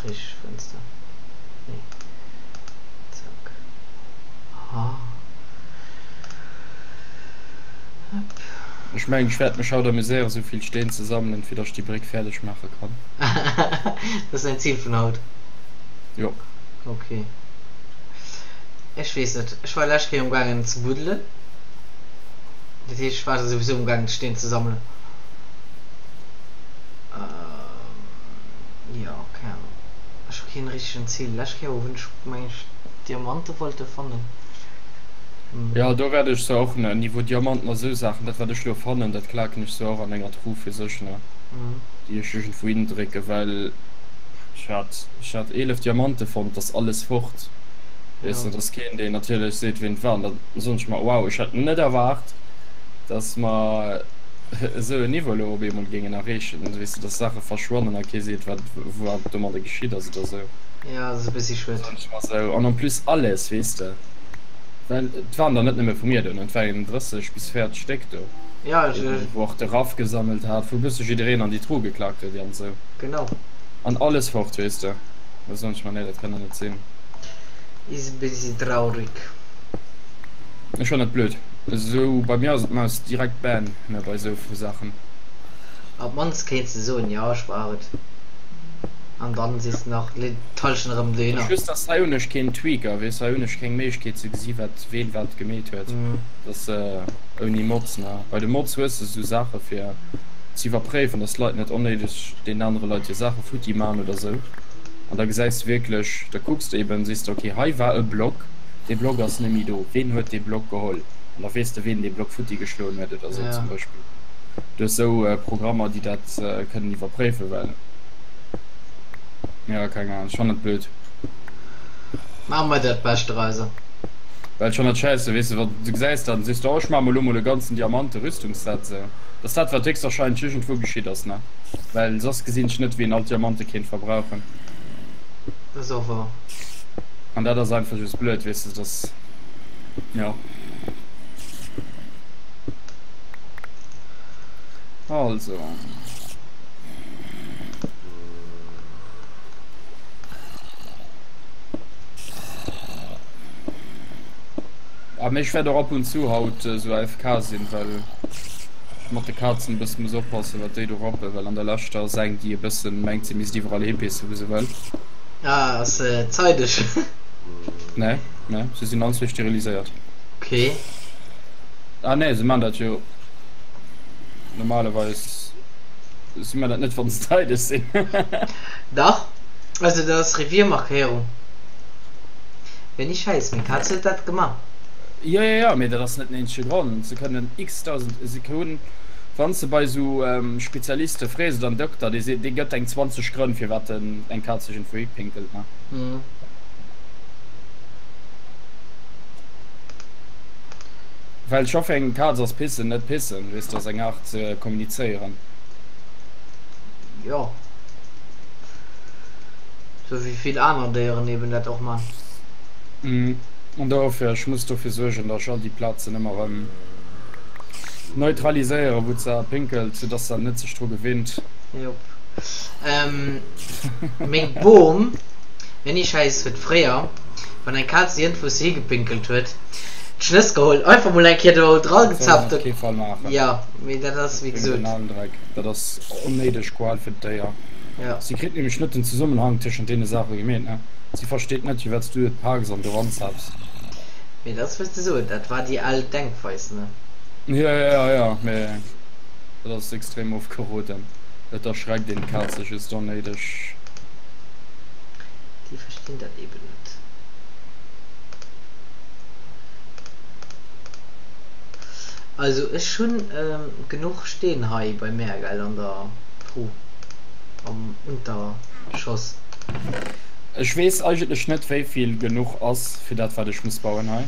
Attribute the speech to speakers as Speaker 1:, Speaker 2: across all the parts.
Speaker 1: Richteg Fënster. Nee. Zack. Aha. Hop.
Speaker 2: Ech mengen ech wäert mech haut amuséieren sou vill Steen ze sammelen fir dass ech déi Bréck fäerdeg maache kann.
Speaker 1: Dat ass däin Zil vun haut?
Speaker 2: Jo.
Speaker 1: Ok. Ech weess net. Ech war lescht Kéier umgaangen ze buddelen. Dat heescht ech war souwisou umgaangen Steen ze sammelen. Jo, keng Ahnung. Ech hu keen richtegen Ziel. Lescht Kéier hunn ech meng ech Diamante wollte fannen.
Speaker 2: Jo, do wäert ech se och, ne, Niveau Diamanten a sou Saachen, dat wat ech lo fannen, dat klaken ech sou och an enger Truh fir sech, ne, déi ech iergendwou hindrécken, well ech hat, ech hat 11 Diamante fonnt, dass alles fort, weess de, dass keen deen natierlech seet ween et war, an da soen ech mer, wow, ech hätt net erwaart, dass mer esou en Niveau elo op eemol géingen erreechen, weess de, dass Saache verschwannen a kee seet, wat wat domadder geschitt ass oder esou.
Speaker 1: Jo, dat ass e bëssi schued.
Speaker 2: Soen ech mer esou. An en plus alles, weess de, well et waren der net nëmme vu mir do, et waren 30 bis 40 Stéck do,
Speaker 1: Ja, ech.
Speaker 2: eben wou och de Raff gesammelt hat, wou e bësse jiddereen an déi Truh geklackt huet an esou.
Speaker 1: Genau.
Speaker 2: An alles fort, weess de. Da soen ech mer, nee, dat kann der net sinn.
Speaker 1: Is e bëssi traurig.
Speaker 2: Ech fannen dat blöd. Esou bei mir ass et meist direkt Ban ne bei esou Saachen.
Speaker 1: Op mannst kéints de soen jo ech war et an dann sees de nach leet d'Teilchen erëm dohinner.
Speaker 2: Just dass hei hunn ech keen Tweaker weess hei hunn ech keng Méiglechkeet ze gesi wat ween wat gemeet huet dass ouni Mods ne bei de Mods hues de esou Saache fir ze iwwerpréiwen dass Leit net onnéideg deenen anere Leit hir Saache futti man oder esou an da gesäis de wierklech da kucks de eben sees de ok hei war e Block dee Block ass net méi do ween huet dee Block geholl an da weess de ween dee Block futti geschloen huet oder sou zum Beispill. Du hues sou Programmer déi dat kënnen iwwerpréifen, well jo keng Ahnung, ech fannen et blöd.
Speaker 1: Maache mer dat Bescht drauser.
Speaker 2: Well ech fannen dat schäisse, weess de, wann du gesäis dat an sees de oh ech maache mer elo mol e ganzen Diamante-Rüstungsset sou. Dat ass dat wat héchstwahrscheinlech iergendwou geschitt ass ne, well soss gesinn ech net wéi een all d'Diamante kéint verbrauchen.
Speaker 1: Dat ass och wouer.
Speaker 2: An dat ass einfach just blöd, weess de, dass jo. Also. Ah, mee ech wäert och ab und zu haut esou AFK sinn, well ech mat de Kazen e bësse muss oppassen, wat déi do rappen, well an der Lescht ass eng, déi e bëssen mengt, si misst iwwerall hipissen, wou se wëll.
Speaker 1: Ah, ass se zeideg?
Speaker 2: Nee, nee, se sinn all zwee steriliséiert.
Speaker 1: Okay.
Speaker 2: Ah nee, se man dat jo normalerweis si man dat net wann se zeideg sinn.
Speaker 1: Dach, also dat ass Reviermarkéierung. Wenn ech schäiss, meng Kaz huet dat gemaach.
Speaker 2: Jo jo jo, mee dat ass net den eenzege Grond. Se kënnen x-tausend, se hunn, wann s de bei esou Spezialiste frees oder en Dokter, dee seet, dee gëtt eng 20 Grënn firwat en eng Kaz sech iergendwou hipinkelt, ne. Well scho fir eng Kaz ass pissen net pissen, weess de, ass eng Art ze kommunizéieren.
Speaker 1: Jo. Sou wéi vill aner Déieren eben dat och man.
Speaker 2: An dofir, ech muss dofir suergen, datt ech all déi Plazen ëmmer erëm neutraliséieren, wou d'Sar pinkelt, sou datt se net sech dru gewinnt.
Speaker 1: Jop. Meng Bom, wenn ech heiss, huet fréier, wann eng Kaz iergendwous higepinkelt huet, d'Schnëss geholl, einfach mol eng Kéier do dra
Speaker 2: Dat soll een
Speaker 1: gezappt
Speaker 2: op kee Fall maachen.
Speaker 1: Jo, mee dat ass wéi
Speaker 2: Dat bréngt
Speaker 1: gesot.
Speaker 2: en alen Dreck. Dat ass onnéideg Qual fir d'Déier.
Speaker 1: Ja.
Speaker 2: Si kritt nämlech net den Zesummenhang tëschent deene Saache gemeet, ne? Si versteet net, firwat s du et paaks an doran zaps.
Speaker 1: Mee dat ass wéi s de soen, dat war déi al Denkweis, ne?
Speaker 2: Jo, jo, jo, mee dat ass extrem ofgeroden. Et erschreckt een d'Kaze just onnéideg.
Speaker 1: Déi verstinn dat eben net. Also ech hunn genuch Steen hei bei mär, gell, an der Truh am Unterschoss.
Speaker 2: Ech weess eigentlech net wéivill genuch ass fir dat wat ech muss bauen hei.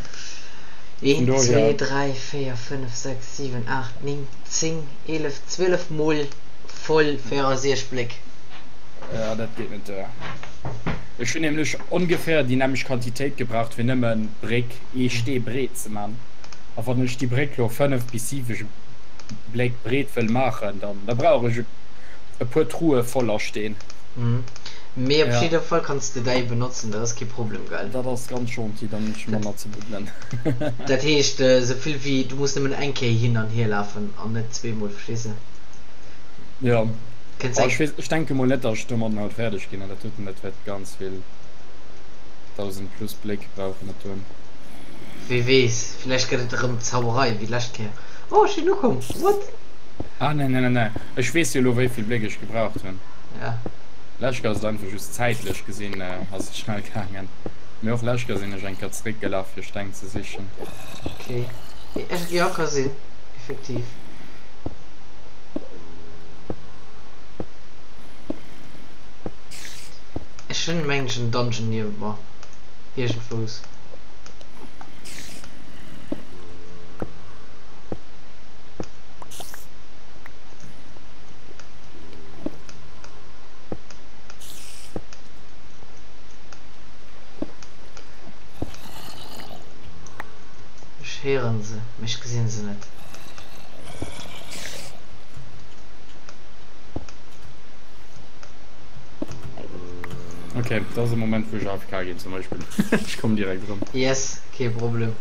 Speaker 2: Vun
Speaker 1: 1, 2,
Speaker 2: dohier.
Speaker 1: 3, 4, 5, 6, 7, 8, 9, 10, 11, 12 mol voll 64 Bléck.
Speaker 2: Ja dat geet net duer. Ech hunn nämlech ongeféier déi nämmlecht Quantitéit gebraucht fir nëmmen d'Bréck ee Stee breet ze man. A wann ech déi Bréck lo 5 bis 7 Bléck breet wëll maachen, dann da brauch ech e puer Truhe voller Steen.
Speaker 1: Mee op jidder Fall kanns de däi benotzen, dat ass kee Problem, gell?
Speaker 2: Dat ass ganz gentil, dann hunn ech manner ze buddelen.
Speaker 1: Dat heescht esou vill wéi, du muss nëmmen eng Kéier hin an hier lafen an net zweemol, verstees de?
Speaker 2: Jo, ech weess, ech denke mol net, datt ech domadden haut fäerdeg ginn, an dat doten, dat wäert ganz vill 1000 plus Bléck brauchen, dat doen.
Speaker 1: Wie weess, villäicht gëtt et erëm Zauberei wéi d'lescht Kéier. Oh, ech sinn ukomm, what?
Speaker 2: Ah, nee, nee, nee, nee, ech weess jo elo wéi vill Bléck ech gebraucht hunn.
Speaker 1: Ja.
Speaker 2: Lescht Kéier ass et einfach just zäitlech gesinn ass et schnell gaangen. Mee och lescht Kéier sinn ech eng Kéier zeréck gelaf fir Steng ze sichen.
Speaker 1: Ok. Ech, jo ka sinn, effektiv. Ech hunn mengen ech en Dungeon niewent mer. Iergendwous. Ech héieren se, mee ech gesinn se net.
Speaker 2: Ok, dat ass e Moment wou ech AFK ginn zum Beispill. Ech kommen direkt erëm.
Speaker 1: Yes, kee Problem.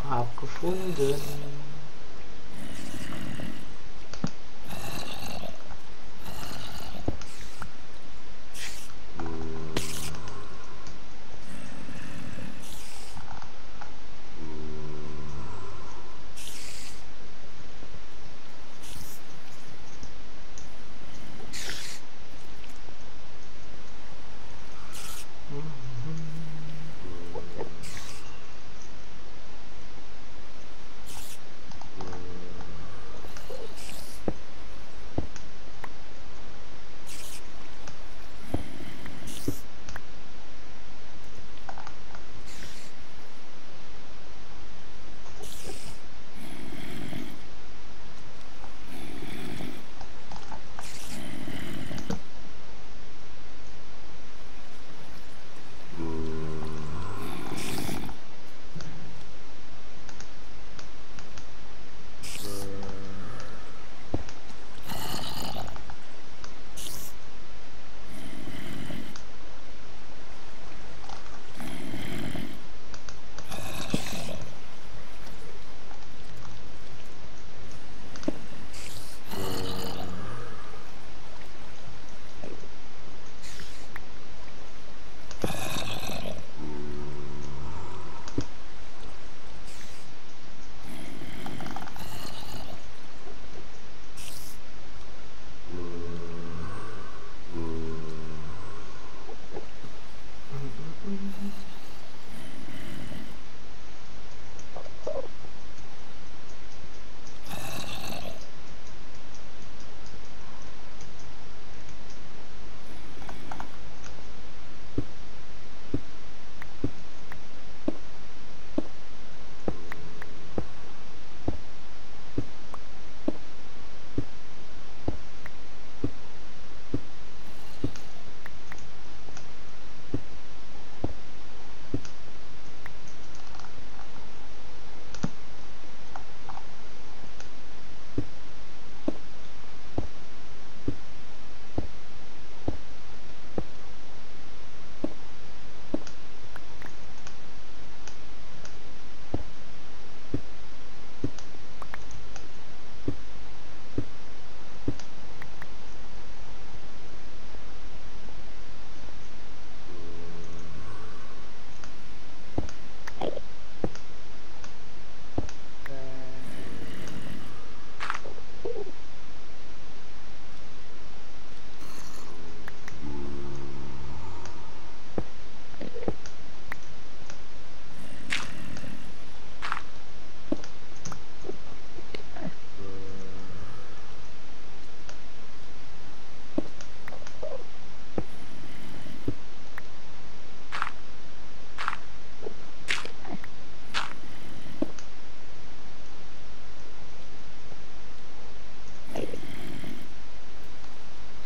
Speaker 1: Hab gefunden.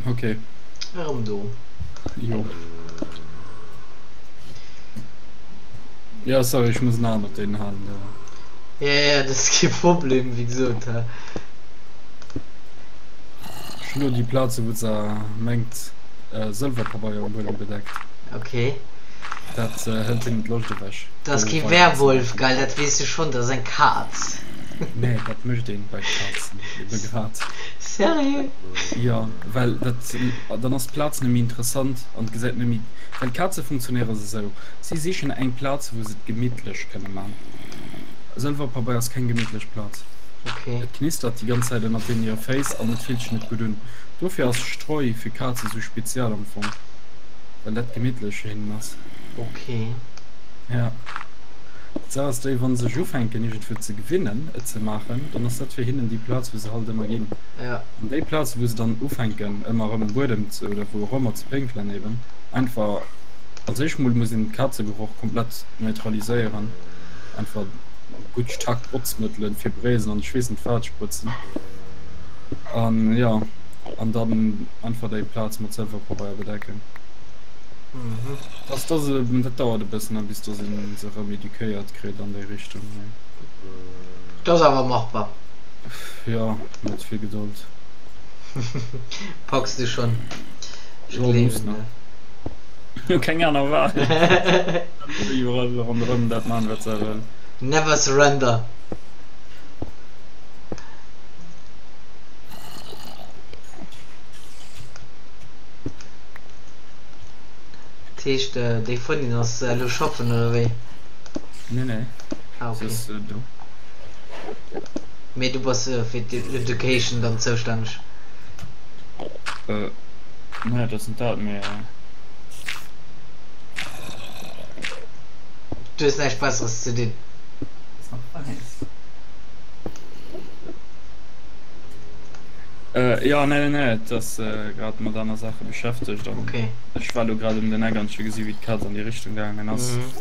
Speaker 2: Ok.
Speaker 1: Erëm do.
Speaker 2: Jo. Ja, sorry, ech muss en Aen op deen halen do.
Speaker 1: Ja, ja, dat ass kee Problem, wéi gesot.
Speaker 2: Ech hunn elo déi Plaze wou se mengt Sëlwerpabeier um Buedem bedeckt.
Speaker 1: Ok.
Speaker 2: Dat hëlt hinnen d'Loscht ewech.
Speaker 1: Dat ass kee Werwolf, gell? Dat weess de schonn, dat ass eng Kaz.
Speaker 2: Nee, dat mécht een bei Kazen ebe grad.
Speaker 1: Sérieux?
Speaker 2: Jo, well dat, dann ass d'Plaz net méi interessant an et gesäit net méi, well Kaze funktionéiere se esou, si sichen eng Plaz wou se et gemittlech kënne man. Sëlwerpabeier ass keng gemittlech Plaz.
Speaker 1: Ok.
Speaker 2: Et knistert déi ganz Zäit ënnert deenen hire Féiss an et fillt sech net gutt un. Dofir ass Streu fir Kaze sou spezial am Fong, well dat gemittlech fir hinnen ass.
Speaker 1: Ok.
Speaker 2: Ja. D'Saach ass déi, wann se sech ufänken iergendwou ze gewinnen et ze maachen, dann ass dat fir hinnen déi Plaz wou se halt ëmmer ginn.
Speaker 1: Ja.
Speaker 2: An déi Plaz wou se dann ufänken ëmmer erëm um Buedem ze, oder wou och ëmmer ze pénkelen eben, einfach als éischt mol muss een d'Kazegeroch komplett neutraliséieren, einfach gutt staark Botzmëttelen fir Bréisen an ech weess net wat sprëtzen an jo, an dann einfach déi Plaz mat Sëlwerpabeier bedecken.
Speaker 1: Mhm.
Speaker 2: Dass dass dat dauert e bëssen bis dass een se erëm eduquéiert kritt an déi Richtung mee.
Speaker 1: Dat ass awer machbar.
Speaker 2: Jo, mat vill Gedold.
Speaker 1: Packs du schonn. Ech
Speaker 2: Jo, muss
Speaker 1: gleewen
Speaker 2: ne.
Speaker 1: der.
Speaker 2: Hu keng aner Wahl. Iwwerall ronderëm dat man wat se wëllen.
Speaker 1: Never surrender. Dat heescht déi Frëndin ass elo schaffen oder wéi?
Speaker 2: Nee nee.
Speaker 1: Ah
Speaker 2: Se
Speaker 1: okay.
Speaker 2: ass do.
Speaker 1: Mee du bass fir d'Education dann zoustänneg?
Speaker 2: Äh nee, dat ass net dat, mee.
Speaker 1: Du hues näischt Besseres ze dinn.
Speaker 2: Äh jo, nee nee nee, et ass grad mat aner Saache beschäftegt an
Speaker 1: Okay.
Speaker 2: ech war lo grad ëm den Eck an ech hu gesi wéi d'Kaz an déi Richtung gaangen ass.
Speaker 1: Mhm.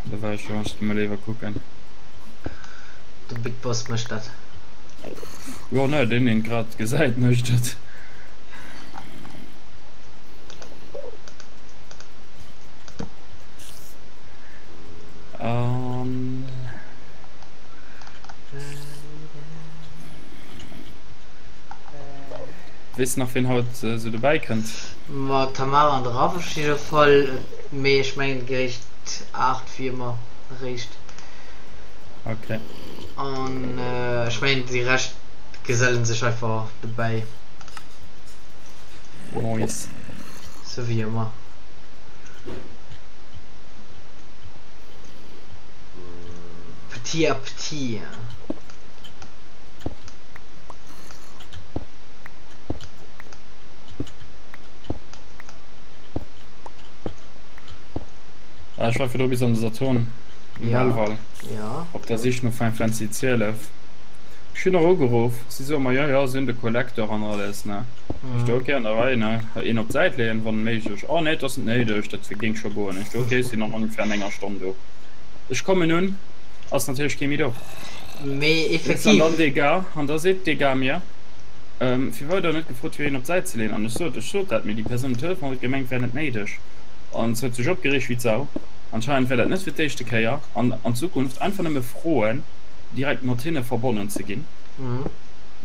Speaker 2: Da war ech jo, ech gi mol léiwer kucken.
Speaker 1: De Big Boss mécht dat.
Speaker 2: Jo nee, deen deen et grad gesäit mécht et. An. Weess nach ween haut sou dobäi kënnt?
Speaker 1: Ma d'Tamara an de Raph op jidder Fall, mee ech mengen géint 8 wier mer eréischt.
Speaker 2: Ok.
Speaker 1: An ech mengen déi Rescht gesellen sech einfach dobäi.
Speaker 2: Nice.
Speaker 1: Sou wéi ëmmer. Petit à petit.
Speaker 2: Ah, ech war virdru bis an de Saturn um
Speaker 1: Ja,
Speaker 2: Belval
Speaker 1: ja.
Speaker 2: op der Sich no Final Fantasy 12. Ech hunn och ugeruff, si soe mer, jo, jo, si hunn de Collector an alles, ne. Ech do, ok, an der Rei, ne. Een op d'Säit leeën, wann méiglech. Oh nee, et ass net néideg, dat géing scho goen. Ech do, ok, ech sinn an ongeféier an enger Stonn do. Ech kommen un, ass natierlech kee méi do.
Speaker 1: Mee
Speaker 2: An
Speaker 1: effektiv.
Speaker 2: dann dee Gars, an da seet dee Gars mir, Firwat huet Der net gefrot, fir een op d'Säit ze leeën? An ech sot, ech sot dat, mee déi Persoun um Telefon huet gemengt, wär net néideg. An se huet sech opgereegt wéi d'Sau. Anscheinend wär dat net fir d'éischte Kéier. An an Zukunft einfach nëmme froen, direkt mat hinne verbonnen ze ginn.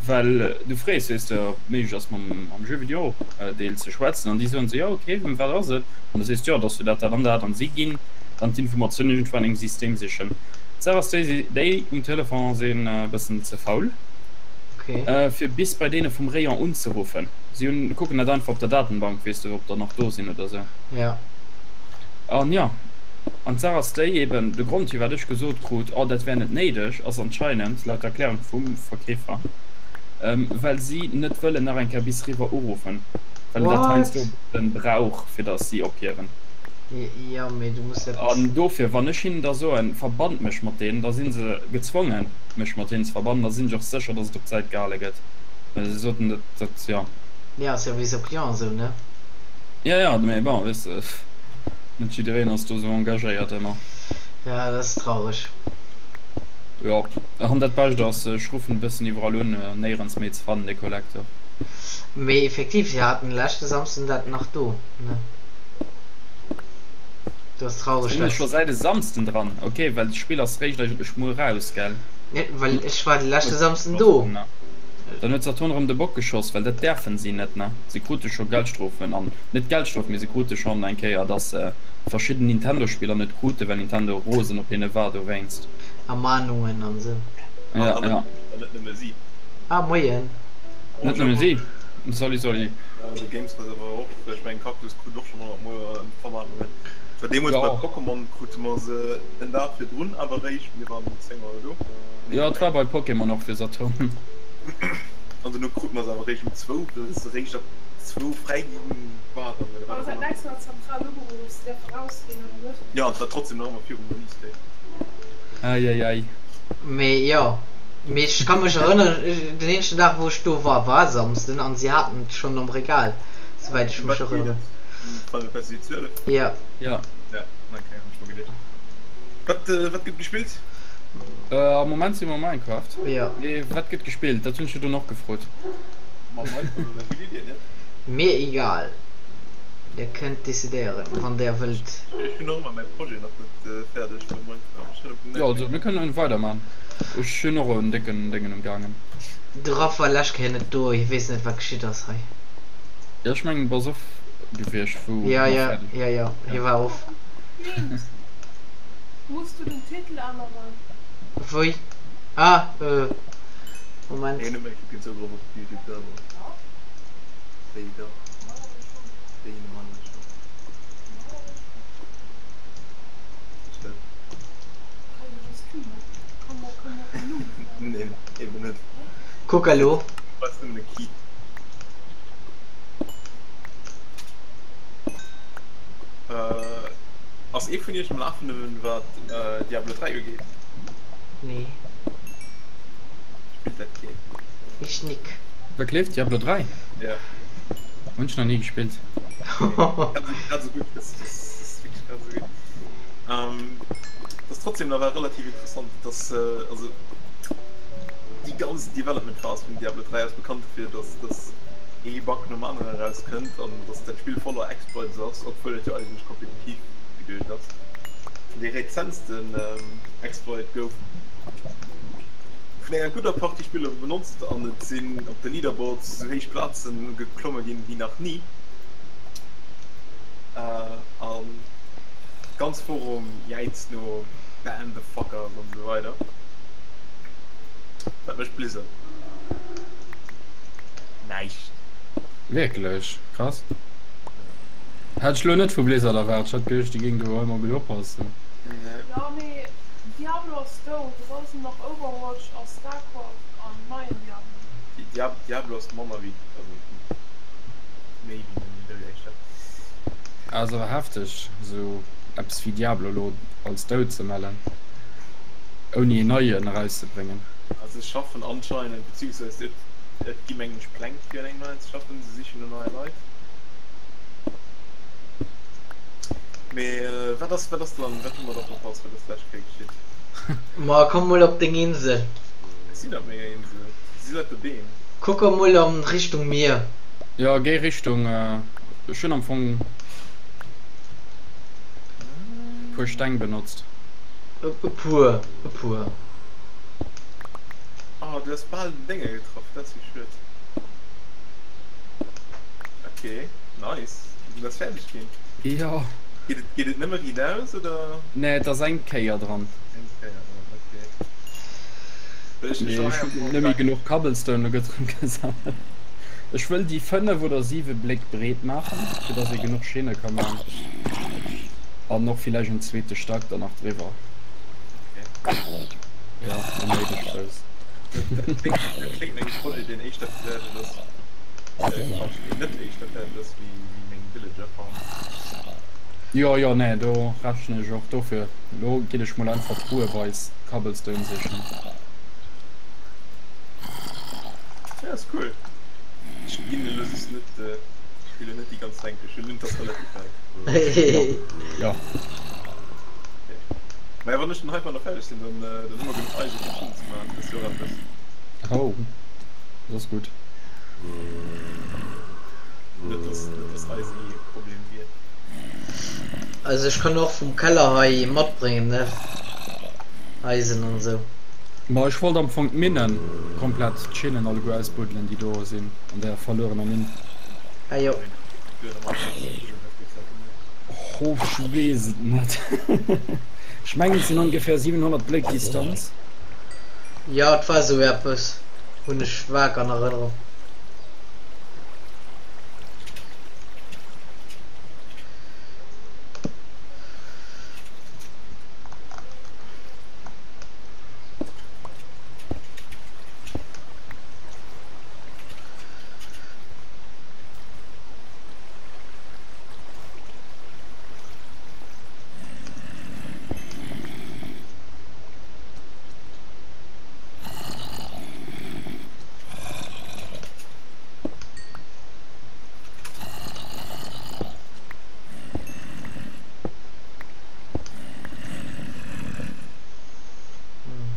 Speaker 2: Well du frees, weess de, ob et méiglech ass, mam am Jeu Vidéo Deel ze schwätzen. An déi soen esou, jo, ok, ëm wat ass et? An du sees, jo, et ass fir dat, dat an dat. An si ginn dann d'Informatioun iergendwou an engem System sichen. D'Saach ass déi, déi um Telefon sinn e bëssen ze faul, fir bis bei deene vum Rayon unzeruffen. Si hunn, kucken dat einfach op der Datenbank, weess de, ob der nach do sinn oder sou.
Speaker 1: Ja.
Speaker 2: An jo, an d'Saach ass déi, eben de Grond, firwat ech gesot krut, oh, dat wär net néideg, ass anscheinend, laut Erklärung vum Verkeefer, well si net wëllen nach eng Kéier bis riwwer uruffen, well dat
Speaker 1: What?
Speaker 2: heiansdo e bëssen brauch, fir datt si ophiewen.
Speaker 1: Jo, mee du muss dat.
Speaker 2: An dofir, wann ech hinnen da soen, Verbannt mech mat deenen, da si se gezwongen, mech mat hinnen ze verbannen. Da sinn ech och sécher, datt et op d'Säit gehale gëtt. Well se soten, dat, dat, jo.
Speaker 1: Jo, Service au client an esou, ne?
Speaker 2: Jo, jo, mee bon, weess de, net jiddereen ass do esou engagéiert ëmmer.
Speaker 1: Jo, dat ass traureg.
Speaker 2: Jo, an dat Bescht ass, ech ruffen e bëssen iwwerall un, néierens méi ze fannen, dee Collector.
Speaker 1: Mee effektiv, si haten leschte Samsden dat nach do, ne? Dat ass traureg,
Speaker 2: Sinn ech
Speaker 1: dass.
Speaker 2: scho säit e Samsden dran? Ok, well d'Spill ass réischt eigentlech muer raus, gell?
Speaker 1: Nee, well ech war de leschte Samsden do.
Speaker 2: Dann huet Saturn erëm de Bock geschoss, well dat däerfen si net, ne? Si krute scho Geldstrofen an, net Geldstrofen, mee se krute schonn eng Kéier, dass se verschidden Nintendo-Spiller net kruten, well Nintendo rosen op hinne war dowéinst.
Speaker 1: Ermahnungen an esou.
Speaker 2: Ja, ja.
Speaker 3: An net nëmme si.
Speaker 1: Ah, moien.
Speaker 2: Net nëmme si. Salut, salut.
Speaker 3: Also Games war awer och, ech mengen Cactus krut och schonn 100 mol Vermahnungen. Et war deemools bei Pokémon krute mer se en Dag virdrun awer réischt, mir waren um 10 Auer do.
Speaker 2: Jo, et war bei Pokémon och fir Saturn.
Speaker 3: An dono krute mer se awer réischt um zwou, well se réischt ab zwou fräi gi waren oder wat och ëmmer. Jo, an et war trotzdem nach ëmmer virum Release Date.
Speaker 2: Eieiei.
Speaker 1: Mee jo, mee ech ka mech erënneren, den eenzegen Dag wou ech do war, war e Samsden an si haten et schonn am Regal, souwäit ech
Speaker 3: Um
Speaker 1: mech
Speaker 3: wat geet
Speaker 1: erënneren.
Speaker 3: et? Um Final Fantasy 12?
Speaker 1: Jo.
Speaker 2: Ja.
Speaker 3: Ja, ok, hunn ech mer geduecht. Wat, wat gëtt gespillt?
Speaker 2: Am Moment si mer Minecraft.
Speaker 1: Jo.
Speaker 2: Mee wat gëtt gespillt? Dat hunn ech jo dunn och gefrot.
Speaker 3: Ma Minecraft ass eng gutt Idee, net?
Speaker 1: Mir egal. Dir kënnt decidéieren, wann där wëllt.
Speaker 3: Ech hunn nach ëmmer mäi Projet nach net fäerdeg bei Minecraft. Ech hat op
Speaker 2: Jo, also mir kënnen weider man. Ech hunn och en décken Déngen um gaangen.
Speaker 1: De Raff war lescht Kéier net do, hie weess net wat geschitt ass hei.
Speaker 2: Jo, ech mengen du bass off gewiescht wou
Speaker 1: Ja,
Speaker 2: mer
Speaker 1: ja,
Speaker 2: fäerdeg
Speaker 1: ja, ja, hie war off.
Speaker 4: Muss du den Titel änneren?
Speaker 1: Wéi? Ah, äh, Moment.
Speaker 3: Hien huet meng keen Zougrëff op YouTube selwer. Wéi dach? Wéi normalerweis schon. Stell. Neen, eben net.
Speaker 1: Kuck elo.
Speaker 3: Du weist nëmmen e Key. Ass ee vun iech um Lafenden wat Diablo 3 ugeet?
Speaker 1: Nee.
Speaker 3: Spillt dat keen?
Speaker 1: Ech nik.
Speaker 2: Wat leeft? Diablo 3?
Speaker 3: Ja.
Speaker 2: Hunn ech nach ni gespillt.
Speaker 3: Grad esou gutt, das ass wierklech grad esou gutt. Das ass trotzdem nawell relativ interessant, dass also déi ganz Development Phase vun Diablo 3 ass bekannt dofir, dass dass ee Bug nom aneren erauskënnt an dass dat Spill voller Exploits ass, obwuel et jo eigentlech kompetitiv geduecht ass. Dee rezentsten Exploit gouf vun enger gudder Partie Spiller benotzt an et sinn op de Leaderboards sou héich Plazen geklomme ginn wéi nach ni. An d'ganz Forum jäizt no Ban the fuckers an esou weider. Wat mécht Blizzard? Näischt.
Speaker 2: Wierklech? Krass. Hat ech lo net vu Blizzard erwaart. Ech hat geduecht déi géing do ëmmer gutt oppassen.
Speaker 4: Jo mee Diablo ass dout, et ass nach Overwatch a Starcraft an neien Diablo.
Speaker 3: Diablo ass manner wéi, also méi wéi den Döi éischter.
Speaker 2: Ass awer hefteg sou eppes wéi Diablo lo als dout ze mellen ouni een neien erauszebréngen.
Speaker 3: Also se schaffen anscheinend, beziehungsweise et et gi mengen ech Pläng fir un engem neien ze schaffen, se sichen no neie Leit. Mee wat ass wat ass dann, wat hu mer da verpasst, wat ass d'lescht Kéier geschitt?
Speaker 1: Ma komm mol op deng Insel.
Speaker 3: Ech sinn op menger Insel, si lauter Beem.
Speaker 1: Kuck emol an Richtung Mier.
Speaker 2: Jo, géi Richtung, ech hunn am Fong puer Steng benotzt.
Speaker 1: E puer, e puer.
Speaker 3: Oh, du hues bal den Dénge getraff, dat ass jo schued. Ok, nice. Du bass fäerdeg ginn.
Speaker 2: Jo.
Speaker 3: Geet et, geet et nëmme riitaus, oder?
Speaker 2: Nee, et ass eng Kéier dran.
Speaker 3: Eng Kéier dran, ok. Well ech,
Speaker 2: Mee
Speaker 3: ech war
Speaker 2: ech
Speaker 3: hei am
Speaker 2: hunn
Speaker 3: Fong
Speaker 2: net méi
Speaker 3: gaangen.
Speaker 2: genuch Cobblestone elo gëtt erëm gesammelt. Ech wëll déi 5 oder 7 Bléck breet maachen, fir dass ee genuch Schinne ka man. An och villäicht en zweete Stack dann nach driwwer.
Speaker 3: Ok.
Speaker 2: Ja, onnéideg grouss.
Speaker 3: Dat kléngt, dat kléngt no engem Projet, deen éischter fäerdeg ass, Quatsch, deen net éischter fäerdeg ass wéi, wéi meng Villager Farm.
Speaker 2: Jo, jo, nee, do rechnen ech och. Dofir, elo ginn ech mol einfach trueweis Cobblestone sichen.
Speaker 3: Ja, ass cool. Ech ginn elo just net, ech spillen net déi ganz Längt, ech hunn et ass relativ wäit.
Speaker 2: Jo.
Speaker 3: Okay. Maja, wann ech dann heimat nach fäerdeg sinn, dann, dann hu mer genuch Eise fir Schinnen ze maachen. Dat ass jo och eppes.
Speaker 2: Oh, dat ass gutt.
Speaker 3: Net dass net dass Eisen ee Problem wier.
Speaker 1: Also ech kann och vum Keller hei matbréngen ne, Eisen an esou.
Speaker 2: Ma ech wollt am Fong d'Minnen komplett, d'Schinnen alleguer ausbuddelen déi do sinn an der verluerener Minn.
Speaker 1: Ah jo.
Speaker 2: Ho ech weess et net. Ech mengen et sinn ongefähr 700 Bléck Distanz.
Speaker 1: Jo et war esou eppes, hunn ech vag an Erënnerung.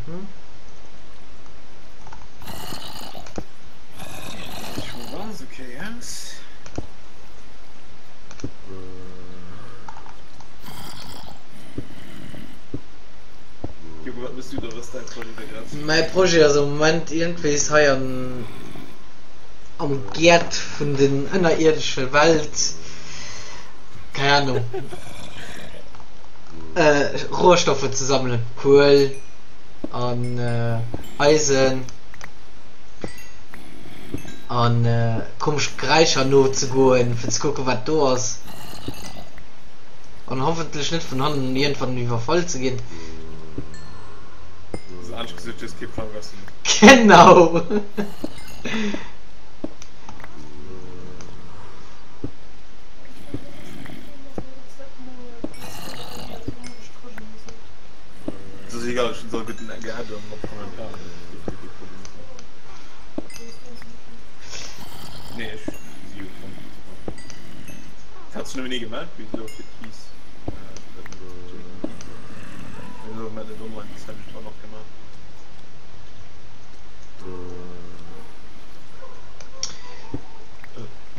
Speaker 1: Mhm.
Speaker 3: Gesäit scho ganz ok aus. Hugo, wat mëss du da? Wat ass däi Projet da grad?
Speaker 1: Mäi Projet ass am Moment iergendwéis hei an am Gäert vun den ënnerierdesche Welt, keng Ahnung, Rohstoffe ze sammelen, Kuel an Eisen an komesch Geräischer nozegoen, fir ze kucken, wat do ass. An hoffentlech net vun hannen iergendwann iwwerfall ze ginn.
Speaker 3: Also anescht gesot, du hues kee Plang, wat s du méchs.
Speaker 1: Genau!
Speaker 3: Et ass egal, ech hunn se alleguerten geaddet an mat Kommentaren, dat dierft jo kee Problem sinn. Nee, ech si jo schonn Et hat sech nëmmen ee gemellt bis elo fir d'Keys. Dat Wenn elo net online ass, hätt ech dat nach gemaach.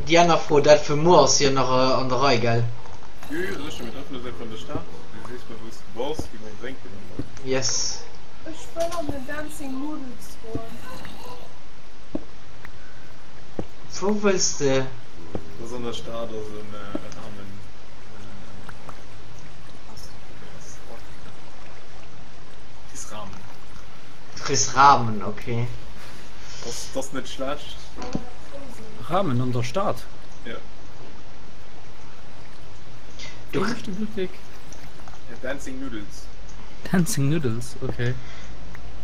Speaker 1: Déi aner Fro, dat vu muer ass jo nach an der Rei, gell?
Speaker 3: Jo, jo, sécher, mir treffen eis einfach an der Stad. Du sees mer wou s de bass, gi mer een drénken an dann.
Speaker 1: Yes.
Speaker 4: Ech wëll an den Dancing Noodles goen.
Speaker 1: Wou wëlls de?
Speaker 3: Dat ass an der Stad, ass en Ramen. Kriss Ramen.
Speaker 1: Kriss Ramen, ok.
Speaker 3: Dat ass net schlecht.
Speaker 2: Ramen an der Stad?
Speaker 3: Jo.
Speaker 2: Wéi heescht de Buttek?
Speaker 3: Dancing Noodles.
Speaker 2: Dancing Noodles, ok.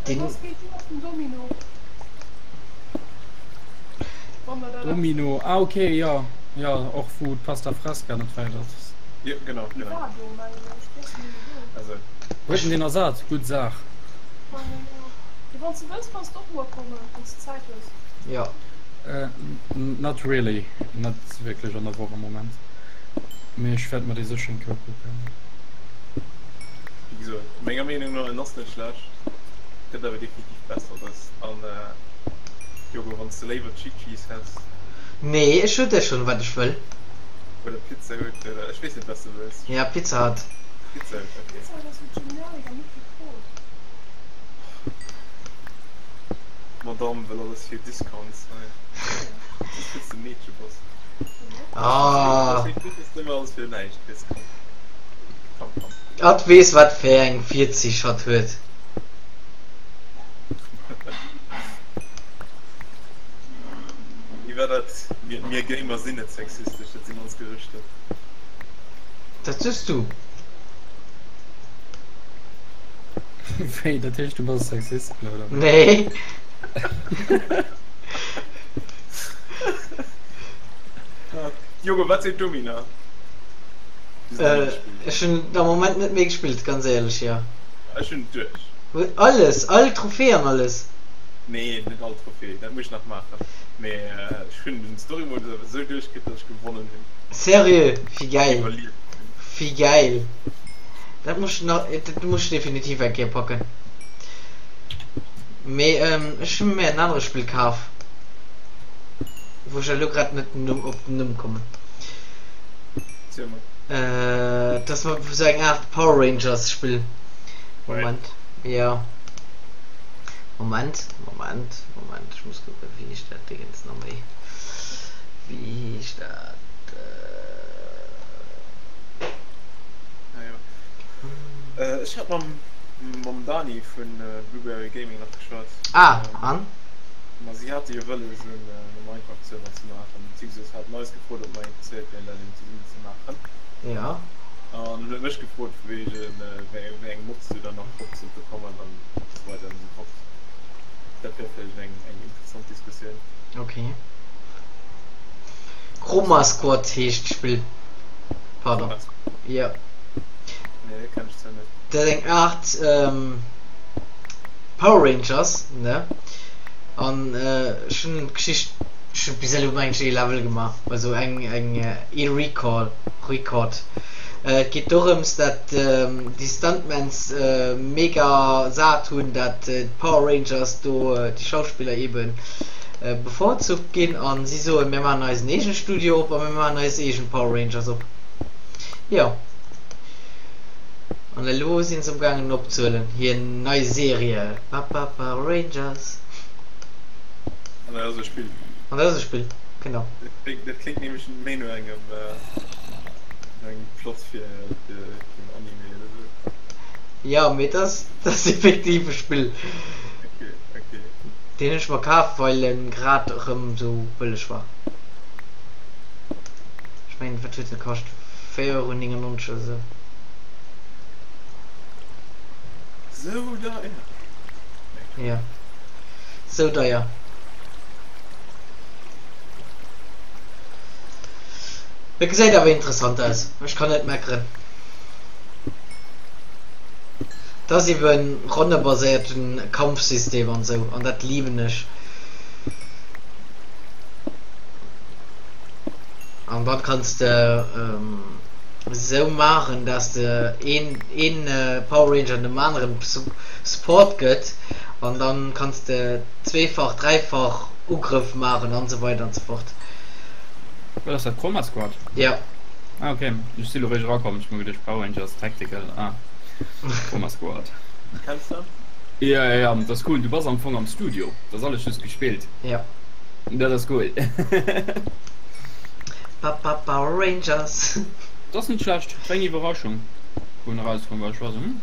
Speaker 4: Dat ass géintiwwer vum Domino. Wann der dat eppes
Speaker 2: Domino, ah ok, jo, jo, och wou d'Pasta Fresca net wäit ass.
Speaker 3: Jo, genau,
Speaker 4: Déi
Speaker 3: genau.
Speaker 4: war do, mengen ech. Déi ass net méi do.
Speaker 3: Also.
Speaker 2: Huet en deen ersat? Gutt Saach.
Speaker 4: Mengen jo. Mee wann s de wëlls, kanns de och muer kommen, wann s de Zäit hues.
Speaker 1: Jo.
Speaker 2: Not really, net wierklech an der Woch am Moment, mee ech wäert mer déi sécher eng Kéier ukucken.
Speaker 3: Wéi gesot, menger Meenung no, en ass net schlecht, gëtt awer definitiv besser dës. An Diogo, wann s de léiwer Chichis häss.
Speaker 1: Nee, ech huet der schon wat ech wëll.
Speaker 3: Oder Pizza Hut oder ech weess net wat s de wëlls.
Speaker 1: Ja, Pizza Hut.
Speaker 3: Pizza Hut, ok.
Speaker 4: Pizza Hut ass sou generic an net vill Brot.
Speaker 3: D'Madame wëll alles fir Discounts hei. Dat ass wëlls de Meedche bass.
Speaker 1: Ah.
Speaker 3: Ëmmer alles fir näischt kriss. Komm, komm, komm.
Speaker 1: Hatt weess wat fir eng Virzich hatt huet.
Speaker 3: Wéi war dat? Mir Gamer sinn net sexistesch, dat sinn ons Gerüchter.
Speaker 1: Dat soos du.
Speaker 2: Wéi, dat heescht du bass Sexist elo, oder wéi?
Speaker 1: Nee.
Speaker 3: Diogo, wat seet Domina?
Speaker 1: Ech hunn et am Moment net méi gespillt, ganz éierlech, jo.
Speaker 3: Ech hunn et duerch.
Speaker 1: Alles, all Trophée an alles?
Speaker 3: Nee, net all Trophée, dat muss ech nach maachen. Mee ech hunn den Story-Modus awer esou duerchkritt, datt ech gewonnen hunn.
Speaker 1: Seriö? Wéi gäil!
Speaker 3: Iwwerlieft hunn.
Speaker 1: Wéi gäil! Dat muss ech nach, dat muss ech definitiv eng Kéier packen. Mee ech hu mir en anere Spill kaf. wou ech elo grad net den Numm op den Numm kommen.
Speaker 3: Ziel mol.
Speaker 1: Äh, dat ass sou eng Aart Power Rangers Spill. Moment, jo. Moment, Moment, Moment, ech muss kucken, wéi heescht dat Dingens nach méi? Wéi heescht dat?
Speaker 3: Ah jo. Ech hat mam mam Dani vun Blueberry Gaming nach geschwat.
Speaker 1: Ah, an?
Speaker 3: Ma si hate jo wëlles en Minecraft Server ze maachen, beziehungsweise haten eis gefrot ob mer interesséiert wieren dat eben zesummen ze maachen.
Speaker 1: Jo.
Speaker 3: An huet mech gefrot wéigen wéi eng Mods do dann nach drop sollte kommen an esou weider an esou fort. Dat wär vläicht eng eng interessant Diskussioun.
Speaker 1: Ok. Chroma Squad heescht d'Spill. Pardon.
Speaker 3: Chroma Squad?
Speaker 1: Jo.
Speaker 3: Nee, dat kenn ech zwar net.
Speaker 1: Dat ass eng Aart Power Rangers, ne? An ech hunn d'Geschicht, ech hunn bis elo mengen ech ee Level gemaach, also eng eng ee Recall, Record. Et geet dorëms dat déi Stuntmans mega sat hunn dat d'Power Rangers do, déi Schauspiller eben bevorzugt ginn an si soen mir maachen eisen eegene Studio op a mir maachen eis eegen Power Rangers op. Jo. An elo sinn se amgaangen opzehuelen hir nei Serie Power Rangers.
Speaker 3: An dat ass e Spill.
Speaker 1: An dat ass e Spill, genau.
Speaker 3: Dat kléngt nämlech méi no engem no engem Plot fir en Anime oder sou.
Speaker 1: Jo, mee dat ass dat ass effektiv e Spill.
Speaker 3: Ok, ok.
Speaker 1: Deen hunn ech mer kaf, well en grad erëm sou bëlleg war. Ech mengen, wat huet en kascht? 4,99 Euro oder sou.
Speaker 3: Sou deier?
Speaker 1: Jo, sou deier. Et gesäit awer interessant aus, ech kann net meckeren. Et ass eben ronnebaséierten Kampfsystem an sou, an dat liben ech. An dann kanns de sou maachen, dass de een een Power Ranger dem aneren Support gëtt an dann kanns de zweefach, dräifach Ugrëff maachen an sou weider an sou fort.
Speaker 2: Wat ass dat, Chroma Squad?
Speaker 1: Jo.
Speaker 2: Ah ok, ech si lo réischt erakomm, ech hu mer geduecht Power Rangers Tactical, ah Chroma Squad.
Speaker 3: Kenns de?
Speaker 2: Jo jo jo, dat ass cool, du bass am Fong am Studio, dat ass alles just gespillt.
Speaker 1: Jo.
Speaker 2: Dat ass cool.
Speaker 1: Power Rangers.
Speaker 2: Dat ass net schlecht, dat war eng Iwwerraschung wou en erauskomm war, ech war sou hm.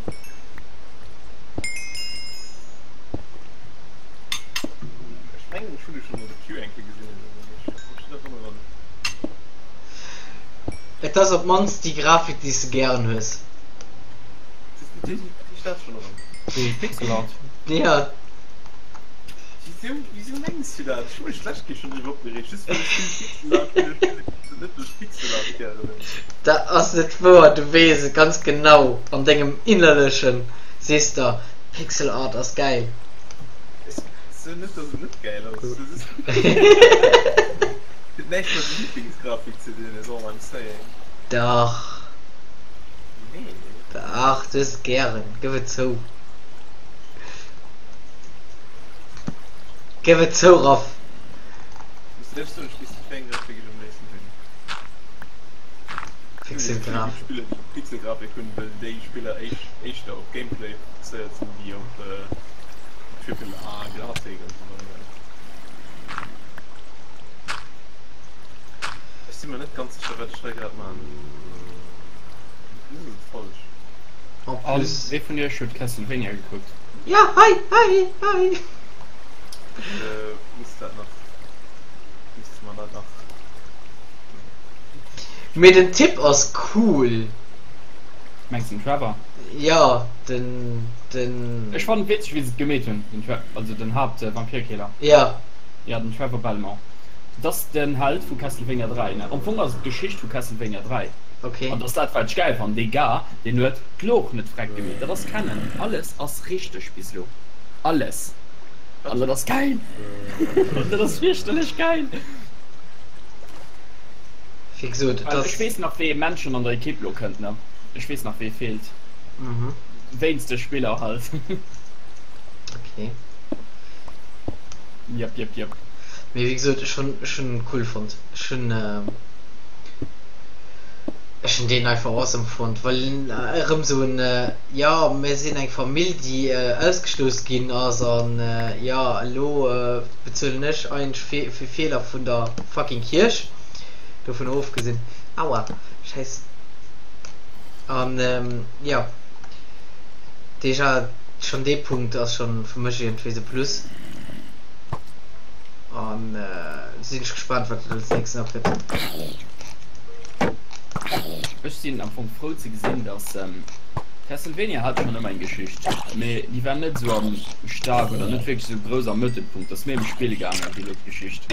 Speaker 3: Ech mengen ech hunn e schonn an der Queue eng Kéier gesinn oder sou, mee ech kann mech net erënneren.
Speaker 1: Et ass op d'mannst déi Grafik déi s de gären hues.
Speaker 3: Wéi heescht dat schonn erëm?
Speaker 2: Déi Pixel Art.
Speaker 1: Ja.
Speaker 3: Wisou, wisou mengs du dat? Ech hu mech d'lescht Kéier schonn driwwer opgereegt, just well ech vill Pixel Art hunn, heescht dat net, dass ech Pixel Art gären hunn.
Speaker 1: Dat ass net wouer, du weess et ganz genau an dengem Innerlechen sees der, Pixel Art ass gäil.
Speaker 3: Ech soen net, dass et net gäil ass, ech soe just, et huet näischt mat Lieblingsgrafik ze dinn, is all I'm saying.
Speaker 1: Dach.
Speaker 3: Nee.
Speaker 1: Dach, du hues et gären, gëff et zou. Gëff et zou, Raph.
Speaker 3: Muss lech soen, ech weess net, wéi eng Grafik ech am léifsten hunn.
Speaker 1: Pixelgrafik.
Speaker 3: Spiller déi Pixelgrafik hunn, well déi Spiller éischter op Gameplay fokusséiert sinn wéi op Triple A Grafik an esou weider. Ech si mer net ganz sécher wat ech hei grad man. Plus ass et falsch.
Speaker 1: En
Speaker 2: An
Speaker 1: plus.
Speaker 2: wee vun iech huet Castlevania gekuckt?
Speaker 1: Ja, hei, hei, hei.
Speaker 3: Ech muss dat nach, misste mer dat nach.
Speaker 1: Mee den Typ ass cool.
Speaker 2: Mengs den Trevor?
Speaker 1: Jo, den, den.
Speaker 2: Ech fannen et witzeg wéi se et gemeet hunn, den Tre, also den Haapt Vampirkiller.
Speaker 1: Jo.
Speaker 2: Jo, den Trevor Belmont. Dat ass den Held vu Castlevania 3, ne? Am Fong ass et d'Geschicht vu Castlevania 3.
Speaker 1: Ok.
Speaker 2: An dat ass dat wat ech gäil fannen, dee Gars, deen huet d'Lore net freck gemeet. Dat ass canon, alles ass richteg bis elo. Alles. An dat ass gäil! Dat ass fierchterlech gäil!
Speaker 1: Wéi gesot, et ass.
Speaker 2: Ech weess nach wee Menschen an der Equipe lo kënnt ne. Ech weess nach wee feelt.
Speaker 1: Mhm.
Speaker 2: Wéinst de Spiller halt.
Speaker 1: Okay.
Speaker 2: Jep jep jep.
Speaker 1: Mee wéi gesot, ech hunn ech hunn en cool fonnt. Ech hunn ech hunn deen einfach awesome fonnt, well en erëm esou en jo mir sinn eng Famill déi ausgeschloss ginn ass an jo elo bezuelen ech eigentlech fir Feeler vun der fucking Kierch, dovun ofgesinn, aua schäiss an jo déjà schonn dee Punkt ass schonn fir mech iergendwéi sou Plus. An sinn ech gespannt wat et als nächstes nach gëtt.
Speaker 2: Ech sinn am Fong frou ze gesinn dass Castlevania hat schonn ëmmer eng Geschicht, mee déi war net esou am staark oder net wierklech esou grouss am Mëttelpunkt, ass méi ëm Spill gaangen wéi elo d'Geschicht.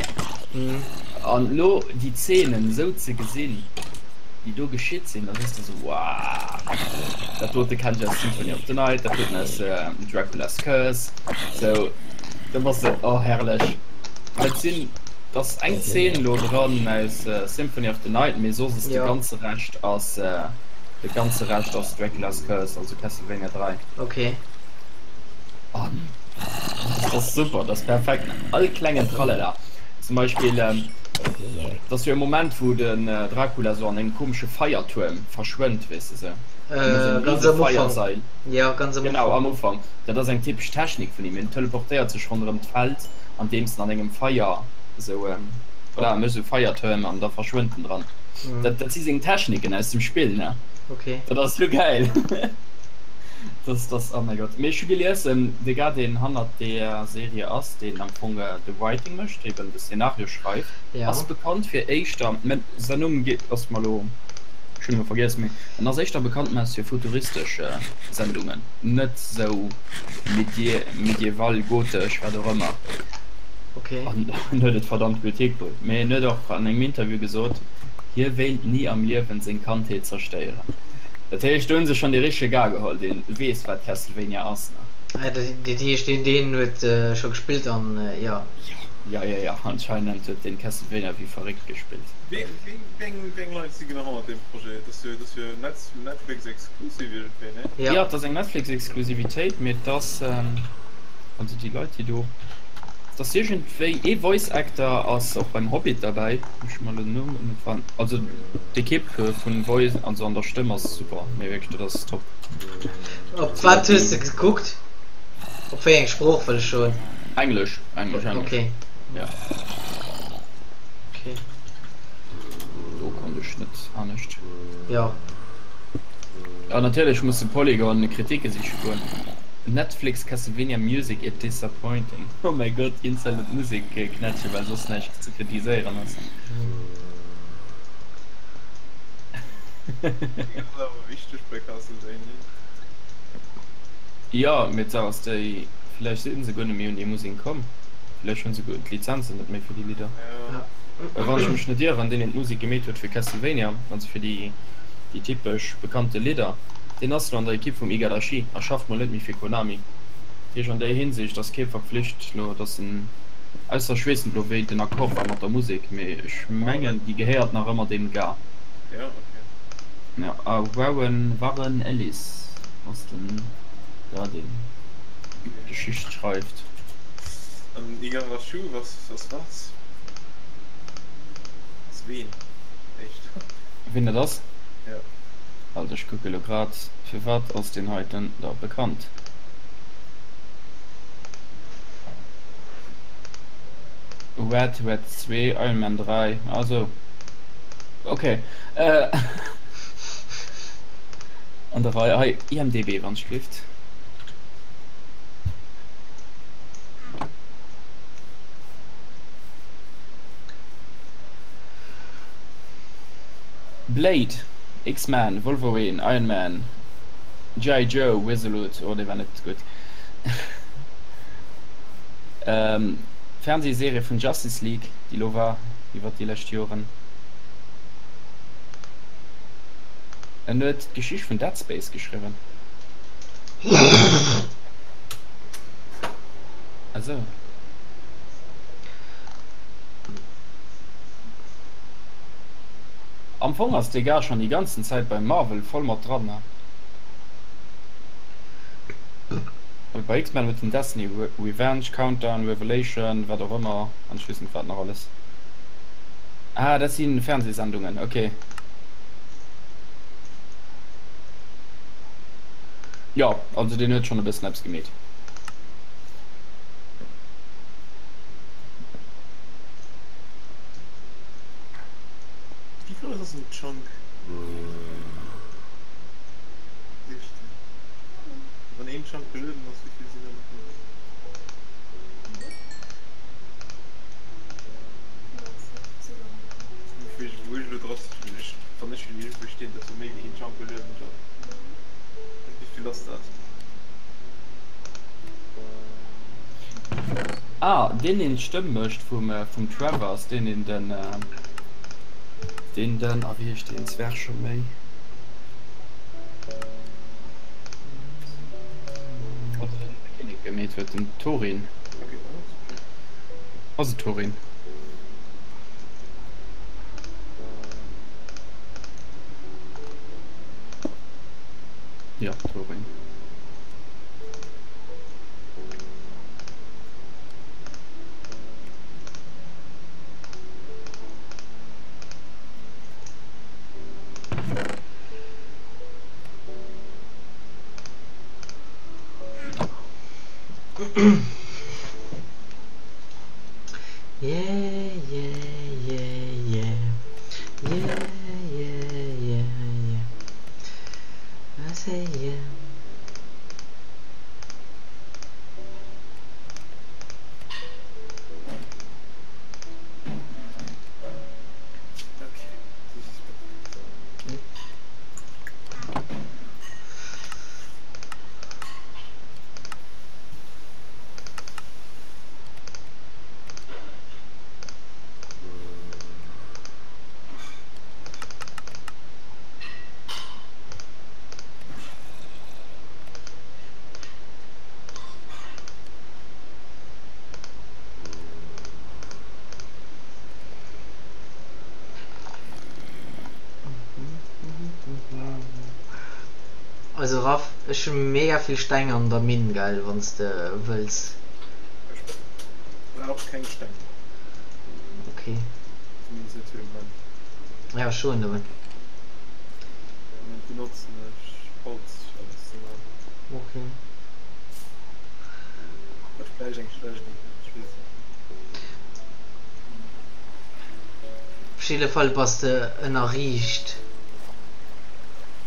Speaker 2: An elo déi Zeenen esou ze gesinn déi do geschitt sinn, da sees de esou wow, dat dote kennt ech aus Symphony of the Night, dat doten aus Dracula's Curse, sou. Da bass de, oh herrlech. Et sinn, et ass eng Zeen elo dran aus Symphony of the Night, mee soss ass de ganze Rescht ass, de ganze Rescht ass Dracula's Curse, also Castlevania 3.
Speaker 1: Ok.
Speaker 2: An dat ass super, dat ass perfekt. All klengen Tralala. Zum Beispill, et ass jo e Moment wou den Dracula sou an engem komesche Feiertuerm verschwënnt, weess de sou.
Speaker 1: Ganz am Ufank. Jo, ganz am Ufank.
Speaker 2: Genau, am Ufank. Dat ass eng typesch Technik vun him, hien teleportéiert sech ronderëm d'Feld, andeems en an engem Feier esou, voilà, e mécht esou Feiertürm an da verschwënnt en dran. Dat, dat si seng Techniken aus dem Spill, ne?
Speaker 1: Okay.
Speaker 2: Dat ass sou gäil. Dat, dat, oh mäi Gott. Mee ech hu gelies, de Gars, deen hannert deeër Serie ass, deen am Fong de Writing mécht, eben de Szenario schreift, ass bekannt fir éischter, mä säin Numm geet, ass mer elo, ech hunn e lo vergiess, mee en ass éischter bekannt mess fir futuristesch Sendungen, net sou medieval, gotesch, wat och ëmmer.
Speaker 1: Okay.
Speaker 2: An en huet et verdammt gutt hikrutt. Mee en huet och an engem Interview gesot, hie wéilt ni am Liewen seng Kandheet zerstéieren. Dat heescht, do hu se schonn dee richtege Gars geholl, dee weess, wat Castlevania ass, ne?
Speaker 1: Ah, dat heescht, deen, deen huet scho gespillt an jo.
Speaker 2: Jo, jo, jo, anscheinend huet deen Castlevania wéi verréckt gespillt.
Speaker 3: Wéi eng Leit si genau hannert deem Projet? Dat ass jo Netflix exclusive iergendwéi, nee?
Speaker 2: Jo, et ass eng Netflix-Exklusivitéit, mee et ass, also déi Leit, déi do, et ass iergendwéi, ee Voice Actor ass och beim Hobbit derbäi, ech hu mer elo den Numm net ver, also d'Ekipp vun Voice, also an der Stëmm ass super, mee wierklech, dat ass top.
Speaker 1: Op wat hues de gekuckt? Op wéi eng Sprooch wëll ech soen?
Speaker 2: Englesch, Englesch, Englesch.
Speaker 1: Okay.
Speaker 2: Ja.
Speaker 1: Okay.
Speaker 2: Do konnt ech net anescht.
Speaker 1: Jo.
Speaker 2: An natierlech muss de Polygon Kritike siche goen. Netflix Castlevania Music it disappointing. Oh mäi Gott, Incel huet d'Musek knätschen, well soss näischt ze kritiséieren ass.
Speaker 3: Musek ass awer wichteg bei Castlevania.
Speaker 2: Jo, mee d'Saach ass déi, villäicht sinn se guer net méi un déi Musek komm. Villäicht hunn se guer d'Lizenzen net méi fir déi Lidder. Well wann ech mech net ieren, deen deen d'Musek gemeet huet fir Castlevania, also fir déi déi typesch bekannte Lidder, deen ass lo an der Ekipp vum Igarashi a schafft mol net méi fir Konami. Dat heescht an där Hinsicht ass kee verpflicht lo dass en, ausser ech weess net lo wéi den Accord war mat der Musek, mee ech mengen déi gehéiert nach ëmmer deem Gars. Jo, a Warren, Warren Ellis ass den Gars deen d'Geschicht schreift.
Speaker 3: An den Igarashu, was ass wat? Ass ween éischter?
Speaker 2: Ween dat ass?
Speaker 3: Jo.
Speaker 2: Also ech kucke lo grad, firwat ass deen heiten da bekannt? Red, Red 2, Iron Man 3, ah sou, ok. An der Rei, hei IMDb wann ech gelift. Blade, X-Men, Wolverine, Iron Man, GI Joe, Resolute, oh dee war net gutt, Fernsehserie vun Justice League déi lo war iwwert déi lescht Joren. En huet d'Geschicht vun Dead Space geschriwwen. Also. Am Fong ass dee Gars schon déi ganzen Zäit bei Marvel voll mat dran, ne? Bei X-Men huet en Destiny, Revenge, Countdown, Revelation, wat och ëmmer an ech weess net wat nach alles. Ah dat si Fernsehsendungen, ok. Jo, also deen huet schonn e bëssen eppes gemeet.
Speaker 3: Wéi grouss ass en Chunk? 16. Wann een Chunk gelueden ass, wéi vill sinn der nach iwwer? Wou ech elo dra wann ech iergendwou stinn, dass méi wéi een Chunk gelueden gëtt. Wéi vill ass dat?
Speaker 2: Ah, deen deen d'Stëmm mécht vum vum Trevor ass deen deen den deen den, a wéi heescht deen Zwerg scho méi? Also deen de Kinnek gemeet huet, den Thorin. Ass et Thorin? Jo, Thorin.
Speaker 1: Yeah, yeah, yeah, yeah. Yeah, yeah, yeah, yeah. I say yeah. Also Raph, ech hun mega vill Steng an der Minn, gell, wanns de wëlls.
Speaker 3: Ech brauch keng Steng.
Speaker 1: Ok.
Speaker 3: Zumindest net fir de Moment.
Speaker 1: Ja, ech hun nëmmen.
Speaker 3: Am Moment benotzen ech Holz fir alles ze man.
Speaker 1: Ok.
Speaker 3: Wat vläicht eng schlecht Iddi ass, ech weess et net.
Speaker 1: Op jidde Fall bass de ënnerriicht.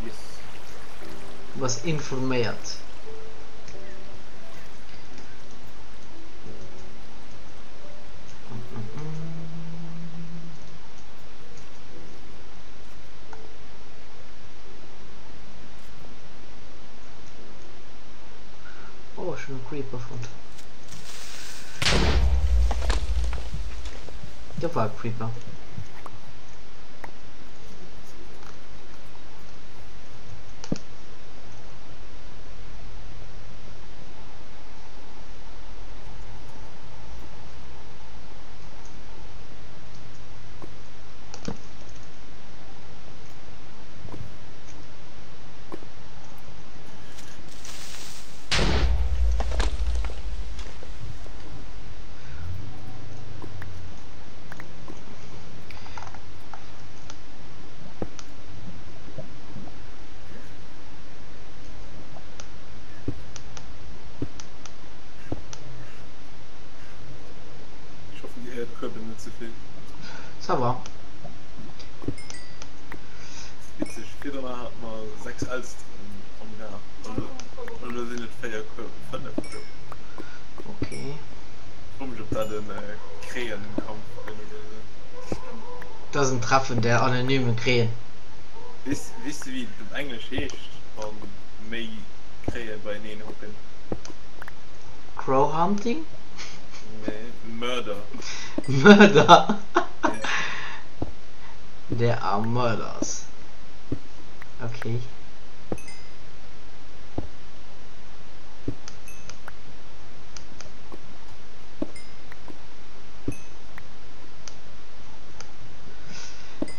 Speaker 3: Yes.
Speaker 1: Du bass informéiert. Oh, ech hunn e Creeper fonnt. Do war e Creeper.
Speaker 3: Ech hoffen dir héiert d'Kueben net ze vill.
Speaker 1: Ça va.
Speaker 3: Witzeg, virdrun hate mer 6 Elsteren am Gaart, an elo sinn et 4 Kueben, 5 esou.
Speaker 1: Okay.
Speaker 3: Fro mech op dat en Krähenkampf gëtt oder esou.
Speaker 1: Dat ass en Treffen der anonymen Krähen.
Speaker 3: Weess weess de wéi et op Englesch heescht wann méi Kréie beieneen hocken?
Speaker 1: Crow hunting?
Speaker 3: Nee, Murder.
Speaker 1: Murder?
Speaker 3: Ja.
Speaker 1: There are murders. Okay.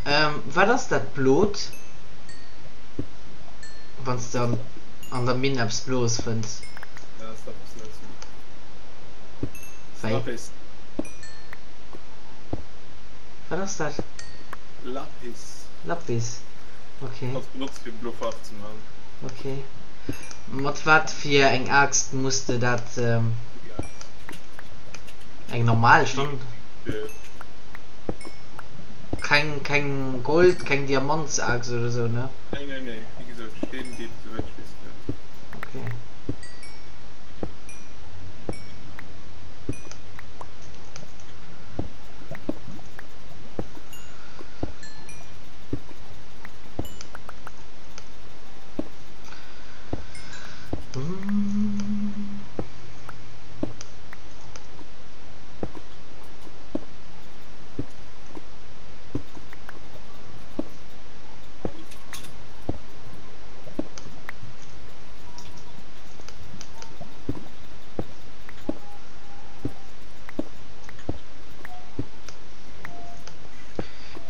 Speaker 1: Ähm, wat ass dat blot? Wann s de an, an der Minn eppes Bloes fënns.
Speaker 3: Dat ass. Lapis Lapis Lazuli.
Speaker 1: Wéi?
Speaker 3: Lapis.
Speaker 1: Wat ass dat?
Speaker 3: Lapis.
Speaker 1: Lapis, ok.
Speaker 3: Kanns benotze fir blo Faarf ze man.
Speaker 1: Ok. Mat wat fir eng Aaxt muss de dat? Eng normal schonn? Keng keng Gold, keng Diamantsaaxt oder sou, ne?
Speaker 3: Nee, nee, nee, wéi gesot, Steen geet souwäit ech weess net.
Speaker 1: Ok.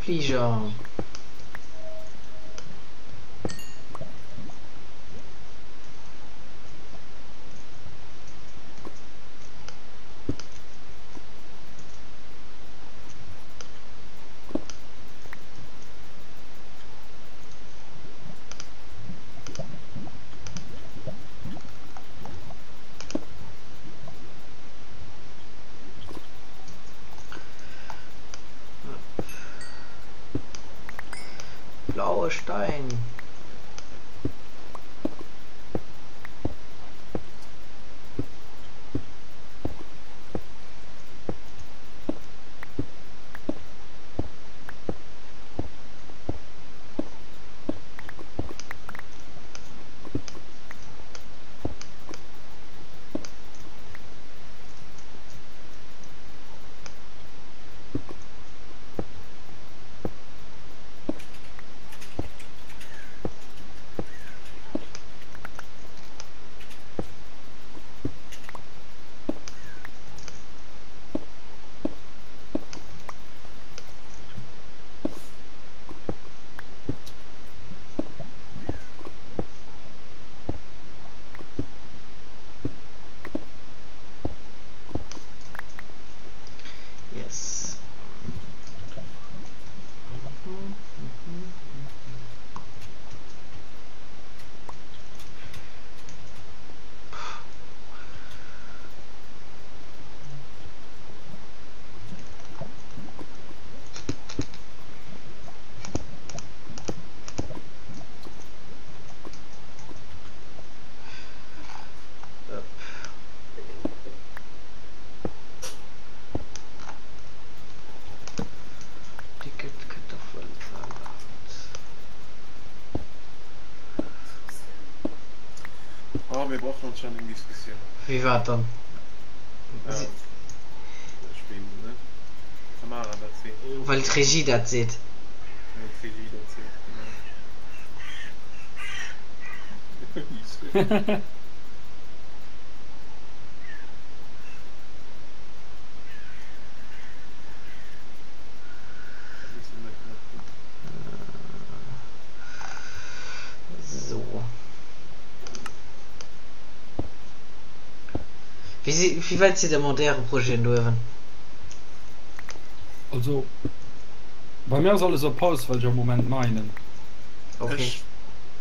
Speaker 1: Fliger. Blaue Stein. Yes. Ticket Kartoffelsalat.
Speaker 3: Oh, mir brauchen anscheinend eng Diskussioun.
Speaker 1: Wéi wat dann?
Speaker 3: Ja, ech weess et net. D'Tamara dat seet.
Speaker 1: Well d'Regie dat seet.
Speaker 3: Well d'Regie dat seet, genau.
Speaker 1: So. Wéi si, wéi wäit sidd der mat äre Projeten do uewen?
Speaker 2: Also bei mir ass alles op Paus, well ech am Moment minen.
Speaker 1: Okay.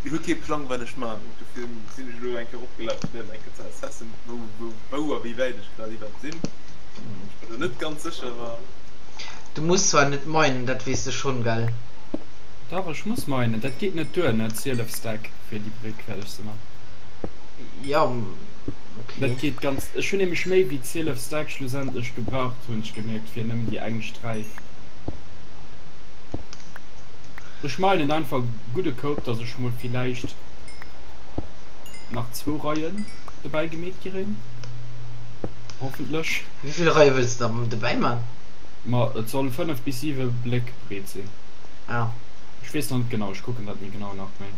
Speaker 3: Ech hu kee Plang wat ech man, dofir sinn ech elo eng Kéier eropgelaf fir dat eng Kéier ze assessen, wou wou wou a wéi wäit ech grad iwwerhaapt sinn. Ech mer do net ganz sécher war.
Speaker 1: Du muss zwar net minen, dat weess de schonn, gell?
Speaker 2: Dach ech muss minen, dat geet net duer ne, 12 Stack fir déi Bréck fäerdeg ze man.
Speaker 1: Jo, okay.
Speaker 2: Dat geet ganz, ech hunn nämlech méi wéi 12 Stack schlussendlech gebraucht hunn ech gemierkt fir nëmmen déi eng Sträif. Ech minen einfach gudde Koup dass ech mol villäicht nach zwou Reien dobäi gemeet kireen, hoffentlech.
Speaker 1: Wéivill Reie wëlls de dann dobäi man?
Speaker 2: Ma et soll 5 bis 7 Bléck breet sinn.
Speaker 1: Ah.
Speaker 2: Ech weess nach net genau, ech kucken dat méi genau nach, mee.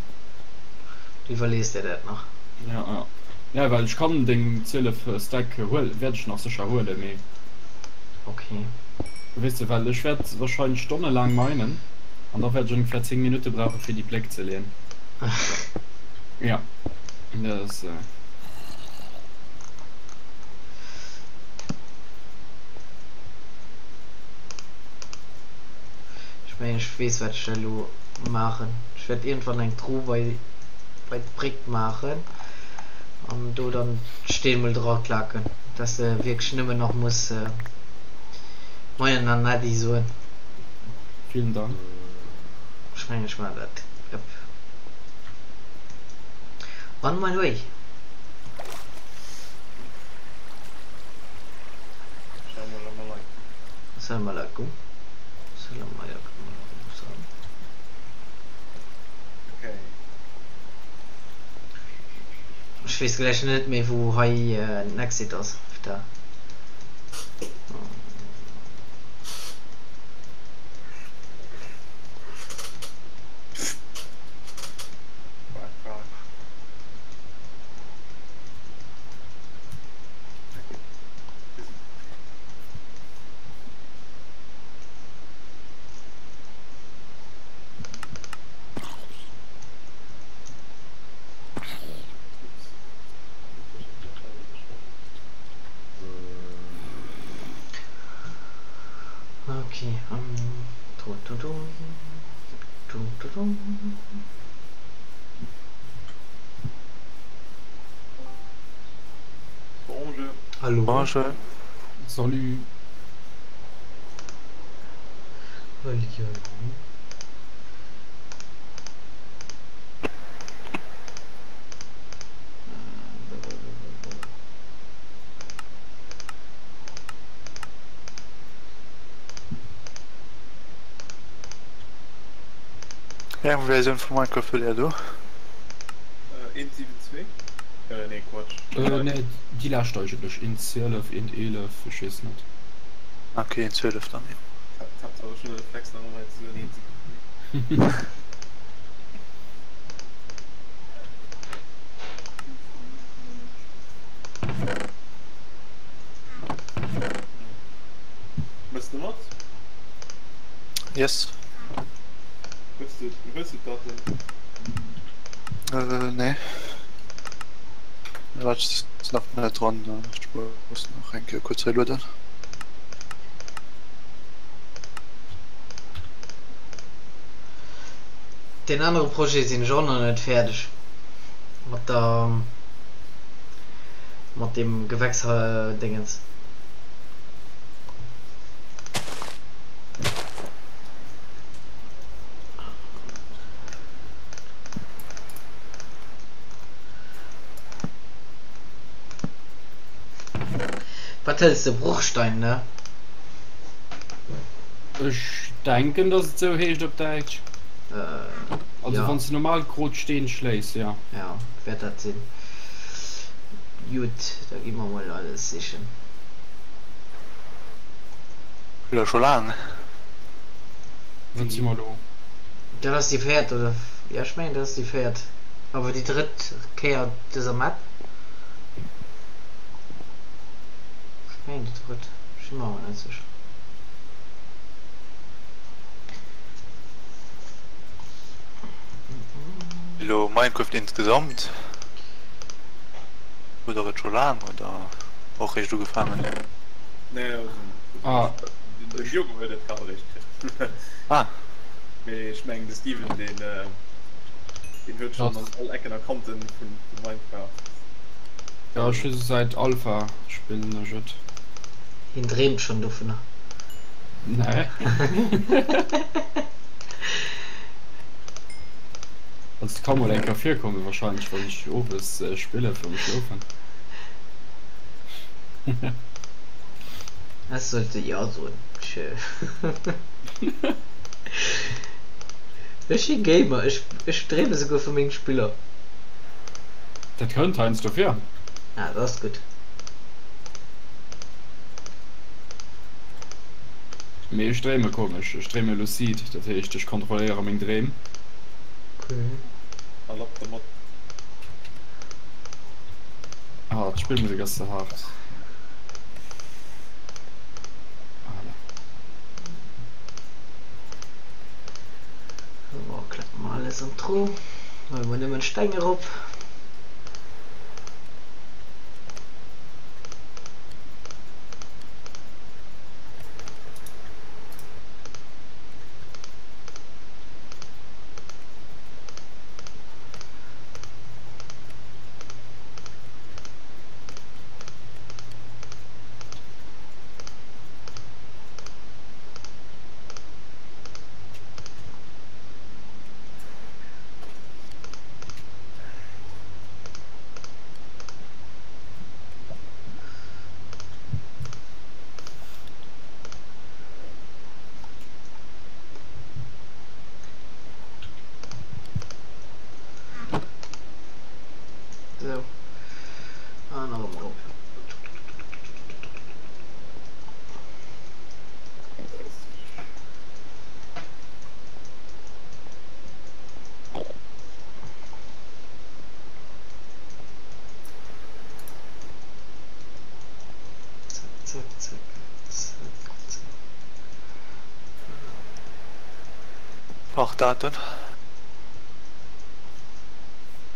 Speaker 1: Du iwwerlees der dat nach.
Speaker 2: Ja, ja. Ja, well ech kann deng 12 Stack huel, wäert ech nach sécher huelen, mee.
Speaker 1: Okay.
Speaker 2: Weess de, well ech wäert wahrscheinlech stonnelaang minen an da wäert ech ongefähr 10 Minutte brauche fir déi Bléck ze leeën. Ja, dat ass.
Speaker 1: mengen ech weess wat ech elo maachen. Ech wäert iergendwann eng Tru bei bei d'Bréck maachen an do dann d'Steen mol dra klaken, dass de wierklech nëmmen nach muss Moien an Äddi soen.
Speaker 2: Vielen Dank.
Speaker 1: Ech mengen ech maachen dat. Yep. On my way. Salam alaikum. Salam alaikum. Salam.
Speaker 3: Okay.
Speaker 1: Ech weess gläich net méi wou hei den Exit ass. Da. Okay, um,
Speaker 3: Bonjour.
Speaker 1: Hallo.
Speaker 5: Bonjour.
Speaker 2: Salut.
Speaker 1: Hallihallo.
Speaker 5: Wéi eng Versioun vu Minecraft hutt Är do?
Speaker 3: 1.7.2? Nee, Quatsch.
Speaker 2: Nee, déi lescht eigentlech, 1.12, 1.11, ech weess net.
Speaker 5: Ok, 1.12 dann, jo.
Speaker 3: Haaptsaach ech hunn de Reflex nach ëmmer hei ze soen 1.7.2. Mëss de mat?
Speaker 5: Yes.
Speaker 3: Hues de, hues de d'Daten?
Speaker 5: Äh, nee. Wat ass nach net dran, ech muss nach eng Kéier kuerz relueden.
Speaker 1: Deen anere Projet sinn ech och nach net fäerdeg mat der, mat deem Gewächsdéngens. Wat hëls de? Bruchstein, ne?
Speaker 2: Ech denken, dass et sou heescht op Däitsch.
Speaker 1: Äh,
Speaker 2: Also
Speaker 1: ja.
Speaker 2: wann s de normal grot Steen schléis, jo.
Speaker 1: Ja, wäert dat sinn. Jut, da gi mer mol alles sichen.
Speaker 5: Jo scho laang.
Speaker 2: Wat si mer elo?
Speaker 1: Dat ass déi véiert oder jo ech mengen dat ass déi véiert, awer déi drëtt Kéier op dëser Map. Ech mengen déi drëtt, ech si mer awer net sécher.
Speaker 5: Elo Minecraft insgesamt? Hutt der et scho laang oder och réischt ugefaangen?
Speaker 3: Nee, also
Speaker 2: Ah.
Speaker 3: den Diogo huet et grad eréischt kritt.
Speaker 5: Ah.
Speaker 3: Mee ech mengen de Steven deen deen huet schonn an all Ecken a Kanten vun Minecraft.
Speaker 2: Ja ech hu säit Alpha spillen ech et.
Speaker 1: Hien dreemt schonn dovunner.
Speaker 2: Nee. Also et ka mol eng Kéier virkommen wahrscheinlech wann ech owes spille virum Schlofen.
Speaker 1: Ech sollte jo soen. Ech si Gamer, ech ech dreeme souguer vu menge Spiller.
Speaker 2: Dat kënnt heiansdo vir.
Speaker 1: Ah, dat ass gutt.
Speaker 2: Mee ech dreeme komesch, ech dreeme lucid, dat heescht ech kontrolléiere meng Dreem.
Speaker 1: Okay.
Speaker 3: Erlaabt der mat.
Speaker 2: Ah, d'Spillmusek ass ze haart. Voilà.
Speaker 1: Bon, klappe mer alles an d'Truh. Huele mer nëmmen d'Steng erop. Zack, zack, zack.
Speaker 5: Brauch Daten.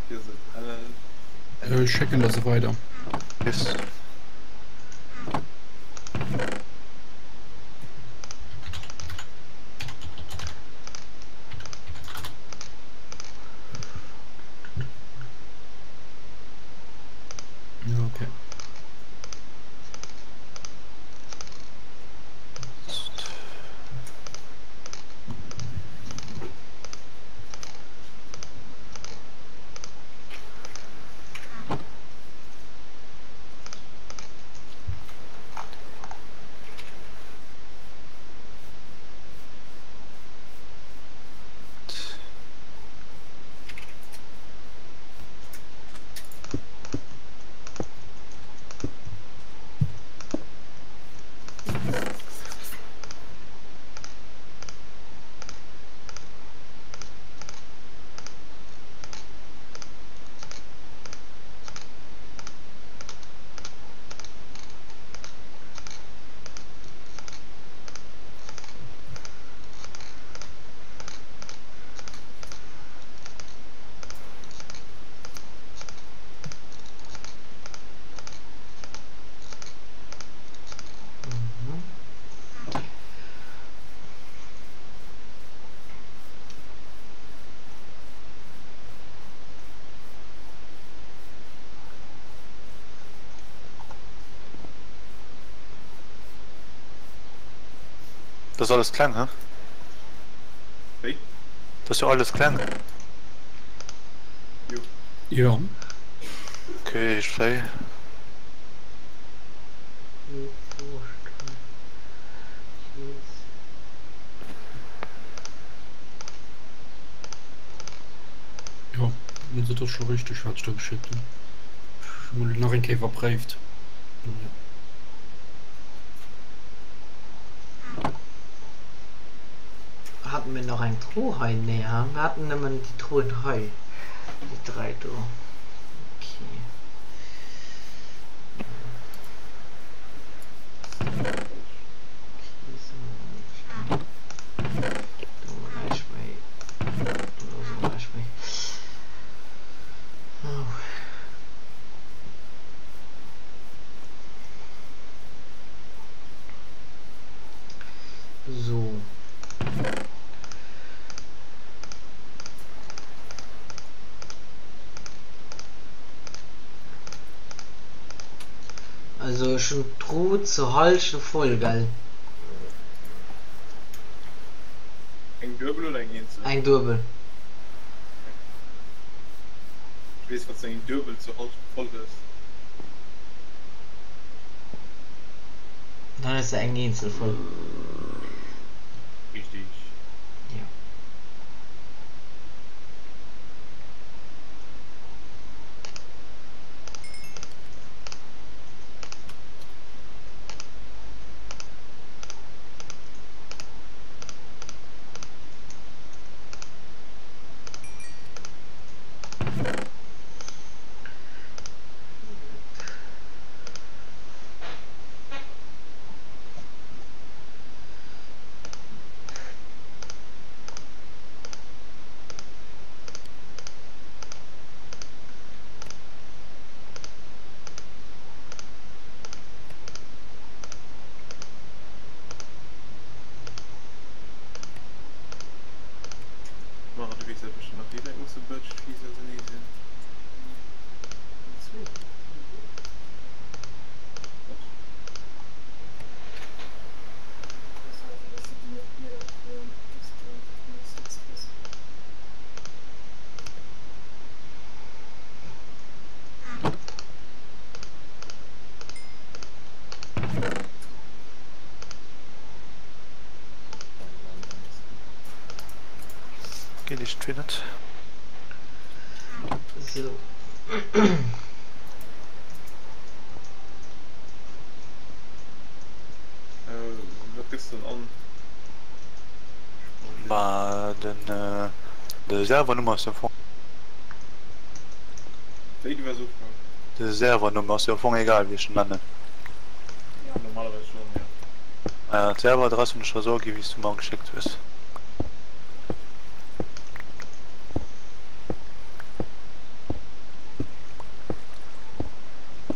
Speaker 3: Hier se LL.
Speaker 2: Ech schécken der se weider.
Speaker 5: Yes.
Speaker 2: Okay.
Speaker 5: Dat ass alles kleng, he?
Speaker 3: Wéi?
Speaker 5: Dat ass jo alles kleng.
Speaker 3: Jo.
Speaker 2: Jo.
Speaker 5: Ok, ech fléi.
Speaker 2: Jo, also dat ass scho richteg wat ech der geschéckt hunn. Ech hunn mol nach eng Kéier iwwerpréift. Jo.
Speaker 1: Haten mir nach eng Truh hei? Nee, ha? Mir haten nëmmen déi Truhen hei. Déi 3 do. Okay. So. Also schon Truhe zur Halsche voll, gell?
Speaker 3: Eng duebel oder eng eenzel?
Speaker 1: Eng duebel.
Speaker 3: Ech weess, wann s du eng duebel zur Halschent voll hues.
Speaker 1: Dann hues de eng eenzel voll.
Speaker 3: Richtig.
Speaker 1: Jo.
Speaker 3: Mara, du weess jo bestëmmt nach, wéi wäit musse Birch Trees ausenee sinn?
Speaker 5: Geet iergendwéi net.
Speaker 1: Sou.
Speaker 3: Wat gëss de dann an?
Speaker 5: Ma den de Servernummer ass jo am Fong.
Speaker 3: Wéi, du waars ofgehaakt?
Speaker 5: De Servernummer ass jo am Fong egal wéi ech en nennen.
Speaker 3: Normalerweis schon.
Speaker 5: Maja, d'Serveradress hunn ech der esou aginn, wéi s du mer geschéckt hues.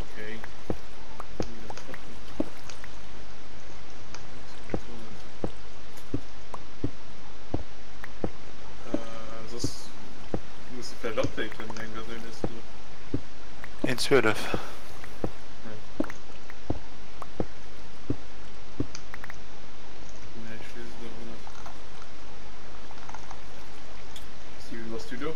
Speaker 3: Okay. Soss muss de vläicht updaten, eng Versioun hues du.
Speaker 5: 1.12.
Speaker 3: Nee, ech weess et awer net. Steven, bass du do?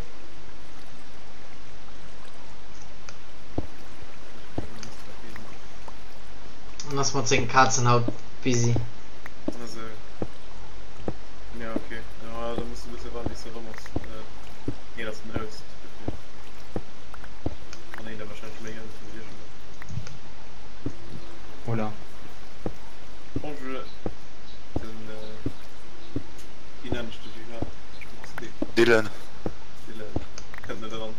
Speaker 1: En ass mat sengen Kazen haut busy.
Speaker 3: Also, ja okay. Ja, da muss du bësse warden bis e rëm ass. Nee, dat ass den Host, dofir kann een da wahrscheinlech méi ënne vum Iergendwou.
Speaker 2: Hola.
Speaker 3: Bonjour, den, wéi nennen ech dech iwwerhaapt? Ech muss dee.
Speaker 5: Dylan.
Speaker 3: Dylan kënnt net eran.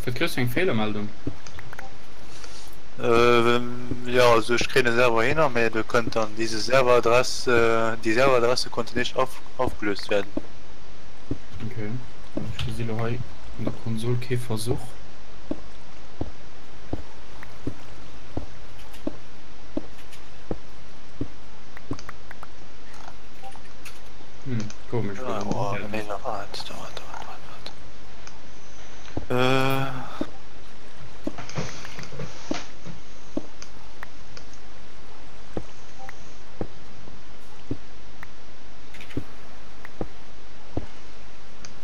Speaker 2: Wat kriss du eng Feelermeldung?
Speaker 5: Jo, also ech kréien de Server hinner, mee do kënnt dann diese Serveradresse, die Serveradresse konnte nicht aufgelöst werden.
Speaker 2: Okay, ech gesi lo hei an der Konsol kee Versuch. Hm, komesch.
Speaker 5: Oh, nee, wart, wart, wart, wart. Äh.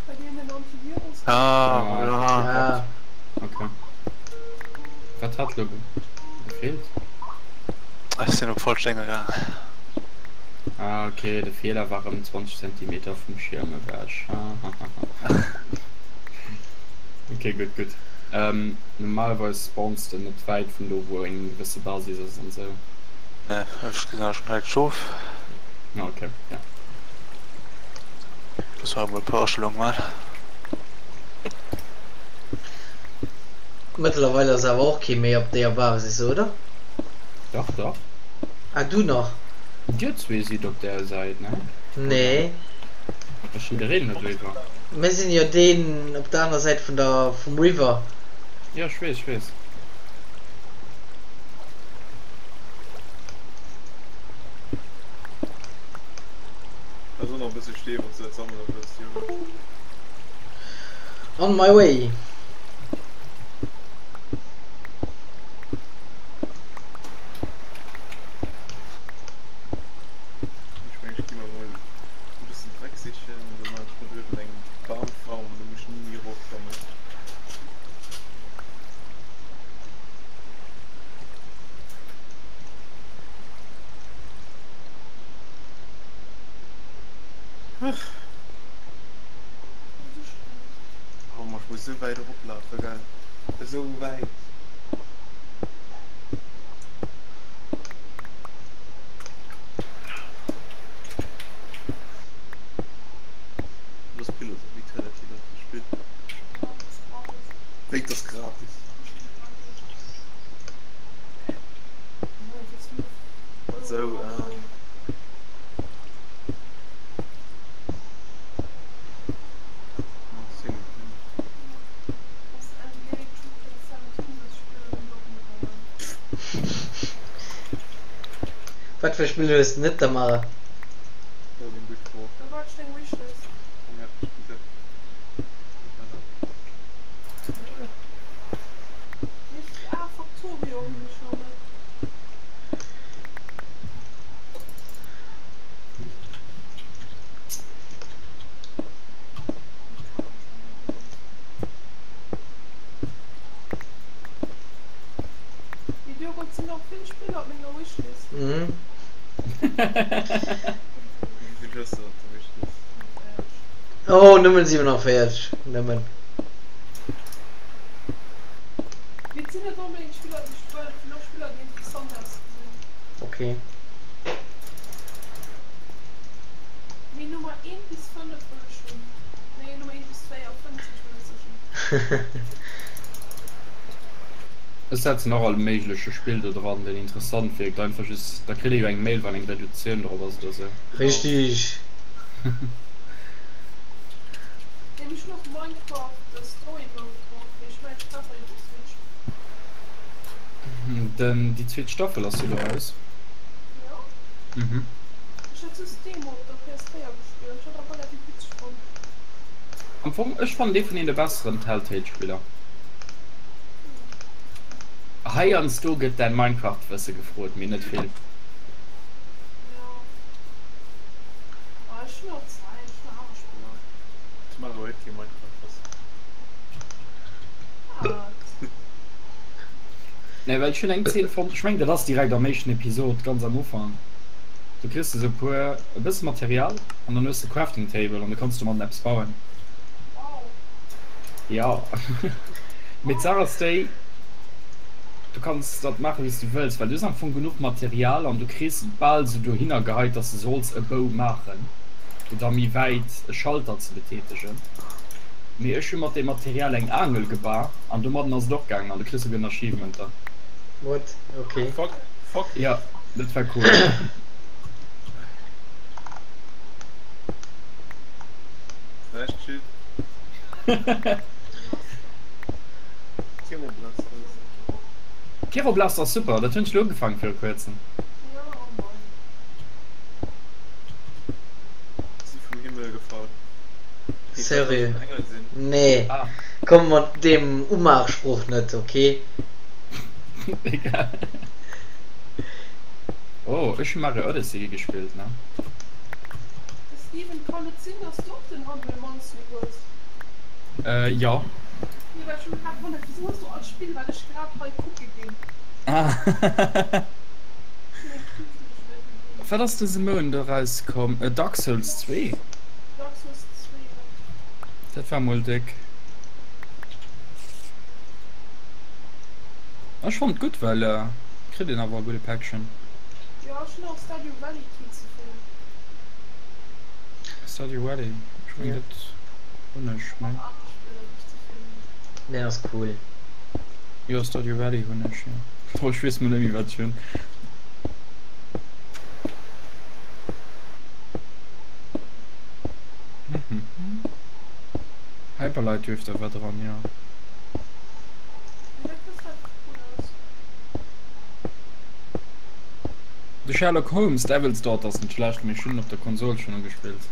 Speaker 4: Bei dir den Antivirus?
Speaker 5: Ah, voilà.
Speaker 1: Ah.
Speaker 2: Okay. Wat hat lo gefeelt?
Speaker 5: Ech sinn op falsch Dénger gaangen.
Speaker 2: Ah, okay, de Feeler war rëm 20 Zentimeter vum Schierm ewech. Okay, gutt, gutt. Ähm, normalerweis spawns de net wäit vun do, wou eng gewësse Basis ass an sou.
Speaker 5: Nee, ech gesinn awer schon direkt d'Schof.
Speaker 2: Ah, okay, ja.
Speaker 5: Muss mer emol e puer Astellungen man.
Speaker 1: Mëttlerweil ass awer och kee méi op deeër Basis, oder?
Speaker 2: Dach, dach.
Speaker 1: Ah, du nach?
Speaker 2: Dir zwee sidd op där Säit, ne?
Speaker 1: Nee.
Speaker 2: Ass jiddereen elo driwwer?
Speaker 1: Mir sinn jo deen op der aner Säit vun der, vum River.
Speaker 2: Jo, ech weess, ech weess.
Speaker 3: Da ass och nach e bësse Stee, wann s du dat sammele wëlls, Jürgen.
Speaker 1: On my way.
Speaker 3: Ech mengen ech gi mer mol e bëssen Dreck sichen an da maan ech mer drüwen eng Bamfarm an da muss ech ni méi erofkommen. Oh ma ech muss esou wäit eroplafen gell, esou wäit. Los Pillows of Eternity dat ass e Spill. Wéi dat ass gratis? Esou ah.
Speaker 1: Wat fir Spill hues de net da Mara? Mhm. Oh, nëmmen 47, nëmmen. Okay.
Speaker 4: Mee Nummer 1 bis 5 wëll ech hunn. Nee, Nummer 1 bis 4, 5 wëll ech sécher.
Speaker 2: Ech setzen och all méigleche Spill do dran, deen interessant wierkt, einfach just, da kritt ee jo eng Mail wann eng Reduktioun drop ass oder sou.
Speaker 1: Richtig.
Speaker 4: Nee, ech hun och Minecraft de Story Mode drop, mee ech mengen ech brauch dat jo op Switch.
Speaker 2: Den, déi zweet Staffel ass jo lo raus.
Speaker 4: Jo?
Speaker 2: Mhm.
Speaker 4: Ech hat just d'Demo op der PS4 gespillt, ech hat dat relativ witzeg fonnt.
Speaker 2: Am Fong, ech fannen dee vun deene besseren Telltale Spiller. Heiansdo gëtt däin Minecraft Wësse gefrot, mee net vill. Nee, well ech hunn eng Zeen fonnt, ech mengen dat ass direkt am éischten Episod, ganz am Ufank, do kriss de sou e puer, e bësse Material an dann hues de Crafting Table an du kanns domadden eppes bauen. Jo, mee d'Saach ass déi, du kanns dat maachen, wéi s du wëlls, well du hues am Fong genuch Material an du kriss bal sou dohinner geheit, dass de solls e Bou maachen, fir da méi wäit e Schalter ze betätegen. Mee ech hu mat deem Material eng Aangel geba an domadden ass et och gaangen an du kriss souguer en Achievement dann.
Speaker 1: What? Ok.
Speaker 3: Fuck, fuck.
Speaker 2: Jo, dat war cool. Kero Blaster ass super, dat hunn ech lo ugefaangen viru kuerzem.
Speaker 1: Sérieux? Nee, komm mat deem Umaachsproch net, ok?
Speaker 2: Egal. Oh, ech hu Mario Odyssey gespillt, ne?
Speaker 4: Steven, kann et sinn dass du och den Humble Monthly hues?
Speaker 2: Äh, jo.
Speaker 4: Jo, well ech hu mech grad gewonnert, wisou hues du all Spill wat ech grad hei kucke ginn?
Speaker 2: Ah. Wat ass dëse Mount erauskomm? Dark Souls 2?
Speaker 4: Dark Souls 2, jo.
Speaker 2: Dat war mol déck. Ech fonnt gutt, well kritt een awer e gudde Päckchen.
Speaker 4: Jo, ech hunn och Stardew Valley keen ze vill.
Speaker 2: Stardew Valley, ech meng dat hunn ech, nee?
Speaker 4: Och aner Spiller déi ech ze vill hunn.
Speaker 1: Deen ass cool.
Speaker 2: Jo, Stardew Valley hunn ech, jo. Oh, ech weess mol net méi wat ech hunn. Hyper Light Drifter war dran, jo.
Speaker 4: Mee dat gesäit cool aus.
Speaker 2: De Sherlock Holmes Devil's Daughter ass net schlecht, mee ech hunn en op der Konsol schonn ugespillt.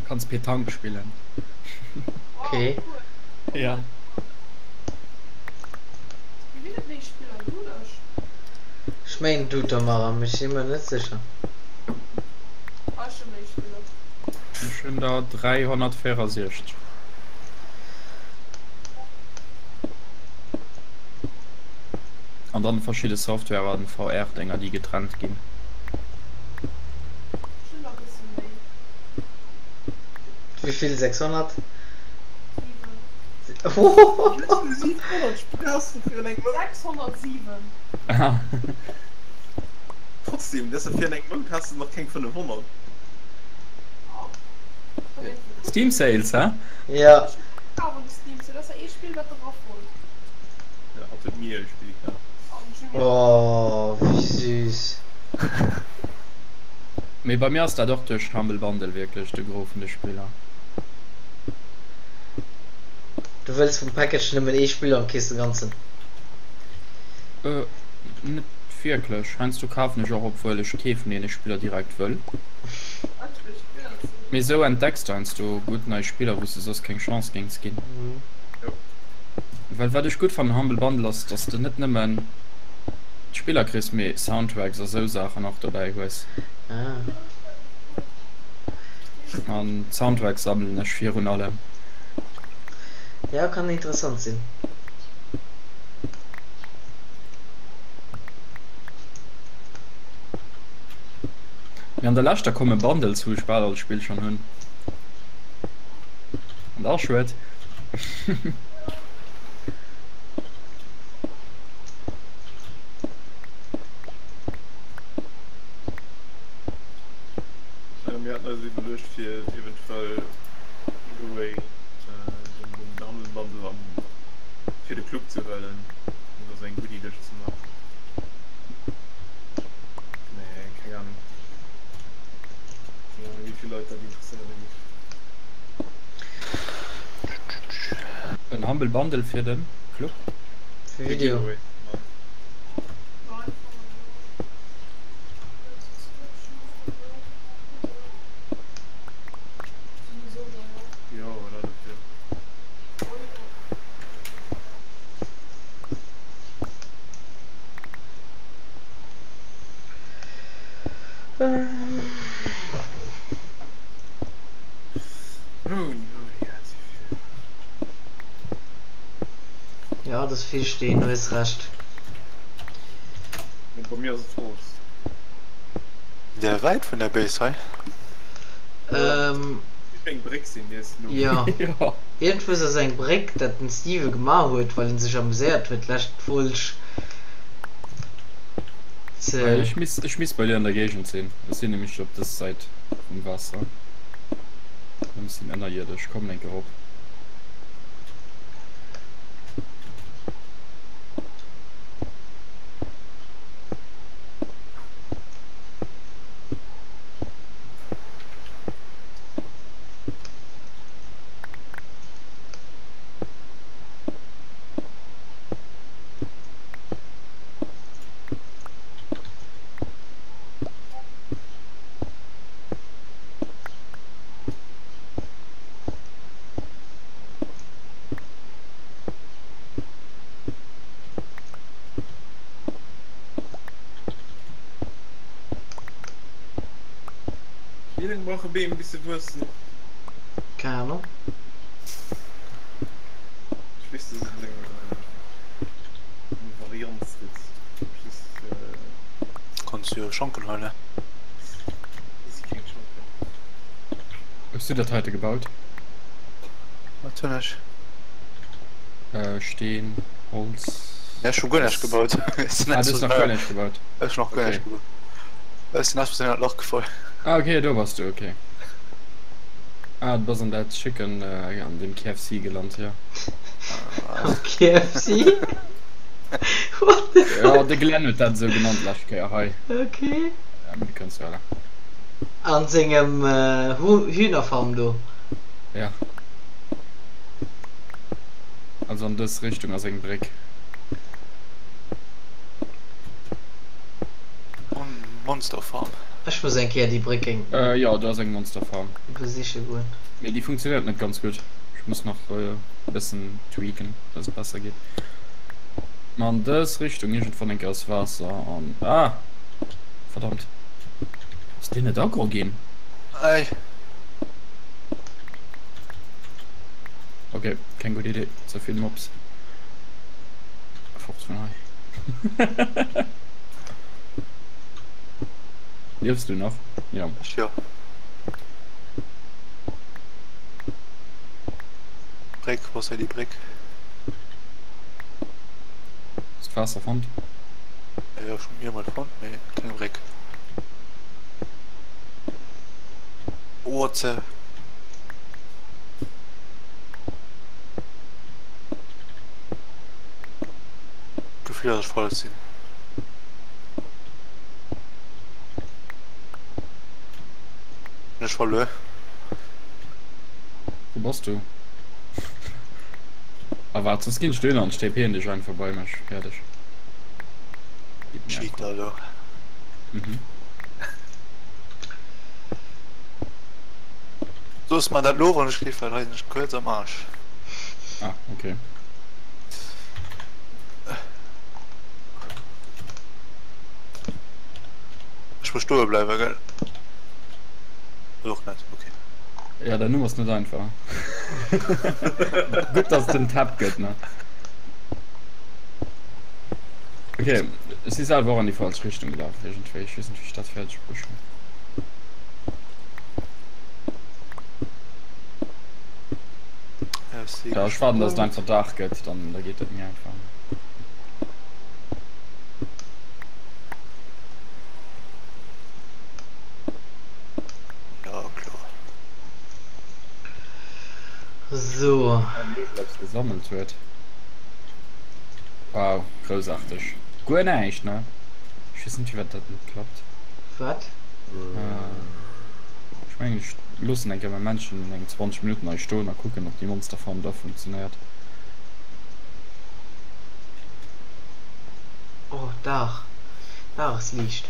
Speaker 2: Kanns Petanque spillen.
Speaker 4: Wow,
Speaker 1: Okay.
Speaker 4: cool.
Speaker 2: Ja.
Speaker 4: Wéi ginn et méi Spiller? Du oder ech?
Speaker 1: Ech mengen du Tamara, mee ech si mer net sécher.
Speaker 4: Ah, ech hu méi Spiller.
Speaker 2: Ech hunn der 364. An dann verschidde Software an VR Dénger déi getrennt ginn.
Speaker 4: Ech hunn der e bësse méi.
Speaker 1: Wéivill? 600?
Speaker 4: 7.
Speaker 3: 700 Spiller has du virun engem Mount?
Speaker 4: 607.
Speaker 2: Aha.
Speaker 3: Trotzdem, dat ass virun engem Mount has de nach keng 500.
Speaker 2: Steam Sales, hä?
Speaker 1: Ja. Oh, wéi süß.
Speaker 2: Mee bei mir ass dat och duerch Humble Bundle wierklech de Gros vun de Spiller.
Speaker 1: Du wëlls vum Package nëmmen ee Spill an kriss de ganzen?
Speaker 2: Net wierklech. Heiansdo kafen ech och obwuel ech kee vun deene Spiller direkt wëll. Mee esou entdecks de heiansdo gutt nei Spiller wou s de soss keng Chance géings ginn. Well wat ech gutt fannen Humble Bundle ass dass de net nëmmen d'Spiller kriss mee Soundtracks a sou Saachen och dobäi hues. An d'Soundtracks sammelen ech virun allem.
Speaker 1: Jo, kann interessant sinn.
Speaker 2: Mee an der Lescht da komme Bundles wou ech bal all Spill schon hunn. An dat ass schued.
Speaker 3: Mir haten eis iwwerluecht fir eventuell Blu-ray den Humble Bundle am fir de. Club ze huelen an do sou eng Goodie-Lëscht ze maachen. Mee keng Ahnung. Keng Ahnung, wéi vill Leit dat interesséiere géif.
Speaker 2: En Humble Bundle fir den Club?
Speaker 1: Fir Video.
Speaker 3: Giveaway ze maachen. Jo, voilà, dofir.
Speaker 1: Ja, das vill Steen, du hues Recht.
Speaker 3: Bei mir ass et Holz.
Speaker 5: Der wäit vun der Base hei?
Speaker 1: Ähm.
Speaker 3: Eng Bréck sinn, déi ass
Speaker 1: Jo. Iergendwous ass eng Bréck, dat den Steven gemaach huet, well en sech amuséiert huet d'lescht Folg ze.
Speaker 2: Ech misst, ech misst bei dir an der Géigend sinn. Ech sinn nämlech op dës Säit vum Waasser. Ech sinn ënnerierdesch. Komm enk erop.
Speaker 3: Wéi laang brauche Beem bis se wuessen?
Speaker 1: Keng Ahnung.
Speaker 3: Ech weess dass et eng Varianz gëtt. Just.
Speaker 5: Kanns jo Schanken huelen.
Speaker 3: Hei si keng Schanken.
Speaker 2: Hues du dat heite gebaut?
Speaker 5: Wat hunn ech?
Speaker 2: Steen, Holz.
Speaker 5: Nee, ech hu guer näischt gebaut.
Speaker 2: Ah, du hues nach guer näischt gebaut?
Speaker 5: Ech hu nach guer näischt gebaut. Ech sinn aus Versehen an d'Lach gefall.
Speaker 2: Ah, okay, do bass du, okay. Ah, du bass an dat Chicken, an deem KFC gelant, jo.
Speaker 1: Am KFC? What the fuck?
Speaker 2: Jo, de Glenn huet dat esou genannt d'lescht Kéier hei.
Speaker 1: Okay.
Speaker 2: Ja, mee du kënns jo alle.
Speaker 1: An sengem Hühnerfarm do.
Speaker 2: Ja. Also an dës Richtung ass eng Bréck.
Speaker 5: Monster Farm.
Speaker 1: Ech muss eng Kéier déi Bréck eng.
Speaker 2: Jo, do ass eng Monster Farm.
Speaker 1: Besiche goen.
Speaker 2: Mee déi funktionéiert net ganz gutt. Ech muss nach e bëssen tweaken, dass et besser geet. Ma an dës Richtung iergendwann eng Kéier ass Waasser an. Ah! Verdammt. Ass deen net aggro ginn?
Speaker 5: Ei.
Speaker 2: Ok, keng gutt Idee, ze vill Mobs. Fort vun hei. Liefs du nach? Ja.
Speaker 5: Ech jo. Bréck, wou ass hei déi Bréck?
Speaker 2: Hues d'Waasser fonnt?
Speaker 5: Jo, ech hunn d'Mier mol fonnt, mee keng Bréck. What the. Gefill dass ech falsch sinn. Hunn ech verluer.
Speaker 2: Wou bass du? Ah waart, soss ginn ech dohinner an TPen dech einfach bei mech. Fäerdeg.
Speaker 5: Cheater do.
Speaker 2: Mhm.
Speaker 5: Looss mer dat lo wann ech géif, well hei sinn ech kuerz am Arsch.
Speaker 2: Ah, okay.
Speaker 5: Ech muss stoe bleiwen, gell? Oder och net, okay.
Speaker 2: Ja, der Numm ass net einfach. Gutt, dass et den Tab gëtt, ne? Okay, ech si selwer och an déi falsch Richtung gelaf iergendwéi. Ech weess net, wéi ech dat fäerdeg bruecht hunn. Ja, ech waarden, dass et einfach Dag gëtt, dann da geet dat méi einfach.
Speaker 5: Ja, kloer.
Speaker 1: So.
Speaker 2: Eppes gesammelt huet. Wow, groussaarteg. Guer näischt, ne? Ech weess net firwat dat net klappt.
Speaker 1: Wat?
Speaker 2: Ech mengen ech loossen eng Kéier mäi Männchen eng 20 Minutten hei stoen a kucken ob déi Monsterfarm da funktionéiert.
Speaker 1: Oh Dag, Dagesliicht.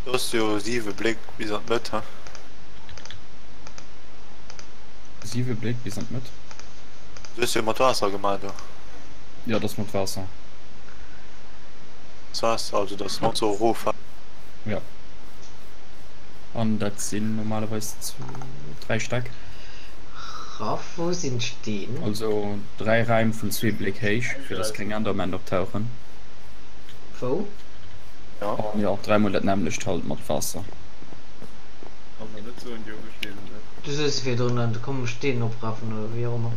Speaker 5: Du hues jo 7 Bléck bis an d'Mëtt, he?
Speaker 2: 7 Bléck bis an d'Mëtt?
Speaker 5: Du hues jo mat Waasser gemaach do.
Speaker 2: Jo, dat ass mat Waasser.
Speaker 5: Waasser, also dass d'Monster och eroffalen.
Speaker 2: Jo. An dat sinn normalerweis 3 Stäck.
Speaker 1: Raff, wou sinn d'Steen?
Speaker 2: Also 3 Räim vun zwee Bléck héich, fir dass keng Endermen optauchen.
Speaker 1: Wou?
Speaker 5: Ja.
Speaker 2: An jo, dräimol dat nämmlecht halt mat Waasser.
Speaker 3: Kann der net soen, déi wou Steen sinn.
Speaker 1: Du soos virdrun, an do kommen Steen opraffen oder wéi och ëmmer.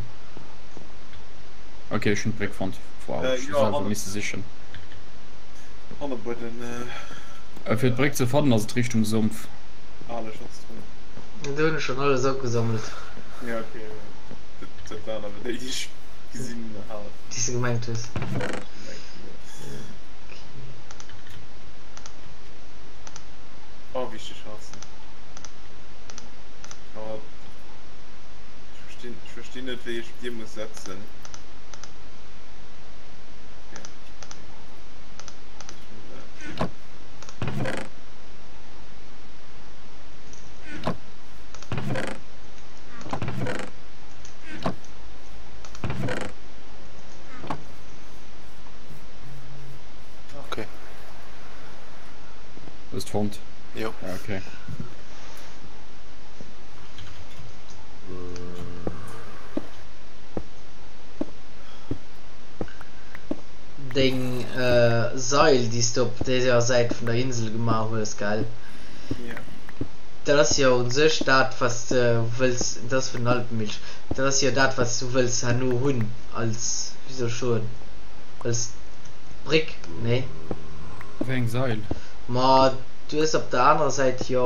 Speaker 2: Ok, ech hunn d'Bréck fonnt. Wow, ech hu selwer misse sichen.
Speaker 3: Hanne bei den.
Speaker 2: Fir d'Bréck ze fannen ass et Richtung Sumpf.
Speaker 3: Ale Schatztruhe.
Speaker 1: Do hunn ech schon alles opgesammelt.
Speaker 3: Ja ok, dat waren awer déi déi ech gesinn hat.
Speaker 1: Déi s de gemengt hues.
Speaker 3: Oh wichteg Chancen. Oh, ech verstinn, ech verstinn net wéi ech dir muss setzen. Okay.
Speaker 5: Okay.
Speaker 2: Hues d'fonnt?
Speaker 5: Jo.
Speaker 2: Ja, okay.
Speaker 1: Deng Sail déi s de op deser Säit vun der Insel gemaach hues, gell?
Speaker 3: Ja.
Speaker 1: Dat ass jo un sech dat wat s de wëlls, dat ass vun den Alpenmilch, dat ass jo dat wat s du wëlls herno hunn als, wéi soll ech soen, als Bréck, nee?
Speaker 2: Wéi eng Sail?
Speaker 1: Ma du hues op der anerer Säit jo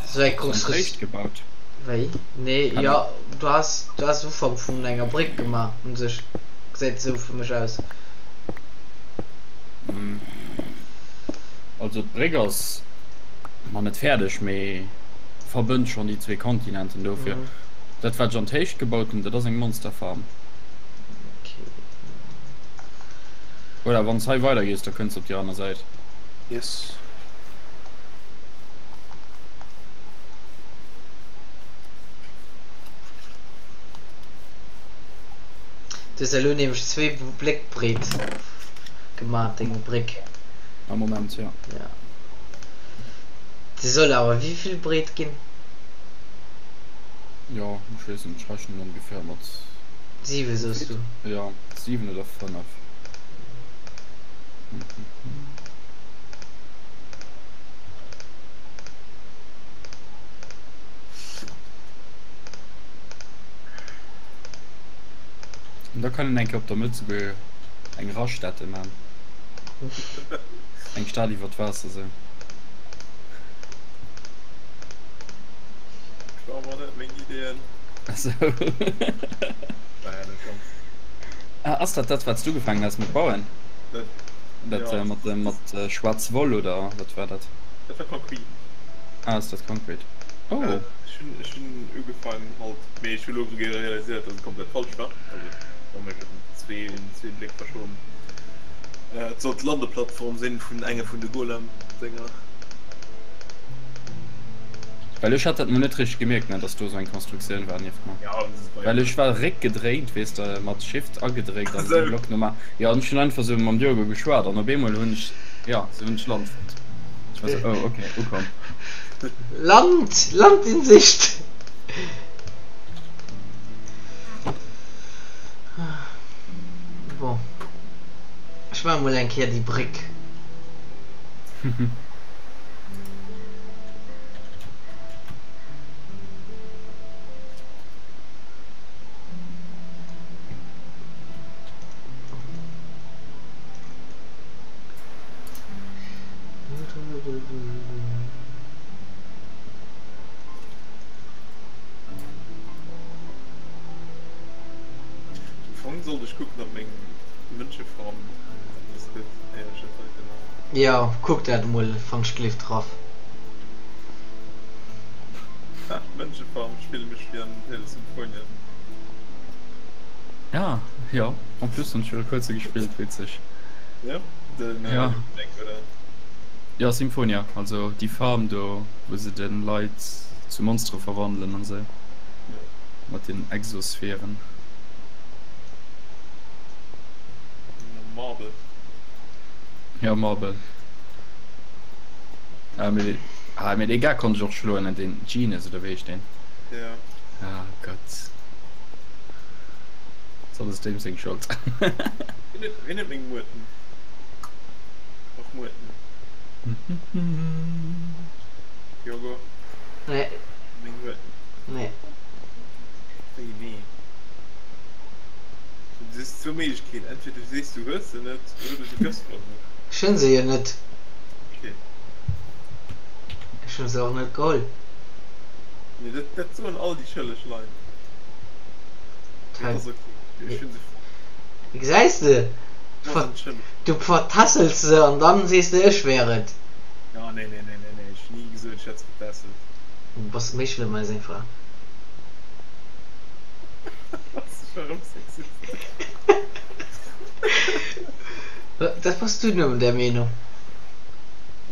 Speaker 1: esou eng
Speaker 2: An
Speaker 1: Konstrus.
Speaker 2: d'Héicht gebaut.
Speaker 1: Wéi? Nee,
Speaker 2: Hä?
Speaker 1: jo, du has, du has Ufank vun enger Bréck gemaach un sech, gesäit esou fir mech aus.
Speaker 2: Also d'Bréck ass nach net fäerdeg, mee verbënnt schonn déi zwee Kontinenten. Dofir dat wat ech an d'Héicht gebaut hunn, dat ass eng Monsterfarm. Voilà, wann s hei weider gees, da kënns de op déi aner Säit.
Speaker 5: Yes.
Speaker 1: Du hues elo nämlech zwee Bléck breet gemaach, deng Bréck.
Speaker 2: Am Moment, jo.
Speaker 1: Ja. Se soll awer wéivill breet ginn?
Speaker 2: Jo, ech weess net, ech rechnen ongeféier mat.
Speaker 1: 7 soos du?
Speaker 2: Jo, 7 oder 5. An da kann een eng Kéier op der Mëtt souguer eng Raststätte man. Eng Stad iwwer d'Waasser sou.
Speaker 3: Klau mer net meng Ideeën.
Speaker 2: Sou.
Speaker 3: War ja net ganz.
Speaker 2: Ah, ass dat dat wat s du ugefaangen has mat bauen?
Speaker 3: Dat,
Speaker 2: Dat
Speaker 3: ja.
Speaker 2: mat mat schwaarz Woll oder wat war dat?
Speaker 3: Dat war Concrete.
Speaker 2: Ah, ass dat Concrete? Oh.
Speaker 3: Ech hunn, ech hunn ugefaangen halt, mee ech hu lo realiséiert, dass et komplett falsch war. Also, war mech ëm zwee, zwee Bléck verschoben. Et sollt d'Landeplattform sinn vun enge vun de Golem-Dénger.
Speaker 2: Well ech hat dat mol net richteg gemierkt, ne, dass do esou eng Konstruktioun war nieft mer.
Speaker 3: Ja, das war
Speaker 2: Well ech war réckgedréint, weess de, mat Shift agedréckt an de Block normal. Jo, an ech hunn einfach esou mam Diogo geschwat an op eemol hunn ech, jo, sou hunn ech Land fonnt. Ech war esou, oh, okay, ukomm.
Speaker 1: Land! Land in Sicht! Bon. Ech maache mol eng Kéier déi Bréck.
Speaker 3: Am Fong sollt ech kucken ob meng Mënscheform eppes gëtt éier ech dat heite maachen.
Speaker 1: Jo, kuck dat emol wann ech gleeft raff.
Speaker 3: Ha, Mënscheform, ech fille mech wéi an Tales of Symphonia.
Speaker 2: Ja, jo, en plus hunn ech viru kuerzem gespillt, witzeg.
Speaker 3: Jo, den
Speaker 2: Ja.
Speaker 3: Remake, oder?
Speaker 2: Jo, Symphonia, also déi Farm do, wou se de Leit zu Monstere verwandelen an esou.
Speaker 3: Jo.
Speaker 2: Mat den Exosphären.
Speaker 3: Marble.
Speaker 2: Ja, Marble. Ah, mee, ah, mee dee Gag konnt ech och schloen, den Genus, oder wéi heescht deen?
Speaker 3: Ja.
Speaker 2: Ah Gott. Ass alles deem seng Schold.
Speaker 3: Wien huet meng Muerten? Och Muerten. Diogo?
Speaker 1: Nee.
Speaker 3: Meng Muerten.
Speaker 1: Nee.
Speaker 3: Wéi nee? Du hues zwou Méiglechkeeten, entweder du sees du hues se net oder du gëss mer se.
Speaker 1: Ech hunn se jo net.
Speaker 3: Okay.
Speaker 1: Ech hunn se och net geholl.
Speaker 3: Nee, dat, dat soen all déi schëlleg Leit. Mee et ass ok. Ech hunn se fonnt.
Speaker 1: Gesäis de?
Speaker 3: Du bass net schëlleg.
Speaker 1: Du vertässels se an dann sees de ech wär et.
Speaker 3: Ja, nee, nee, nee, nee, nee, ech hunn ni gesot ech hätt se vertässelt.
Speaker 1: Du bass méi schlëmm wei seng Fra.
Speaker 3: Bass du scho rëm Sexist?
Speaker 1: Dat bass du nëmmen där Meenung.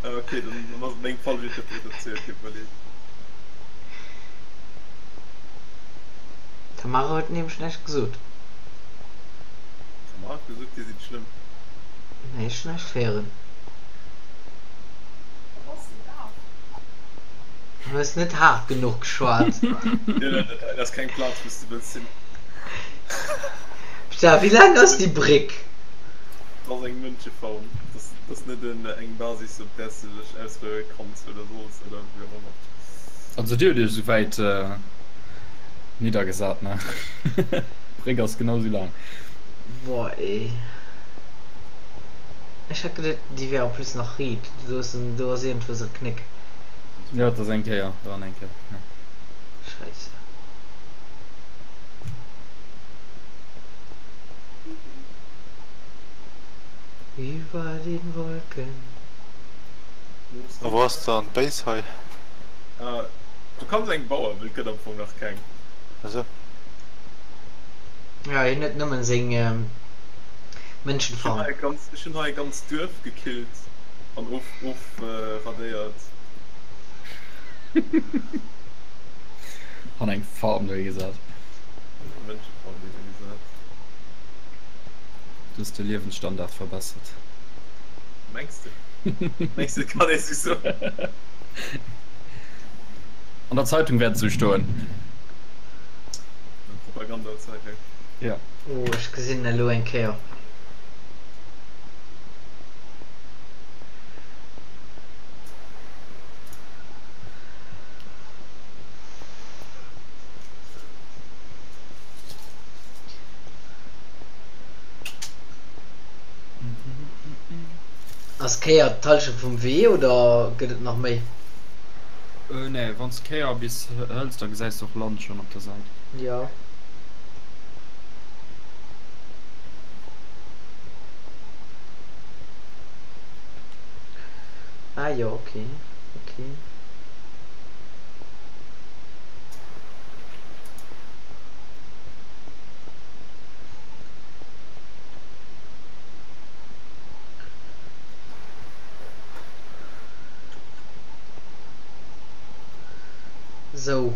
Speaker 3: Ah, ok, dann ass et meng falsch Interpretatioun, deet mer leed.
Speaker 1: D'Tamara huet nämlech näischt gesot.
Speaker 3: D'Tamara huet gesot, dir sidd schlëmm.
Speaker 1: Nee, ech hunn näischt héieren. Du hues net haart genuch geschwat.
Speaker 3: Dat ass keng Plaz, wou s de wëlls sinn.
Speaker 1: Pta, wéi laang ass déi Bréck?
Speaker 3: Dat ass eng Mënscheform. Dat ass net eng Basis, op där s de dech ausroue kanns oder solls oder wéi och ëmmer.
Speaker 2: Also dir hutt iech esou wäit niddergesat, ne? D'Bréck ass genau esou laang.
Speaker 1: Boah ey. Ech hat geduet déi wär en plus nach riit. Do ass en, do ass iergendwou sou e Knéck.
Speaker 2: Jo, et ass eng Kéier dran, eng Kéier, jo.
Speaker 1: Scheisse. Über den Wolken.
Speaker 5: A wou ass dann d'Base hei?
Speaker 3: Du kanns eng bauen, well et gëtt am Fong nach keng.
Speaker 5: Esou.
Speaker 1: Ja, hien huet nëmmen seng Mënschenform.
Speaker 3: Ech hunn hei e ganzt Duerf gekillt an ofradéiert.
Speaker 2: An eng Farm dohi gesat.
Speaker 3: An eng Mënschefarm dohi gesat.
Speaker 2: Du hues de Liewensstandard verbessert.
Speaker 3: Mengs de? Mengs de, et kann ee sou soen?
Speaker 2: An der Zeitung wäert et sou stoen.
Speaker 3: Propagandazeitung.
Speaker 2: Ja.
Speaker 1: Oh, ech gesinn elo eng Kéier. Ass Kéier d'Halschent vum Wee oder gëtt et nach méi?
Speaker 2: Nee, wann s de Kéier bis hëls, da gesäis de och Land schonn op der Säit.
Speaker 1: Jo. Ah jo, okay, okay. Sou,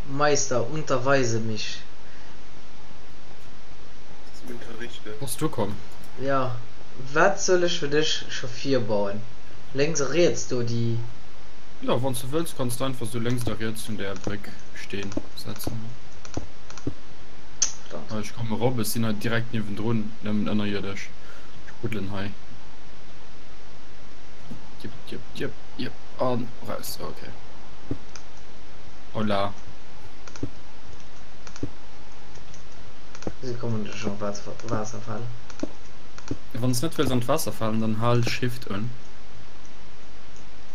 Speaker 1: Meister, unterweise mich.
Speaker 3: Zu unterrichten.
Speaker 2: Bass du komm?
Speaker 1: Jo, wat soll ech fir dech scho virbauen? Lénks a riets do déi.
Speaker 2: Jo, wanns de wëlls kanns de einfach sou lénks oder riets vun där Bréck Steen setzen.
Speaker 1: Verdammt.
Speaker 2: Ech kommen erop, ech sinn hei direkt niewendrun, nëmmen ënnerierdesch. Ech buddelen hei. Jep, jep, jep, jep, an raus. Ok. Hola.
Speaker 1: Wéi kommen ech an d'Waasser falen?
Speaker 2: Wann s net wëlls an d'Waasser falen, dann hal Shift un.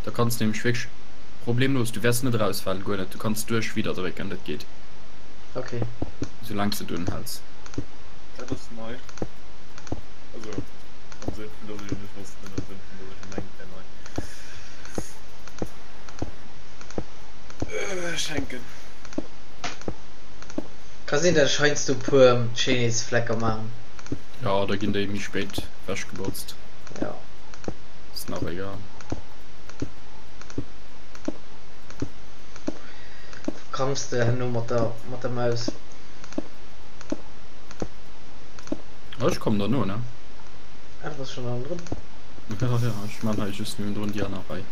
Speaker 2: Da kanns de nämlech wierklech problemlos, du wäers net erausfalen, guer net, du kanns duerch wieder drécken, dat geet.
Speaker 1: Ok.
Speaker 2: Soulaang s de et unhäls.
Speaker 3: Dat ass nei. Also am Sënn vun dass ech et net wosst, net am Sënn vun dass ech mengen et wär nei. Schenken.
Speaker 1: Ka sinn dat ech heiansdo e puer Schéinheetsflecker maachen.
Speaker 2: Jo, da ginn déi méi spéit wechgebotzt.
Speaker 1: Jo.
Speaker 2: Ass nach egal.
Speaker 1: Verkrampfs de herno mat der mat der Maus.
Speaker 2: Oh, ech kommen der no, ne?
Speaker 1: Ah, du bass schon hannendrun.
Speaker 2: Ja, ja, ech man hei just niewendrun déi aner Rei.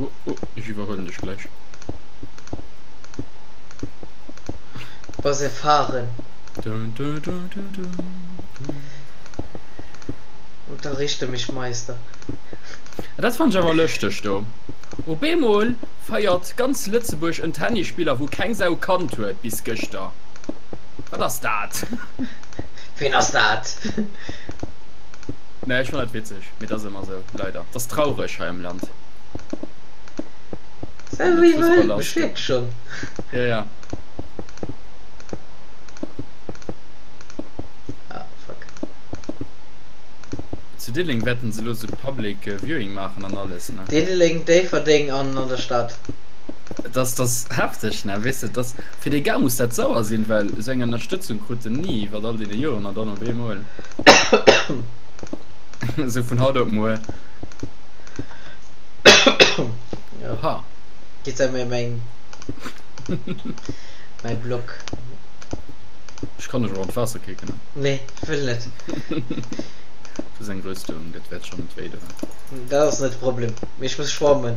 Speaker 2: Oh, oh, ech iwwerhuelen dech gläich.
Speaker 1: Bass erfahren.
Speaker 2: Dun, dun, dun, dun, dun, dun.
Speaker 1: Unterrichte mich, Meister.
Speaker 2: Dat fannt ech awer lëschteg do. Op eemol feiert ganz Lëtzebuerg en Tennisspiller wou keng Sau kannt huet bis gëschter. Wat ass dat?
Speaker 1: Ween ass dat?
Speaker 2: Nee ech fann dat witzeg, mee et ass ëmmer esou, leider. Et ass traureg hei am Land.
Speaker 1: Wann de Fussball lass geet.
Speaker 2: Jo jo.
Speaker 1: Ah fuck.
Speaker 2: Zu Diddeleng wäerten se elo sou Public Viewing maachen an alles ne?
Speaker 1: Diddeleng, Déifferdeng an an der Stad.
Speaker 2: Dass dass hefteg ne, weess de dass fir dee Gars muss dat sauer sinn, well esou eng Ënnerstëtzung krut en ni iwwert all deene Joren an dann op eemol esou vun haut op muer.
Speaker 1: Jo.
Speaker 2: Ha.
Speaker 1: Geet säi meng mäi Blog.
Speaker 2: Ech kann dech och an d'Waasser kicken.
Speaker 1: Nee, wëll net.
Speaker 2: Du hues eng Rüstung, dat wäert schon net wéi doen.
Speaker 1: Dat ass net de Problem, mee ech muss schwammen.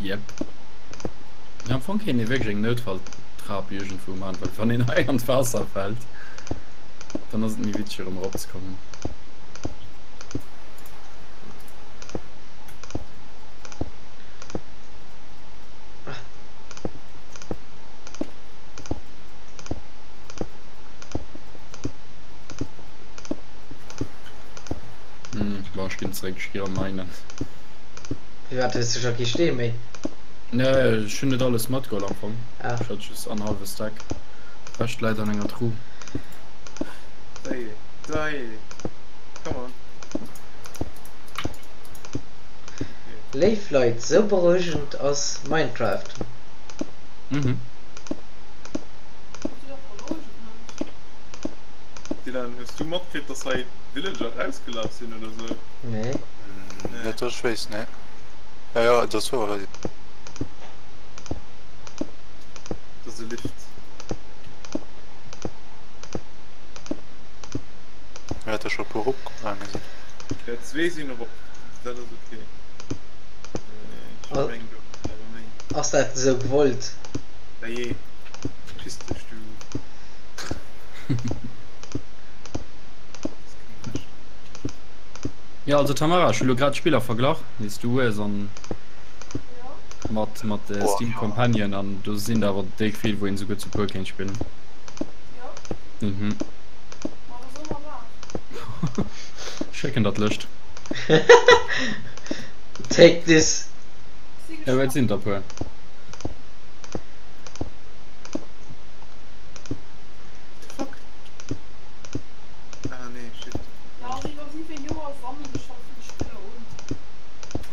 Speaker 2: Jep. Ja, am Fong kéint ee wierklech eng Noutfalltrap iergendwou man, well wann een hei an d'Waasser fält, dann ass et méi witzeg erëm eropzekommen. Hm, bon, ech ginn zeréck, ech gi erëm minen.
Speaker 1: Firwat hues du scho kee Steen méi?
Speaker 2: Nee, ech hunn net alles matgeholl am Fong.
Speaker 1: Ah.
Speaker 2: Ech hat just annerhallwe Stack. Rescht läit an enger Truh.
Speaker 3: Dei, dei, come on. Okay.
Speaker 1: Léif Leit, sou berouegend ass Minecraft.
Speaker 2: Mhm.
Speaker 3: Dylan, hues du matkritt, dass hei Villager rausgelaf sinn oder sou?
Speaker 1: Nee.
Speaker 3: Nee.
Speaker 5: Net dass ech wéisst, nee. Ja, ja, et ass wouer.
Speaker 3: Dat ass e Lift.
Speaker 5: Ja, et ass scho e puer eropgaange sinn.
Speaker 3: Ja, zwee sinn erop. Dat ass ok. Ech mengen, do kommen awer méi.
Speaker 1: Ass dat esou gewollt?
Speaker 3: Dajee, piss dech du.
Speaker 2: Jo also Tamara, ech hu lo grad d'Spiller verglach déi s du hues an mat mat de Steam Companion an do sinn der awer déck vill wou een esouguer zu puer kéint spillen. Mhm. Schécken der d'Lëscht.
Speaker 1: Take this!
Speaker 2: Jo et sinn der puer.
Speaker 3: Fuck. Ah nee, shit.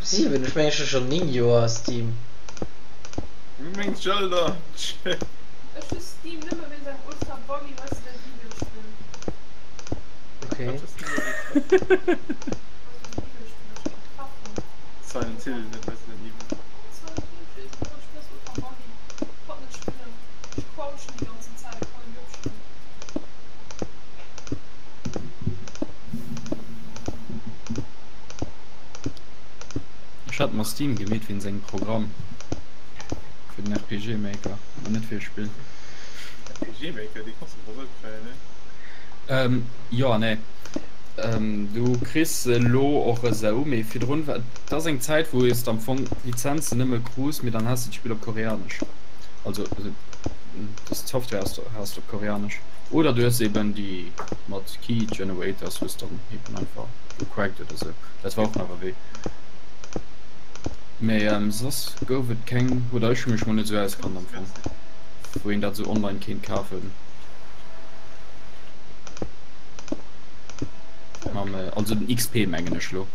Speaker 1: 7? Ech mengen ech hu schon 9 Joer Steam.
Speaker 3: Meng Gelder!
Speaker 4: Ech hu Steam nëmme wéinst engem ultra buggy Resident Evil Spill.
Speaker 1: Okay.
Speaker 3: Silent Hill, net Resident Evil.
Speaker 2: Ech hat mer Steam gemeet wéinst engem Programm fir den RPG Maker, awer net fir e Spill.
Speaker 3: RPG Maker, dee kanns de dach esou kréien, nee?
Speaker 2: Jo an nee. Du kriss se elo och esou, mee virdrun war, et ass eng Zäit wou s de am Fong d'Lizenzen nëmme krus, mee dann has de d'Spill op Koreanesch. Also. D'Software ass ass op Koreanesch. Oder du hues eben déi mat Key Generators, wou s dann eben einfach gecrackt oder sou. Dat war och nach e Wee. Mee soss gouf et keng, oder ech hu mech mol net sou auskannt am Fong, wou een dat sou online kéint kafen. Mam, also den XP mengen ech lo.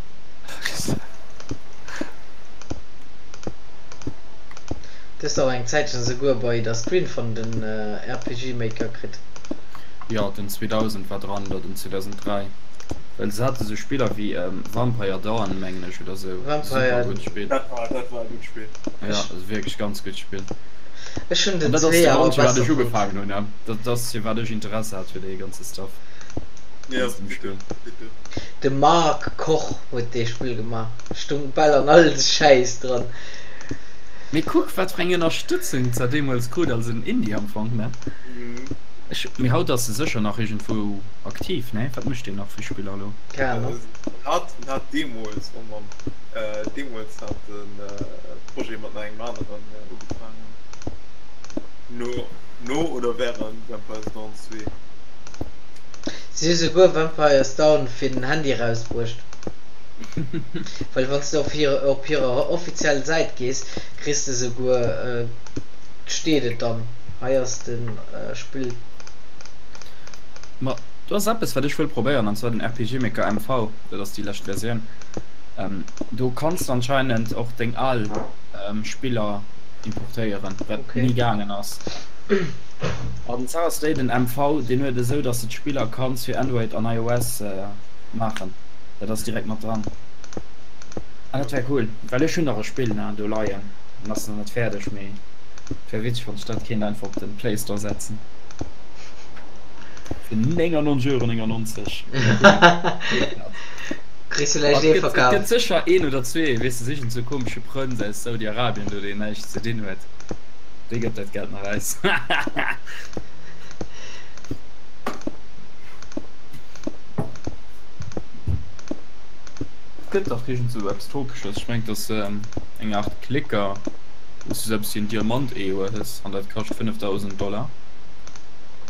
Speaker 1: Du hues dach eng Zäitchen souguer bei der Screen van den RPG Maker kritt.
Speaker 2: Jo, den 2000 war dran oder den 2003. Well se hate sou Spiller wéi Vampire Dawn mengen ech oder sou. Super gutt Spill.
Speaker 3: Dat war dat war e gutt Spill.
Speaker 2: Ja, also wierklech ganz gutt Spill.
Speaker 1: Ech hunn
Speaker 2: An
Speaker 1: den
Speaker 2: dat ass
Speaker 1: 2
Speaker 2: de
Speaker 1: awer
Speaker 2: Grond firwat
Speaker 1: besser
Speaker 2: ech
Speaker 1: fonnt.
Speaker 2: ugefaangen hunn, ne? Dat ass firwat ech Interesse hat fir dee ganze Stuff.
Speaker 3: Ja,
Speaker 2: Wéinst dem
Speaker 3: ditto,
Speaker 2: Spill.
Speaker 3: ditto.
Speaker 1: De Marc Koch huet dee Spill gemaach. Stung bal an all Schäiss dran.
Speaker 2: Mee kuck wat fir eng Ënnerstëtzung d'sa deemools krut als en Indie am Fong, ne? Ech, mee haut ass e sécher nach iergendwou aktiv, ne? Wat mécht deen nach fir Spiller elo?
Speaker 1: Keng Ahnung.
Speaker 3: En hat, en hat deemools, oh Mann, deemools hat en e Projet mat nach engem aneren ugefaangen. No, no oder während Vampires Dawn 2.
Speaker 1: Si hu souguer Vampires Dawn fir den Handy erausbruecht. Well wann s de op hir op hirer offiziell Säit gees, kriss de souguer, steet et dann, hei ass de Spill.
Speaker 2: Ma do ass eppes wat ech wëll probéieren, an zwar den RPG Maker MV, dat ass déi lescht Versioun. Do kanns de anscheinend och deng al Spiller importéieren, wat ni gaangen ass. An d'Saach ass déi, den MV deen huet esou, datt s de d'Spiller kanns fir Android an iOS maachen, dat ass direkt mat dran. An dat wär cool, well ech hunn nach e Spill ne do leien, en ass nach net fäerdeg, mee et wär witzeg wann ech dat kéint einfach op den Play Store setzen fir 99 Euro 99.
Speaker 1: Kriss du vläicht ee
Speaker 2: Et gëtt
Speaker 1: verkaf.
Speaker 2: sécher een oder zwee, weess de, sichen sou komesche Prënz aus Saudi-Arabien do deen näischt ze dinn huet, dee gëtt dat Geld nach aus. Et gëtt dach iergend sou eppes Topesches, ech mengen et ass eng Art Klicker wou s du sou eppes wéi en Diamant-Ee hues an dat kascht 5000 Dollar.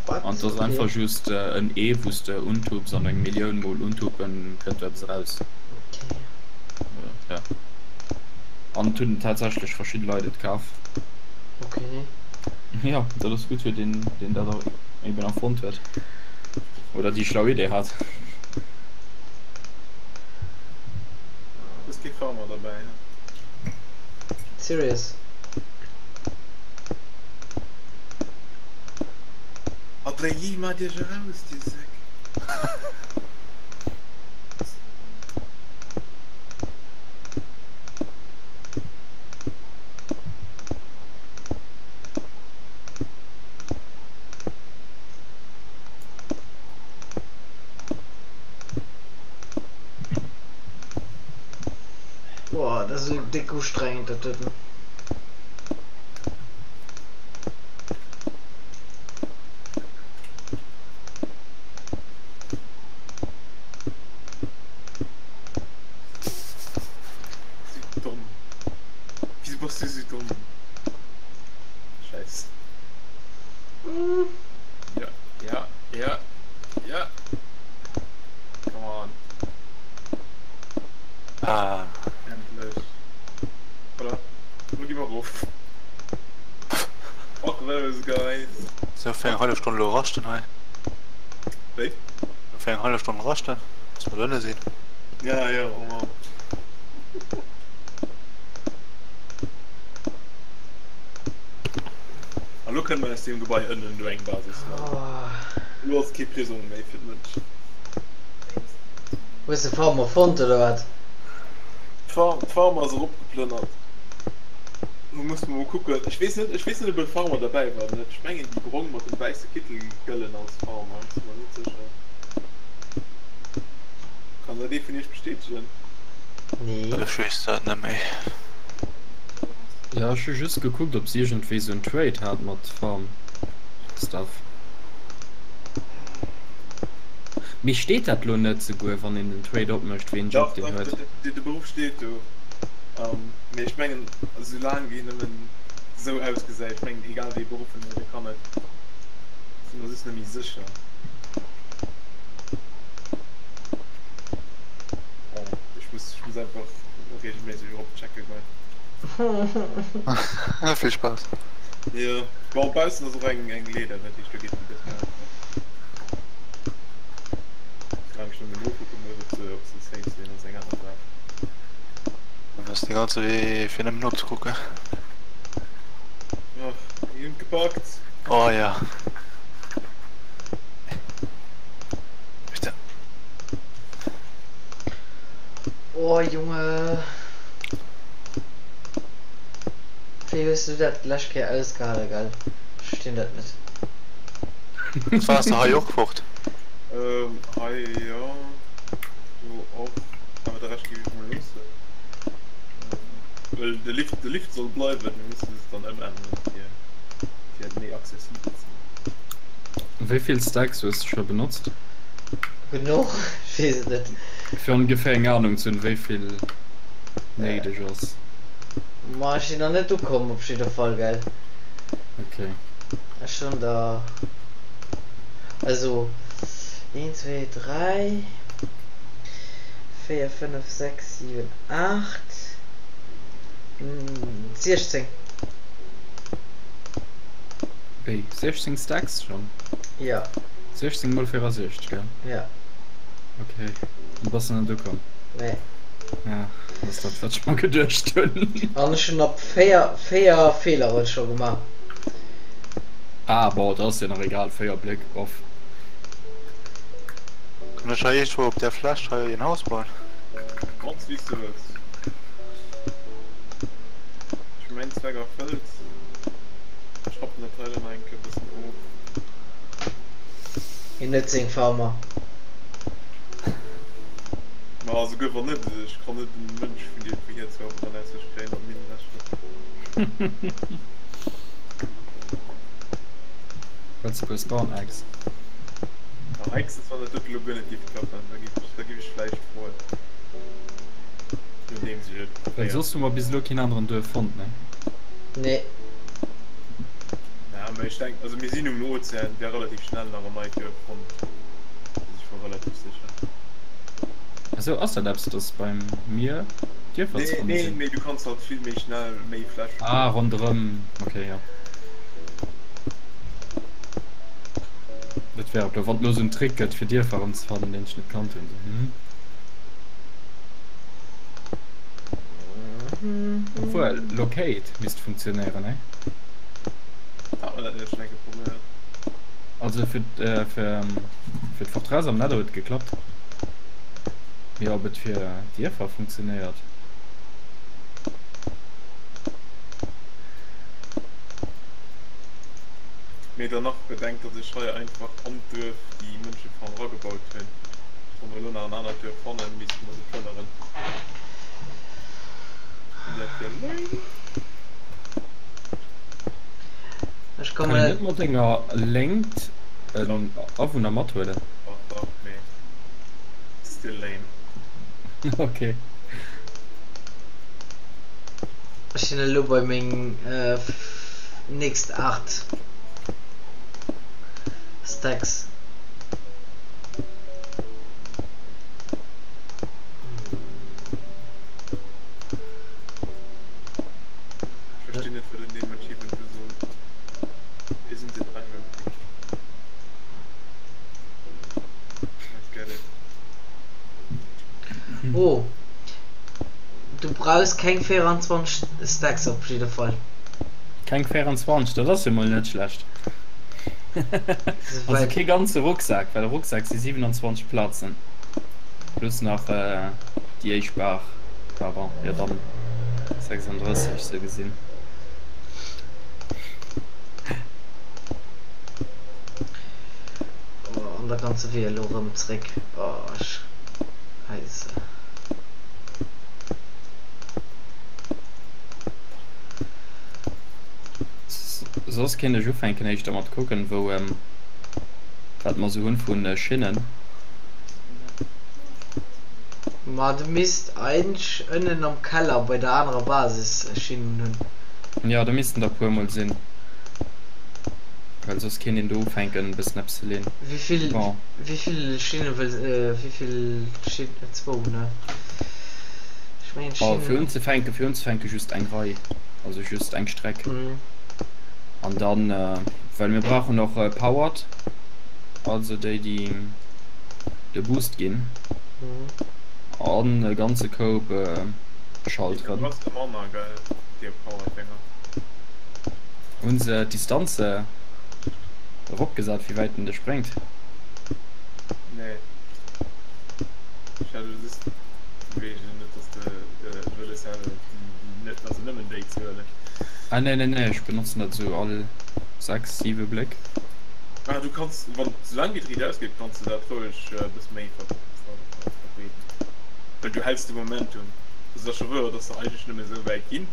Speaker 1: What?
Speaker 2: An et ass
Speaker 1: Okay.
Speaker 2: einfach just en Ee wou s de untups an eng Millioun mol untuppen kënnt do eppes eraus.
Speaker 1: Okay.
Speaker 2: Ja. An et hunn tatsächlech verschidde Leit et kaf.
Speaker 1: Okay.
Speaker 2: Jo, dat ass gutt fir deen deen dat eben erfonnt huet oder déi schlau Idee hat.
Speaker 3: Du hues kee Farmer derbäi, he?
Speaker 1: Serious?
Speaker 3: Atelier, maacht iech eraus, dir Säck!
Speaker 1: Boah, dat ass esou déck ustrengend dat doten.
Speaker 3: Sou domm. Wieso bass du sou domm? Scheiss. Ja, ja, ja, ja. Come on.
Speaker 5: Ah.
Speaker 3: Endlech. Voilà. Lo gi mer erof. Fuck those guys.
Speaker 5: Sou fir eng hallef Stonn elo raschten hei.
Speaker 3: Wéi?
Speaker 5: Fir eng hallef Stonn raschten, bis mer dënne sinn.
Speaker 3: Ja, ja, oh Mann. An lo kënne mer aus deem Gebai ënnen do eng Basis maachen. Lo ass kee Prisong méi fir d'Mënschen.
Speaker 1: Hues de Farmer fonnt oder wat?
Speaker 3: D'Farm ass eropgeplënnert. Lo musse mer mol kucken. Ech weess net, ech weess net ob e Farmer derbäi war oder net. Ech mengen déi brong mat dem wäisse Kittel gëllen als Farmer. Ech si mer net sécher. Kann dat ee vun iech bestätegen?
Speaker 1: Nee.
Speaker 5: Ech weess dat net méi.
Speaker 2: Jo, ech hu just gekuckt ob se iergendwéi sou en Trade hat mat Farm Stuff. Mee steet dat lo net souguer wann een den Trade opmécht ween
Speaker 3: Dach,
Speaker 2: Job deen
Speaker 3: dach,
Speaker 2: huet?
Speaker 3: de Beruff steet do. Mee ech mengen soulaang wéi nëmmen. Esou ausgesäit. Ech mengen egal wéi Beruff en huet, e kann et. Ech si mer just net méi sécher. Bon, ech muss, ech muss einfach regelméisseg erop checke goen.
Speaker 5: Vill Spaass.
Speaker 3: Jo, bon baussen ass och eng eng Leeder, dat heescht do geet et e bëssen einfach. Soulaang ech nëmmen nokucke muss ob se ob se safe sinn ass eng aner Saach.
Speaker 5: Du ass de ganze Wee fir nëmmen nozekucken.
Speaker 3: Ach, mir hunn et gepackt.
Speaker 5: Oh ja. Putain.
Speaker 1: Oh Junge. Wéi hues du dat d'lescht Kéier ausgehale gell? Ech verstinn dat net.
Speaker 5: Waars de hei och fort?
Speaker 3: Ähm, hei jo, do och, awer de Rescht géif ech mol loossen. Well de Lift, de Lift soll bleiwen, mir musse se dann ëmänneren fir, fir et méi accessibel ze maachen.
Speaker 2: Wéi vill Stacks hues de scho benotzt?
Speaker 1: Genuch? Ech weess et net.
Speaker 2: Fir ongeféier eng Anung ze hunn, wéi vill néideg ass.
Speaker 1: Ma ech sinn nach net ukomm op jidder Fall, gell?
Speaker 2: Ok.
Speaker 1: Ech hunn der also 1, 2, 3, 4, 5, 6, 7, 8, 16.
Speaker 2: Wéi? 16 Stacks schonn?
Speaker 1: Jo.
Speaker 2: 16 mol 64, gell?
Speaker 1: Jo.
Speaker 2: Ok. An bass de net ukomm?
Speaker 1: Nee.
Speaker 2: Ja, dat ass dat, wat ech mer geduecht hunn.
Speaker 1: An ech hunn op 4, 4 Feeler huet scho gemaach.
Speaker 2: Ah bon, dat ass jo nach egal, 4 Bléck, bof.
Speaker 5: Kann ech hei iergendwou op där Fläch hei een Haus bauen?
Speaker 3: Ganz wéi s de wëlls. Ech hu mäin Zweck erfëllt. Ech rappen dat hei dann nach eng Kéier e bëssen of.
Speaker 1: Hien huet seng Farmer.
Speaker 3: Ma esouguer wann net, ech kann net en Mënsch vun iergendwou hier zauberen ausser ech kréien Adminrechter.
Speaker 2: Hues de puer Spawn Eggs?
Speaker 3: Ah, Hexen, wann dat dote lo guer net géif klappen, da géif ech, da géif ech vläicht froen. Nodeems ech et
Speaker 2: Well
Speaker 3: probéiert
Speaker 2: soss hu mer bis elo keen aneren Duerf fonnt, ne?
Speaker 1: Nee.
Speaker 3: Ja, mä ech denk, also mir sinn um Ozean, et wär relativ schnell nach en neit Duerf fonnt. Do si ech mer relativ sécher.
Speaker 2: Esou, ass dat eppes, dass beim Mier Dierfer ze
Speaker 3: Nee,
Speaker 2: fanne
Speaker 3: nee,
Speaker 2: sinn?
Speaker 3: mee du kanns halt vill méi schnell méi Fläch.
Speaker 2: Ah, ronderëm, okay, jo. Dat wär et lo, wann et lo esou en Trick gëtt fir Dierfer erëmzefannen, deen ech net kannt hunn, esou, hm. Obwuel, Locate misst funktionéieren, ne?
Speaker 3: Hat mer dat net schon eng Kéier probéiert?
Speaker 2: Also fir fir fir d'Fortress am Nether huet et geklappt. Mee ob et fir Dierfer funktionéiert?
Speaker 3: Mee dann nach bedenkt, datt ech hei einfach an d'Duerf déi Mënschefarm eragebaut hunn. Wa mer elo nach en anert Duerf fannen, misste mer se plënneren. An dat wär lame.
Speaker 1: Ech
Speaker 2: Kann
Speaker 1: kommen
Speaker 2: een net mat enger Léngt en Awunner mathuelen?
Speaker 3: Dach, dach, mee still lame.
Speaker 2: Ok.
Speaker 1: Ech sinn elo bei meng nächst 8 Stacks.
Speaker 3: Ech verstinn net wat un deem Achievement do soll. Isn't it ironic? I don't get it.
Speaker 1: Oh. Du brauchs keng 24 Stacks op jidde Fall.
Speaker 2: Keng 24, dat ass jo mol net schlecht. Also kee ganze Rucksak, well e Rucksak si 27 Plazen. Plus nach déi éischt Bar, pardon, jo dann 36 sou gesinn.
Speaker 1: Oh, an da ganze Wee elo rëm zréck. Oh, Scheisse.
Speaker 2: Soss kéint ech ufänken éischter mat kucken, wou wat mer sou hunn vun Schinnen.
Speaker 1: Ma du misst eigentlech ënnen am Keller bei der anerer Basis Schinnen hunn.
Speaker 2: Jo, do missten der e puer mol sinn, well soss kéint een do ufänken e bëssen eppes ze leen.
Speaker 1: Wéivill,
Speaker 2: Bon.
Speaker 1: wéivill Schinne wëlls, wéivill Schinn, zwou, ne? Ech mengen
Speaker 2: Oh, fir
Speaker 1: Schinnen.
Speaker 2: unzefänken, fir unzefänke just eng Rei, also just eng Streck. An dann, well mir brauchen och Powered, also déi, déi de Boost ginn. An e ganze Koup
Speaker 3: Du
Speaker 2: Schalteren.
Speaker 3: bass de manner gell déi Power Dinger.
Speaker 2: Hunn se d'Distanz eropgesat wéi wäit en dech bréngt?
Speaker 3: Nee ech hat elo just vun wegen net dass de wëlles häss déi net also nëmmen déi ze huelen.
Speaker 2: Ah nee nee nee ech benotzen dat esou all 6, 7 Bléck.
Speaker 3: Ah du kanns wann soulaang wéi et riit ausgeet kanns de dat roueg e bësse méi verbreeden well du häls de Momentum. Et ass scho wouer dass se eigentlech nëmme esou wäit ginn,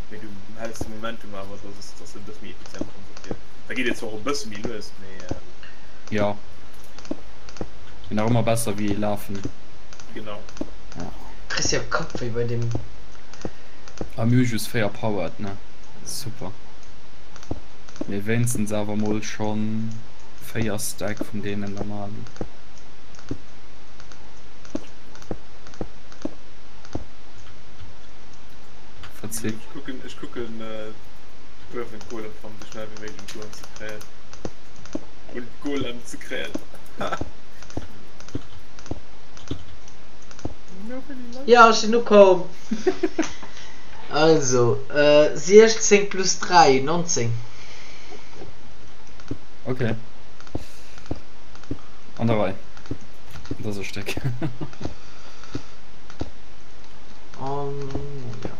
Speaker 3: mee du häls de Momentum awer dass es dass se e bësse méi effizient konvertéiert. Da geet et zwar och e bësse méi lues, mee.
Speaker 2: Jo, mee nach ëmmer besser wéi lafen.
Speaker 3: Genau.
Speaker 2: Ja.
Speaker 1: Kriss jo Kappwéi bei deem.
Speaker 2: A mir hu just 4 Powered, ne? Super. Mee wéinstens awer mol schonn 4 Stack vun deenen normalen. Verzitt.
Speaker 3: Ech kucken, ech kucken uewen d'Golem Farm sou schnell wéi méiglech un d'Goen ze kréien. Un d'Golem ze kréien. Nobody likes
Speaker 1: Jo, ech sinn ukomm. Also, 16 plus 3, 19.
Speaker 2: Okay. An der Rei. Dat ass e Stéck.
Speaker 1: An jo.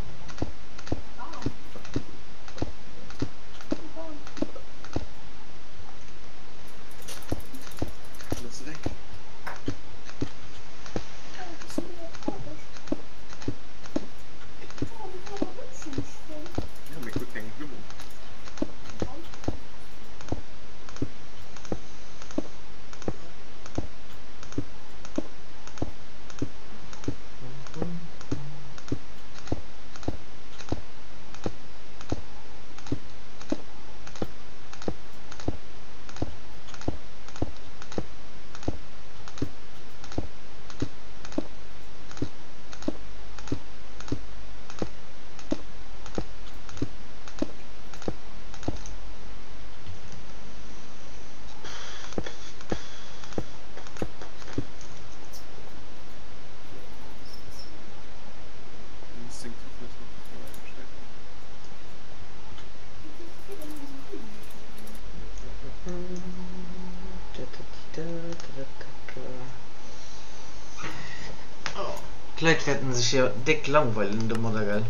Speaker 1: D'Leit wäerten sech jo déck langweilen domadder, gell?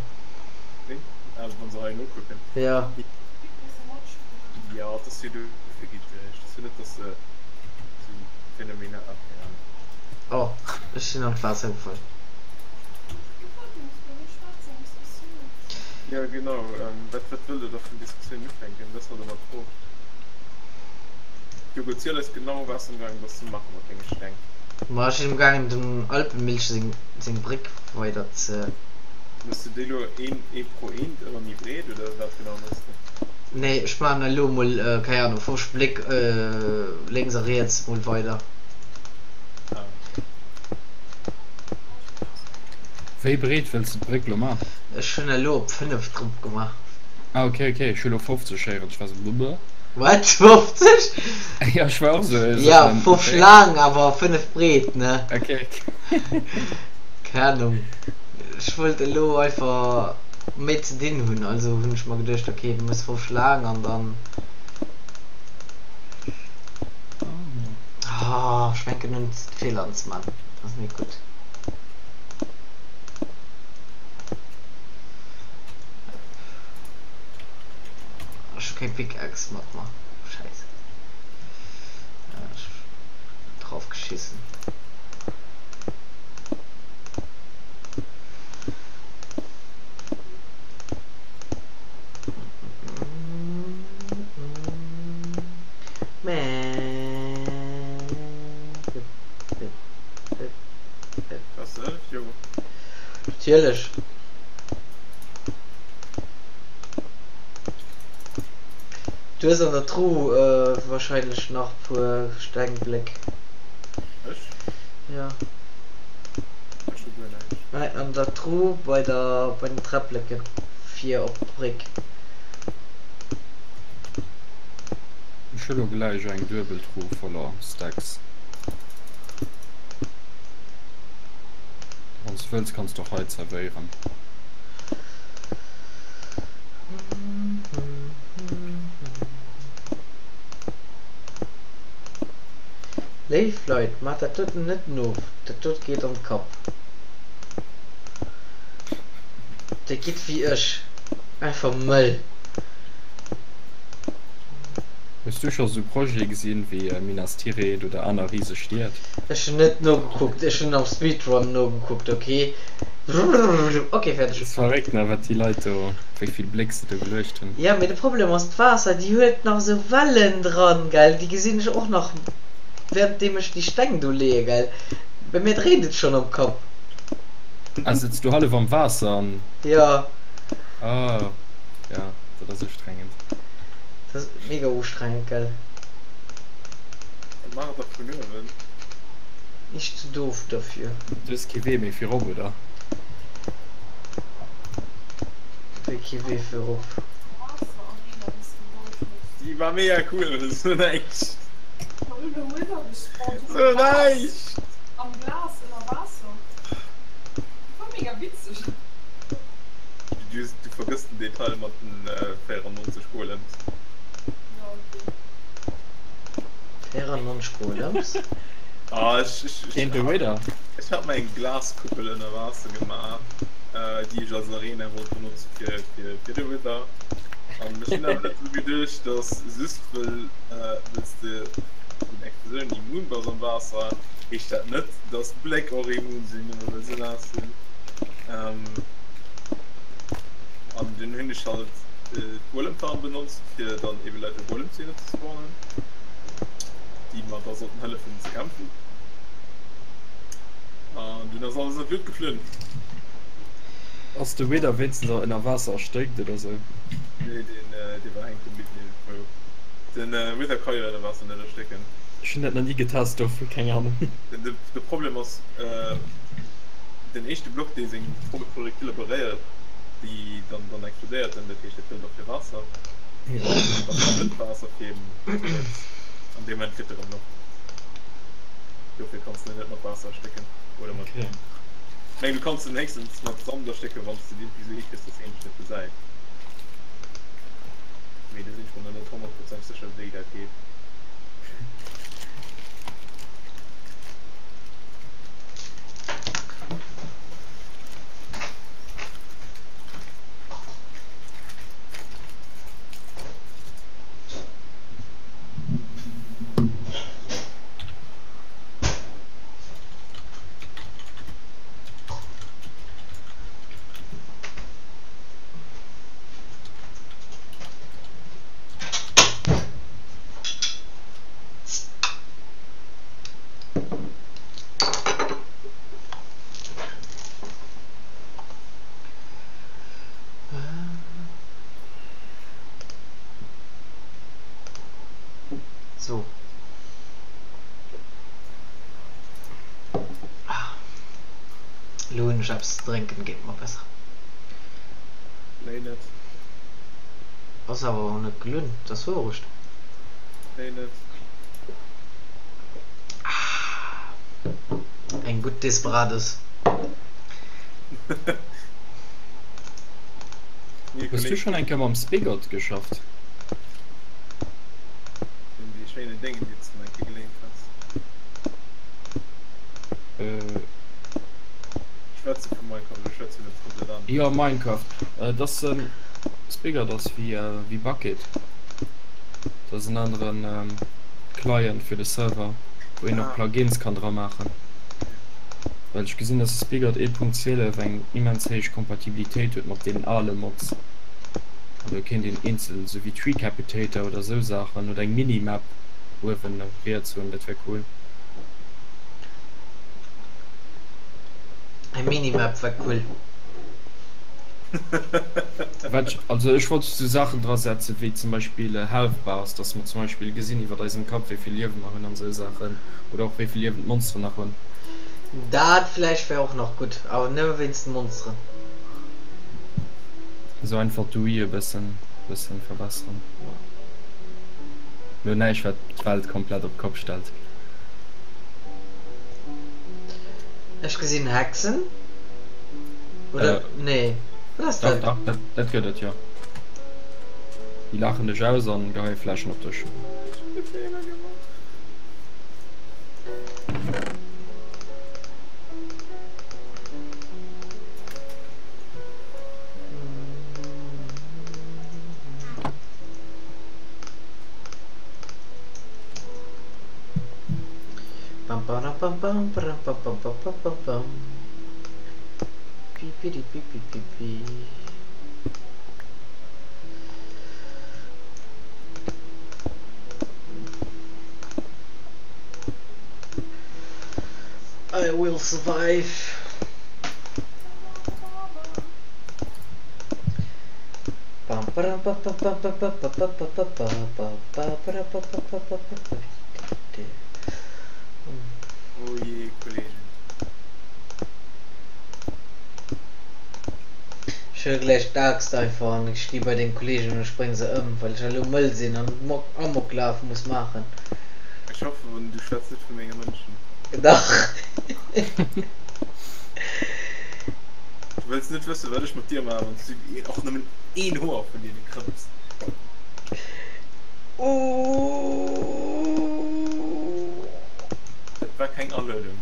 Speaker 1: Jo. Oh, ech sinn an d'Waasser gefall.
Speaker 3: Jo genau, wat wat wëll der da vun Diskussioun ufänken? Dat ass halt ëmmer d'Fro. Hugo, ziel eis genau wat s de amgaangen bass ze maache mat denge Steng.
Speaker 1: Ma ech sinn amgaangen dem Alpenmilch seng seng Bréck weider ze.
Speaker 3: Mëss de déi lo een ee pro eent ëmmer méi breet oder wat genau mëss de?
Speaker 1: Nee, ech maachen elo mol, keng Ahnung, 50 Bléck lénks a riets mol weider.
Speaker 3: Ah ok.
Speaker 2: Wéi breet wëlls de d'Bréck lo man?
Speaker 1: Ech hunn elo op 5 drop gemaach.
Speaker 2: Ah ok ok, ech hu lo 50 héieren, ech war sou bleh.
Speaker 1: What? 50?
Speaker 2: Jo ech war och sou,
Speaker 1: Ja 50
Speaker 2: ok.
Speaker 1: laang awer 5 breet ne?
Speaker 2: Ok ok.
Speaker 1: Keng Ahnung, ech wollt elo einfach méi ze dinn hunn, also hunn ech mer geduecht ok du mëss 50 laang an dann. Ah ech fänken un Feelern ze man, ass net gutt. Ech hu keng Pickaxe mat mer. Scheiße. Drauf geschissen.
Speaker 3: Bass de ëff, Jo.
Speaker 1: Natierlech. Du hues an der Truh wahrscheinlech nach puer Stengbléck.
Speaker 3: Ech?
Speaker 1: Jo.
Speaker 3: Ech hu guer näischt.
Speaker 1: Nei, an der Truh bei der, bei den Träppleken fir op d'Bréck.
Speaker 2: Ech hu lo gläich eng duebel Truh voller Stacks. Wanns du wëlls kanns du och hei zerwéieren.
Speaker 1: Léif Leit, maacht dat doten net no, dat dot geet an d'Kap. Dir gitt wéi ech, einfach mëll.
Speaker 2: Hues du scho sou Projete gesinn wéi Minas Tirith oder aner riseg Stied?
Speaker 1: Ech hunn net nogekuckt, ech hunn am Speedrun nogekuckt, ok? Ok, fäerdeg.
Speaker 2: Ass verréckt ne wat déi Leit do, wéi vill Bléck se do geluecht hunn.
Speaker 1: Jo, mee de Problem ass d'Waasser, déi huet nach esou Wellen dran, gell, déi gesinn ech och nach währenddeem ech déi Steng do leeë, gell. Bei mir dréint et schonn am Kapp.
Speaker 2: Ah, sëtz du hallef am Waasser an.
Speaker 1: Jo.
Speaker 2: Oh, jo, dat ass ustrengend.
Speaker 1: Dat ass mega ustrengend, gell.
Speaker 3: Dann maach et dach vun uewen.
Speaker 1: Ech ze doof derfir.
Speaker 2: Du hues kee Wee méi virop, oder?
Speaker 1: Wéi kee Wee virop?
Speaker 3: Déi war mega cool, sou näischt. Sou näischt!
Speaker 4: Am Glas ënner Waasser. Dat war mega witzeg.
Speaker 3: Du, du vergëss den Detail mat den 94 Golems.
Speaker 4: Ja, okay.
Speaker 1: 94 Golems?
Speaker 3: Ah, ech, ech, ech,
Speaker 2: Géint de Wither?
Speaker 3: ech hat mer eng Glaskuppel ënner Waasser gemaach, déi ech als Arena wollt benotzen fir, fir, fir de Wither. An ech hunn awer net dru geduecht, dass just wëll, wëlls de vun Explosioun immun bass am Waasser, heescht dat net, dass d'Bléck och immun sinn, nëmme well se naass sinn. An dunn hunn ech halt d'Golemfarm benotzt, fir dann ebe lauter Golemzähne ze spawnen, déi mer da sollten hëllefen ze kämpfen. An dunn ass alles an d'Luucht geflunn.
Speaker 2: Ass de Wither wéinstens och ënner Waasser erstéckt oder sou?
Speaker 3: Nee, deen, dee war hänke bliwwen iergendwou. Den Wither ka jo ënner Waasser net erstécken.
Speaker 2: Ech hunn dat nach ni getest, dofir keng Ahnung.
Speaker 3: De Problem ass, den éischte Block dee seng Projektile beréiert, déi dann dann explodéiert en, dat heescht dat gëllt och fir Waasser. Wann s de net Waasser fir hues, an deem Moment kritt e rëm Loft. Dofir kanns de en net mat Waasser erstécken oder mat, meng du kanns en héchstens mat Sand erstécken, wann s de et iergendwéi esou hikriss, dass hien dech net gesäit. Mee do sinn ech mer nach net honnertprozenteg sécher wéi dat geet.
Speaker 1: So. Lo hunn ech eppes ze drénken, geet mer besser.
Speaker 3: Léi net.
Speaker 1: Ass awer och net gelunn, dat ass Wourecht.
Speaker 3: Léi net.
Speaker 1: Eng gutt Desperados.
Speaker 2: Hues du schonn eng Kéier mam Spigot geschafft?
Speaker 3: Sinn déi schéinen Déngen, déi s de mer eng Kéier geléint has. Schwätze vu Minecraft oder schwätze vun eppes komplett aneschters?
Speaker 2: Jo, Minecraft. Et ass en Spigot ass wéi Bukkit. Dat ass en aneren Client fir de Server, wou een och Plugins kann dra maachen. Well ech gesinn, dass de Spigot 1.12 eng immens héich Kompatibilitéit huet mat deenen ale Mods. An do kéint een eenzel, sou wéi Treecapitator oder sou Saachen, oder eng Minimap uewen riets hunn. Dat wär cool.
Speaker 1: Eng Minimap wär cool.
Speaker 2: Wat ech, also ech wollt sou Saachen dra setzen, wéi zum Beispill Health Bars, dass mer zum Beispill gesinn iwwert eisem Kapp wéi vill Liewe mer hunn an sou Saachen oder och wéi vill Liewen d'Monsteren nach hunn.
Speaker 1: Dat vläicht wär och nach gutt, awer nëmme wéinst den Monsteren.
Speaker 2: Sou einfach d'UI e bëssen, bëssen verbesseren. Lo näischt wat d'Welt komplett op d'Kopp stellt.
Speaker 1: Ech gesinn Hexen. Oder
Speaker 2: Äh,
Speaker 1: nee, wat ass
Speaker 2: dach,
Speaker 1: dat?
Speaker 2: dach, dat, dat gëtt et, jo. Déi laachen dech aus an geheie Fläschen op dech.
Speaker 3: Ech hunn e Feeler gemaach.
Speaker 1: I will survive.
Speaker 3: Oh je, Kollegen.
Speaker 1: Ech huele gläich d'Aaxt einfach an ech gi bei deng Kollegen an ech bréng se ëm, well ech elo mëll sinn an Amoklaf muss maachen.
Speaker 3: Ech hoffen, du schwätz net vu menge Mënschen.
Speaker 1: Dach.
Speaker 3: Du wëlls net wëssen, wat ech mat dir maachen, wann s du och nëmmen een Hoer vun deene krëpps. Dat war keng Aluedung.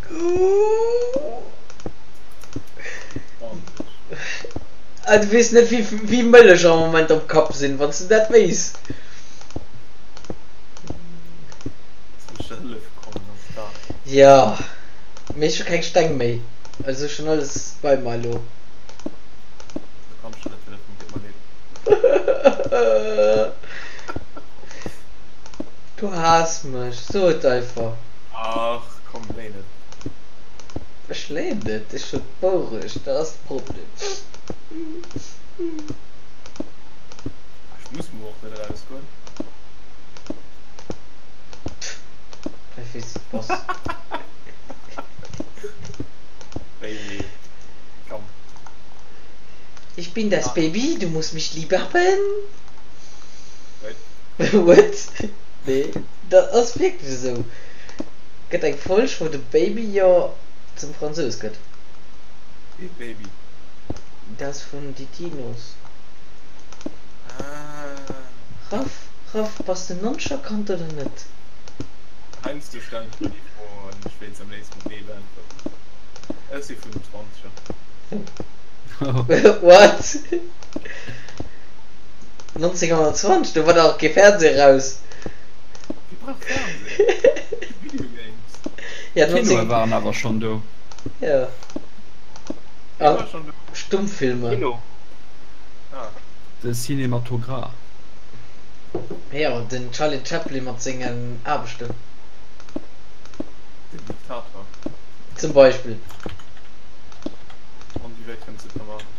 Speaker 1: Ah, du weess net, wéi, wéi mëll ech am Moment am Kapp sinn. Wann s du dat wéiss.
Speaker 3: Soll ech der hëllefe kommen, ass dat?
Speaker 1: Jo, mee ech hu keng Steng méi. Also ech hunn alles bei mer elo.
Speaker 3: Da kann ech der net hëllefen, deet mer leed.
Speaker 1: Du haass mech, so et einfach.
Speaker 3: Ach komm, léi net.
Speaker 1: Ech léien net, ech hunn d'Wourecht, dat ass de Problem.
Speaker 3: Ech muss muer och net erausgoen.
Speaker 1: Ech weess du bass.
Speaker 3: Baby, komm.
Speaker 1: Ich bin das Baby, du musst mich lieb haben.
Speaker 3: What?
Speaker 1: What? Nee, dat ass wierklech esou. Gëtt eng Folg wou de Baby jo zum Fransous gëtt.
Speaker 3: Wee Baby?
Speaker 1: Dat ass vun Die Dinos.
Speaker 3: Ah.
Speaker 1: Raff, Raff, bass de Nonchalant oder net?
Speaker 3: Heiansdo stellen ech mer déi Fro an ech wéilt se am léifsten mat Nee beäntwerten. Ech si vun den Zwanzeger.
Speaker 1: What? 1920? Do war nach kee Fernseh raus.
Speaker 3: Wie brauch Fernseh? Videogames.
Speaker 1: Ja,
Speaker 2: Kinoe
Speaker 1: 19.
Speaker 2: waren awer schonn do.
Speaker 1: Ja.
Speaker 3: Wie
Speaker 1: A
Speaker 3: war schon do?
Speaker 1: Stummfilmer.
Speaker 5: Kino.
Speaker 3: Ah.
Speaker 2: De Cinématographe.
Speaker 1: Jo, den Charlie Chaplin mat sengen Aarbechten.
Speaker 3: Den Diktator.
Speaker 1: Zum Beispill.
Speaker 3: An déi wäit kënns de et maachen.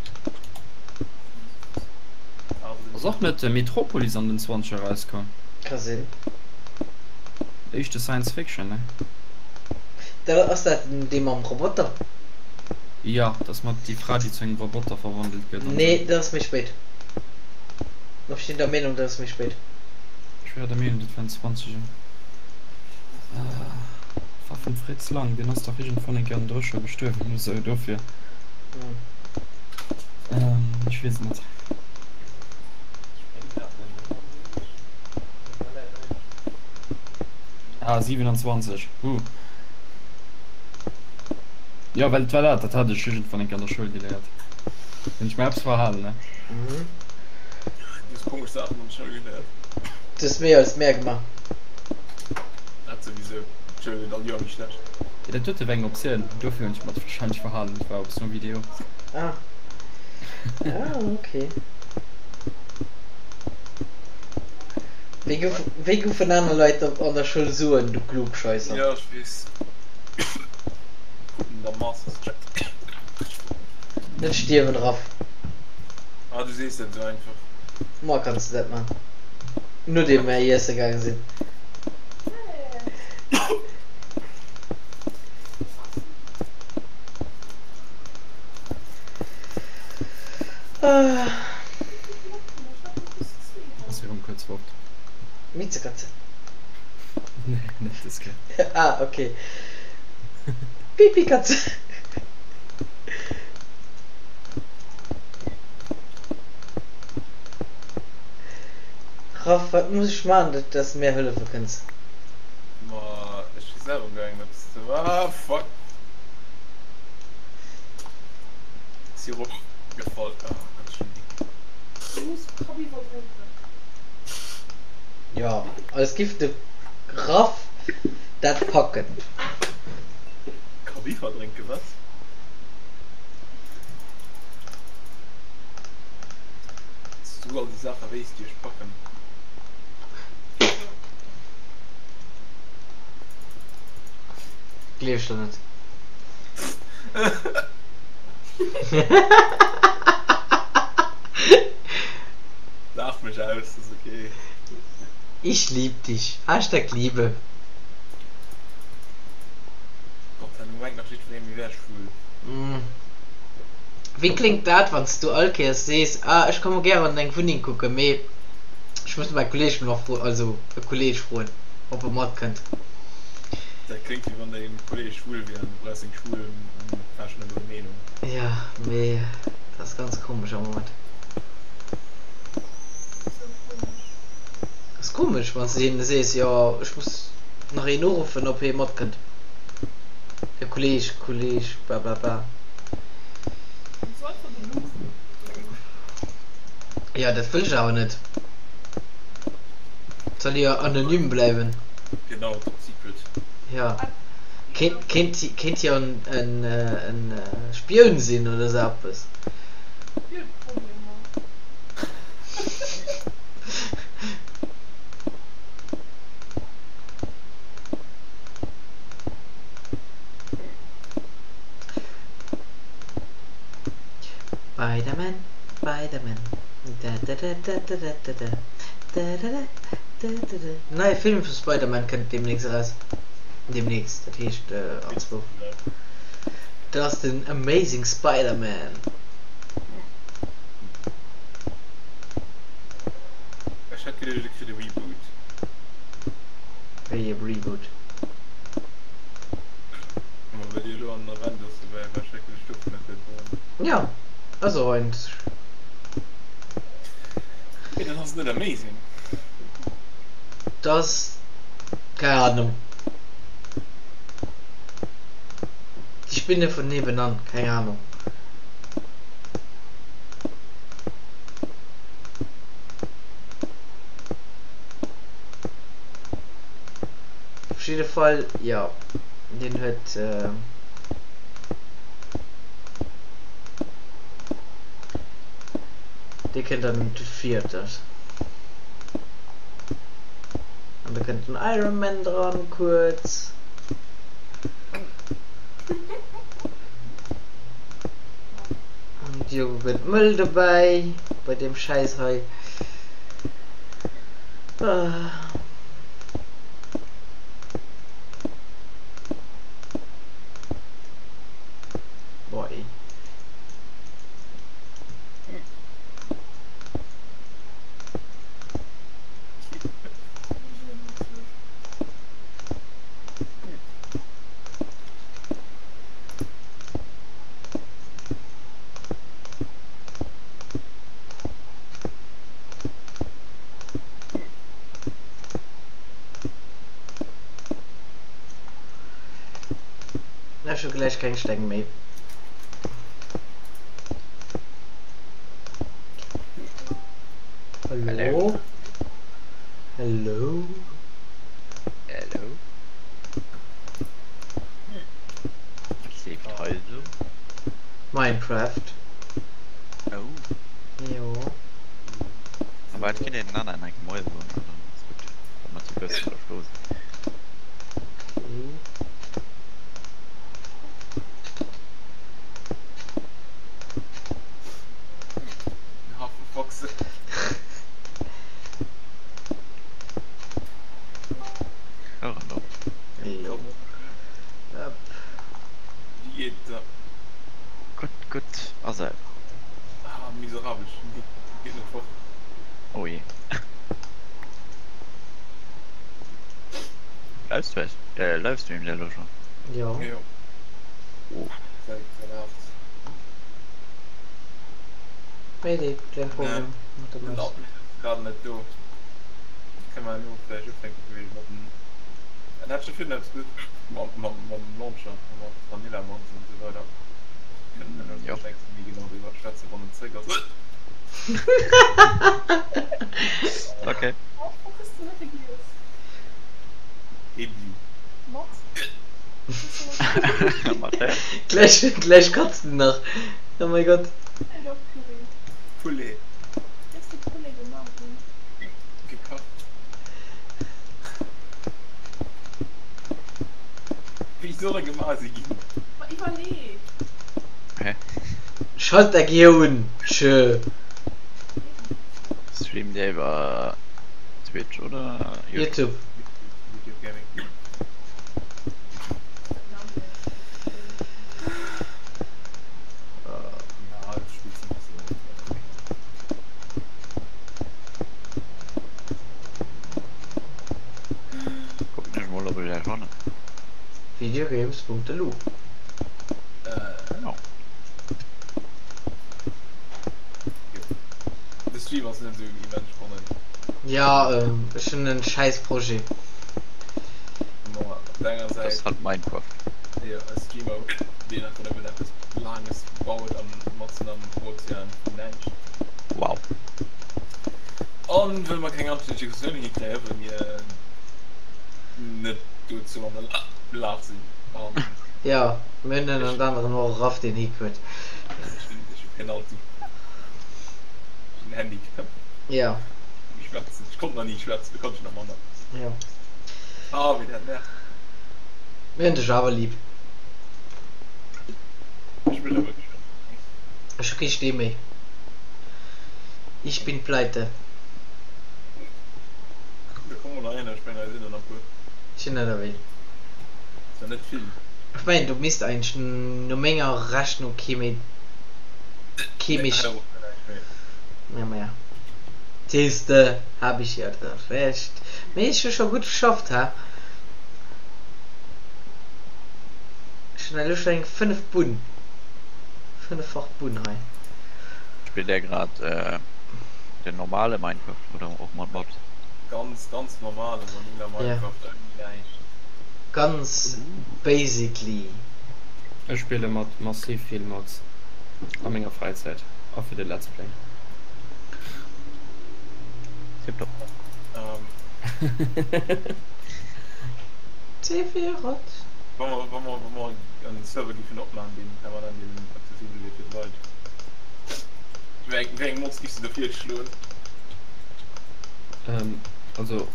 Speaker 2: Ass och net Metropolis an den Zwanzeger erauskomm?
Speaker 1: Ka sinn.
Speaker 2: Éischte Science Fiction, ne?
Speaker 1: Dat ass dat dee mam Roboter?
Speaker 2: Jo, dat ass mat déi Fra déi zu engem Roboter verwandelt gëtt an
Speaker 1: Nee,
Speaker 2: esou.
Speaker 1: dat ass méi spéit. Ech sinn der Meenung, dat ass méi spéit.
Speaker 2: Ech war der Meenung, dat war an Zwanzeger. War vum Fritz Lang, deen ass dach iergendwann eng Kéier an der Drécher gestuerwen oder esou, dofir. Ech weess et net. Ah, 27, huh. Jo, well et war dat, dat hat ech iergendwann eng Kéier an der Schoul geléiert. Hunn ech mer eppes verhalen, ne?
Speaker 3: Du hues komesch Saachen an der Schoul geléiert.
Speaker 1: Du hues méi als mär gemaach.
Speaker 3: Dat souwisou. D'Schoul gëtt all Joer méi schlecht.
Speaker 2: Jo, dat dote war eng Optioun, dofir hunn ech mer dat wahrscheinlech verhalen, et war Option Vidéo.
Speaker 1: Ah. Ah, okay. Wéi gouf, wéi goufen aner Leit op an der Schoul soen, du Klugscheisser?
Speaker 3: Ja, ech weess. Kruten der Masters Check.
Speaker 1: Net stierwen, Raff.
Speaker 3: Ah, du sees dat esou einfach.
Speaker 1: Moar kanns de dat man. Nodeem mär iesse gaange sinn.
Speaker 2: Ass erëm kuerz fort.
Speaker 1: Miezekatze.
Speaker 2: Nee, net des Kéier.
Speaker 1: Ah, okay. Pipi-Katze. Raff, wat muss ech man, dat dass de mär hëllefe kënns?
Speaker 3: Ma ech si selwer am gaangen eppes ze. Ah fuck! Si erop gefall. Ah Gott, ech hunn déck.
Speaker 4: Du muss Kabiwer drénken.
Speaker 1: Jo, als giff de Raff dat packen.
Speaker 3: Kabiwer drénken, wat? Dass du all déi Saache wéisst, déi ech packen.
Speaker 1: Gleef ech der net.
Speaker 3: Laach mech aus, ass ok.
Speaker 1: Ich lieb dich. Hashtag Liebe.
Speaker 3: Gott, herno mengt nach jiddweree mir wär schwul.
Speaker 1: Wéi kléngt dat wann s du all Kéiers sees, ah ech komme gären an deng Wunneng kucken, mee ech muss mäi Kolleeg nach froen, also e Kolleeg froen, ob e matkënnt.
Speaker 3: Dat kléngt wéi wann däin Kolleeg schwul wier an du brauchs seng schwul fashionable Meenung.
Speaker 1: Jo, mee dat ass ganz komesch am Moment.
Speaker 4: Wisou komesch?
Speaker 1: Ass komesch wann s de hinne sees, jo ech muss nach een uruffen ob hee matkënnt, e Kolleeg, Kolleeg blablabla.
Speaker 4: Kanns du einfach den Numm vum soen?
Speaker 1: Jo dat wëll ech awer net, et soll jo anonym bleiwen.
Speaker 3: Genau, top secret.
Speaker 1: Jo, kéint kéint jo en en Spioun sinn oder sou eppes.
Speaker 4: Spionproblemer.
Speaker 1: Spiderman, Spiderman, dadadadadadada, dadadadadada. Neie Film vu Spiderman kënnt deemnächst eraus. Deemnächst, dat heescht an zwou. Dat ass den Amazing Spider-Man.
Speaker 3: Ech hat geduecht e kritt e Reboot.
Speaker 1: Wéi e Reboot?
Speaker 3: Ma well Dir elo an den Avengers dobäi war, schrecklech ech dovunner kënnt waren.
Speaker 1: Jo, ass och eent.
Speaker 3: Mee dann ass et net amazing.
Speaker 1: Dat ass, keng Ahnung. Die Spinne von nebenan, keng Ahnung. Op jidde Fall, jo, deen huet. Dee kënnt an de Theaters. An da kënnt den Iron Man dran, kuerz. An Diogo gëtt mëll dobäi bei deem Schäiss hei. Boah ey. Ech hu gläich keng Steng méi. Hallo? Hallo?
Speaker 6: Hello. Was leeft hei esou?
Speaker 1: Minecraft.
Speaker 6: Oh.
Speaker 1: Jo.
Speaker 6: Awer et kritt een den aneren enk Moie soen an dann ass gutt, wa mer zu bësse verstoe sinn.
Speaker 1: Okay.
Speaker 3: Gutt.
Speaker 6: Gutt, gutt. A selwer?
Speaker 3: Ah, miserabel, geet net fort.
Speaker 6: Oh je. Livestream, äh, Livestream der elo schon?
Speaker 1: Jo.
Speaker 3: Jo.
Speaker 6: Oh.
Speaker 3: Säit 8.
Speaker 1: Méi dee kleng Problem mat der
Speaker 3: Den
Speaker 1: Maus.
Speaker 3: Admin ass grad net do. Kënne mer elo vläicht ufänken fir wéi mat den. En hat scho virun eppes gesot mam mam mam Launcher mat Vanilla Mods an esou weider. Kënne mer elo
Speaker 6: Jo.
Speaker 3: vläicht eng Kéier méi genau driwwer schwätzen wann en zréck ass.
Speaker 6: Okay.
Speaker 4: Wat hues de net gegiess?
Speaker 3: Ebi.
Speaker 4: Mat?
Speaker 6: Mat wär?
Speaker 1: Gläich gläich kotzt en nach. Oh mein Gott.
Speaker 4: Oder Püree.
Speaker 3: Poulet.
Speaker 4: Wéi ass de Poulet gemaach ginn?
Speaker 3: Gekacht. Wéi soll e gemaach si ginn?
Speaker 4: Ma iwwerlee!
Speaker 6: Hä?
Speaker 1: Schalt däi Gehir un, tschö.
Speaker 6: Streamt dir iwwer Twitch oder
Speaker 1: YouTube?
Speaker 3: YouTube Gaming.
Speaker 6: Kucken ech mol op ech ech fannen.
Speaker 1: Videogames.lu.
Speaker 6: Genau.
Speaker 3: De Stream ass net esou immens spannend.
Speaker 1: Ja, ech hunn en schäiss Projet.
Speaker 3: Bon, op der enger
Speaker 6: Dat
Speaker 3: Säit.
Speaker 6: ass halt Minecraft.
Speaker 3: Jo, e Streamer, deen einfach nëmmen eppes Laanges baut an matzen am Ozean vun näischt.
Speaker 6: Wow.
Speaker 3: An wëll mer keng anstänneg Diskussioun hikréien, wëll mir net dozou an der Lag sinn an.
Speaker 1: Jo, mir hunn ënnert anerem och e Raff, deen Hick huet.
Speaker 3: Ech hunn, ech hu keen Alti. Ech hunn en Handicap.
Speaker 1: Jo.
Speaker 3: Ech schwätzen, ech konnt nach ni schwätzen, do konnt ech nach manner.
Speaker 1: Jo.
Speaker 3: Ah, wéi dat nervt.
Speaker 1: Mir hunn dech awer lib.
Speaker 3: Ech mech awer geschwënn.
Speaker 1: Ech hu kee Stee méi. Ich bin pleite.
Speaker 3: Da komm mol heihinner, ech mengen hei sinn der nach puer.
Speaker 1: Ech sinn ënnerwee.
Speaker 3: Ass ja net vill.
Speaker 1: Ech mengen do misst eigentlech no menger Rechnung kee méi kee méi. Ja maja. Siehste, hab ich ja doch recht. Mee ech hu scho gutt geschafft, he? Ech hunn elo scho eng 5 Bunn. Fënneffach Bunn hei.
Speaker 6: Spillt där grad den normale Minecraft oder och mat Mods?
Speaker 3: Ganz ganz normale Vanilla Minecraft ouni näischt.
Speaker 1: Ganz basically.
Speaker 2: Ech spille mat massiv vill Mods a menger Fräizäit a fir de Let's Play.
Speaker 6: Tiptop.
Speaker 1: Sephiroth.
Speaker 3: Wa mer wa mer wa mer en Server giffen opman deen permanent eben accessibel wier fir d'Leit, wéi eng wéi eng Mods giffs de do virschloen?
Speaker 2: Also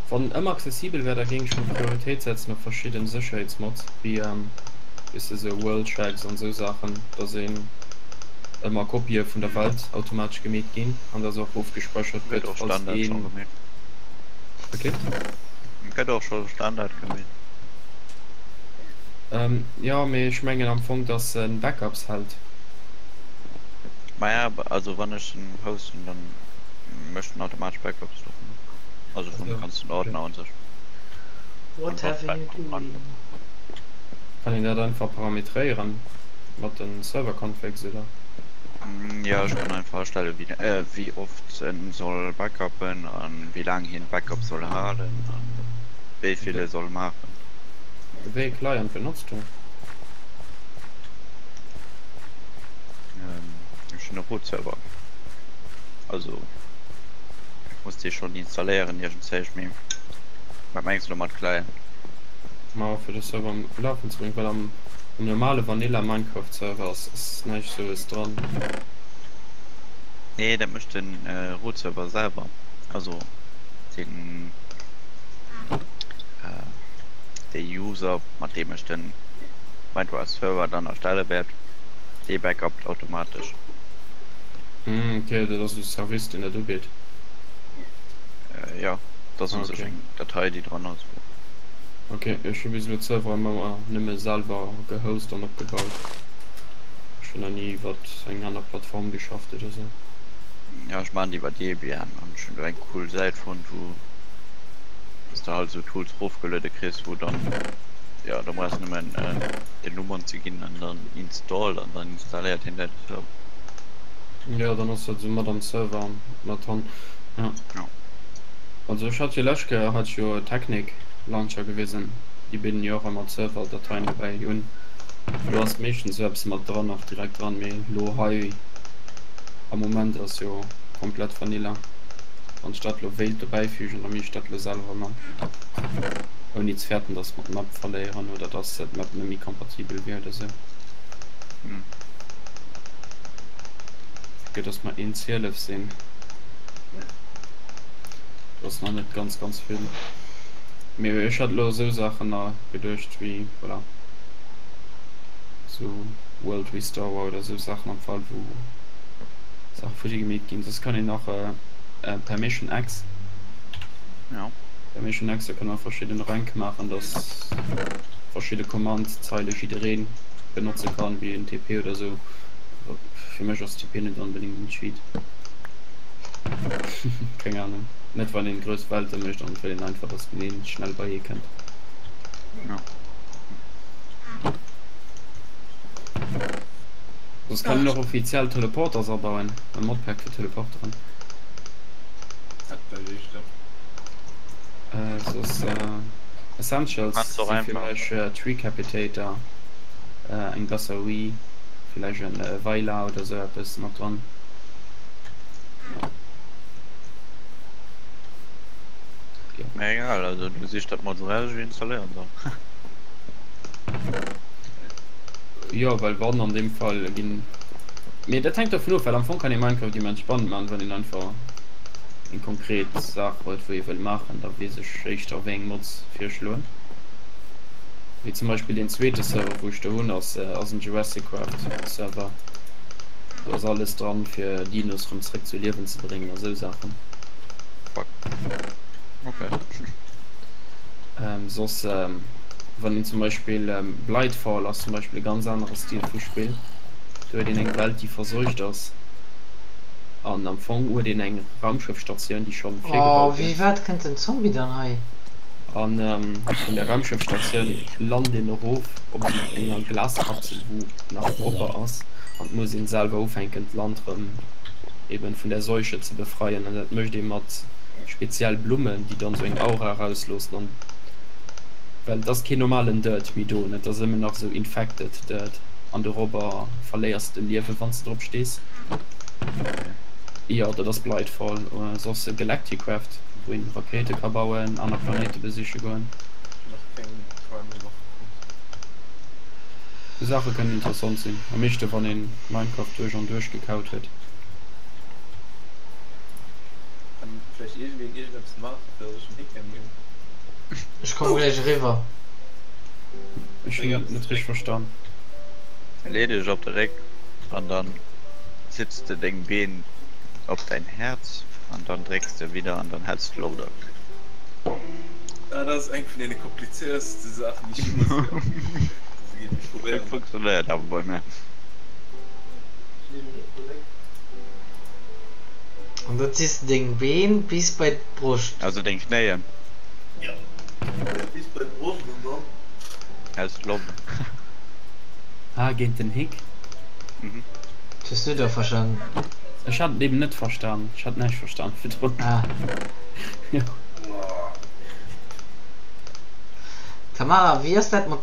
Speaker 2: wann en ëmmer accessibel wär, da géing ech mol Prioritéit setzen op verschidden Sécherheetsmods, wéi weess de sou World Checks an sou Saachen, dass een ëmmer Kopië vun der Welt automatesch gemeet ginn an dass och ofgespäichert
Speaker 6: Gëtt
Speaker 2: gëtt
Speaker 6: och
Speaker 2: falls
Speaker 6: Standard scho
Speaker 2: een.
Speaker 6: gemeet.
Speaker 2: Wat?
Speaker 6: Gëtt och scho Standard gemeet.
Speaker 2: Jo, mee ech mengen am Fong dass en Backups hält.
Speaker 6: Maja, also wann ech en hosten, dann mécht en automatesch Backups dovun. Also vum ganzen Ordner un sech.
Speaker 1: What have you doing?
Speaker 2: Kann een dat einfach parametréieren mat den Server Configs oder?
Speaker 6: Jo, ech kann einfach astellen wéi oft en soll backuppen an wéi laang hien d'Backup soll halen an wéi vill e soll maachen.
Speaker 2: Wéi ee Client benotzt du?
Speaker 6: Ech hunn e Root Server, also ech muss dee schonn installéieren iergendzéich, mee wat mengs de elo mat Client?
Speaker 2: Ma fir de Server um lafen ze bréngen, well am normale Vanilla Minecraft Server ass näischt soues dran.
Speaker 6: Nee, dat mécht den Root Server selwer, also den dee User mat deem ech den Minecraft Server dann erstelle wäert, dee backupt automatesch.
Speaker 2: Hm, ok, dat ass e Service deen dat ubitt.
Speaker 6: Jo, dat ass un sech eng Datei déi dran ass.
Speaker 2: Ok, ech hu bis elo d'Servere ëmmer nëmme selwer gehost an opgebaut. Ech hunn nach ni iwwert eng aner Plattform geschafft oder sou.
Speaker 6: Jo, ech maachen déi iwwer Debian an ech hunn do eng cool Säit fonnt, wou s de halt esou Tools erofgeluede kriss, wou dann, jo, do brauchs de nëmmen den Numm anzeginn an dann install an dann installéiert hien däi Server.
Speaker 2: Jo, dann ass dat esou mat am Server mat dran, jo.
Speaker 6: Jo.
Speaker 2: Also ech hat jo lescht Kéier hat ech jo Technic Launcher gewisen, déi bidden jo och ëmmer d'Server-Dateien dobäi un. Do ass meeschtens esou eppes mat dran, och direkt dran, mee lo hei am Moment ass jo komplett Vanilla. Wann ech dat lo wéilt dobäifügen, da misst ech dat lo selwer man, ouni ze fäerten, dass mer d'Map verléieren oder dass d'Map net méi kompatibel wier oder sou. Fir dass mer 1,12 sinn. Dat ass nach net ganz ganz vill. Mee ech hat elo esou Saachen nach geduecht wéi, voilà, sou World Restorer oder esou Saachen am Fall wou Saache futti gemeet ginn. Soss kann een nach Permission X.
Speaker 6: Ja.
Speaker 2: Permission X, da kann een verschidden Ränk maachen, dass verschidde Command-Zeile jidderee benotze kann, wéi en TP oder esou. Fir mech ass TP net onbedéngt en Cheat. Keng Ahnung. Net wann een grouss Welte mécht an et wëll een einfach dass een schnell bei ee kënnt.
Speaker 6: Ja.
Speaker 2: Soss kann een och offiziell Teleporters abauen, e Modpack fir Teleporteren.
Speaker 3: Dat wär richteg.
Speaker 2: Soss Essentials
Speaker 6: Kannst och
Speaker 2: si fir
Speaker 6: einfach.
Speaker 2: mech Treecapitator, eng besser Wii, villäicht en Waila oder sou eppes mat dran.
Speaker 6: Mir egal, also du sichs dat mol sou raus, ech installéieren se.
Speaker 2: Jo, well wann an deem Fall ginn. Mee dat hänkt dovun of, well am Fong kann ee Minecraft immens spannend maachen, wann een einfach eng konkret Saach huet, wou ee wëll maachen, da weess ech éischter wéi eng Mods virschloen. Wéi zum Beispill deen zweete Server wou ech do hunn ass ass en Jurassiccraft Server. Do ass alles dran fir Dinos rëm zréck zu Liewen ze bréngen a sou Saachen.
Speaker 6: Fuck. Okay.
Speaker 2: Soss wann een zum Beispill Blightfall ass zum Beispill e ganz anere Stil vu Spill. Do huet een eng Welt déi verseucht ass an am Fong huet een eng Raumschëffstatioun déi schonn
Speaker 1: Oh,
Speaker 2: virgebaut
Speaker 1: wéi
Speaker 2: gëtt.
Speaker 1: wat kënnt den Zombie dann hei?
Speaker 2: An vun der Raumschëffstatioun lant een erof op enger Glaskapsel wou nach propper ass an et muss een selwer ufänken d'Land rëm eben vun der Seuche ze befreien an dat mécht ee mat speziell Blummen déi dann sou eng Aura erausloossen an well et ass keen normalen Dirt méi do et ass ëmmer nach sou infected Dirt an dorobber verléiers de Liewen wanns de drop stees. Jo dat ass Blightfall oder soss Galacticraft wou een Rakéite ka bauen, aner Planéite besiche goen. Sou Saache kënnen interessant sinn, am meeschte wann een Minecraft duerch an duerch gekaut huet.
Speaker 1: Ech komme gläich eriwwer.
Speaker 2: Ech hunn et net richteg verstan.
Speaker 6: Lee dech op de Réck an dann sitz de deng Been op däin Häerz an dann drécks de widder an dann häls de Loft an.
Speaker 3: Dat ass eng vun deene komplizéiertste Saachen déi ech jeemools gehéiert hunn. Ech probéieren
Speaker 6: Dat funktionéiert awer bei mär.
Speaker 1: An da ziss de deng Been bis bei d'Broscht.
Speaker 6: Also deng Knéien.
Speaker 3: Jo, bis bei d'Broscht an dann.
Speaker 6: Häls de Loft an.
Speaker 2: Ah, géint den Hick?
Speaker 6: Mhm.
Speaker 1: Dat hues du da verstanen.
Speaker 2: Ech hat et eben net verstan. Ech hat näischt verstan virdrun.
Speaker 1: Ah.
Speaker 2: Jo.
Speaker 1: Tamara, wéi ass dat mat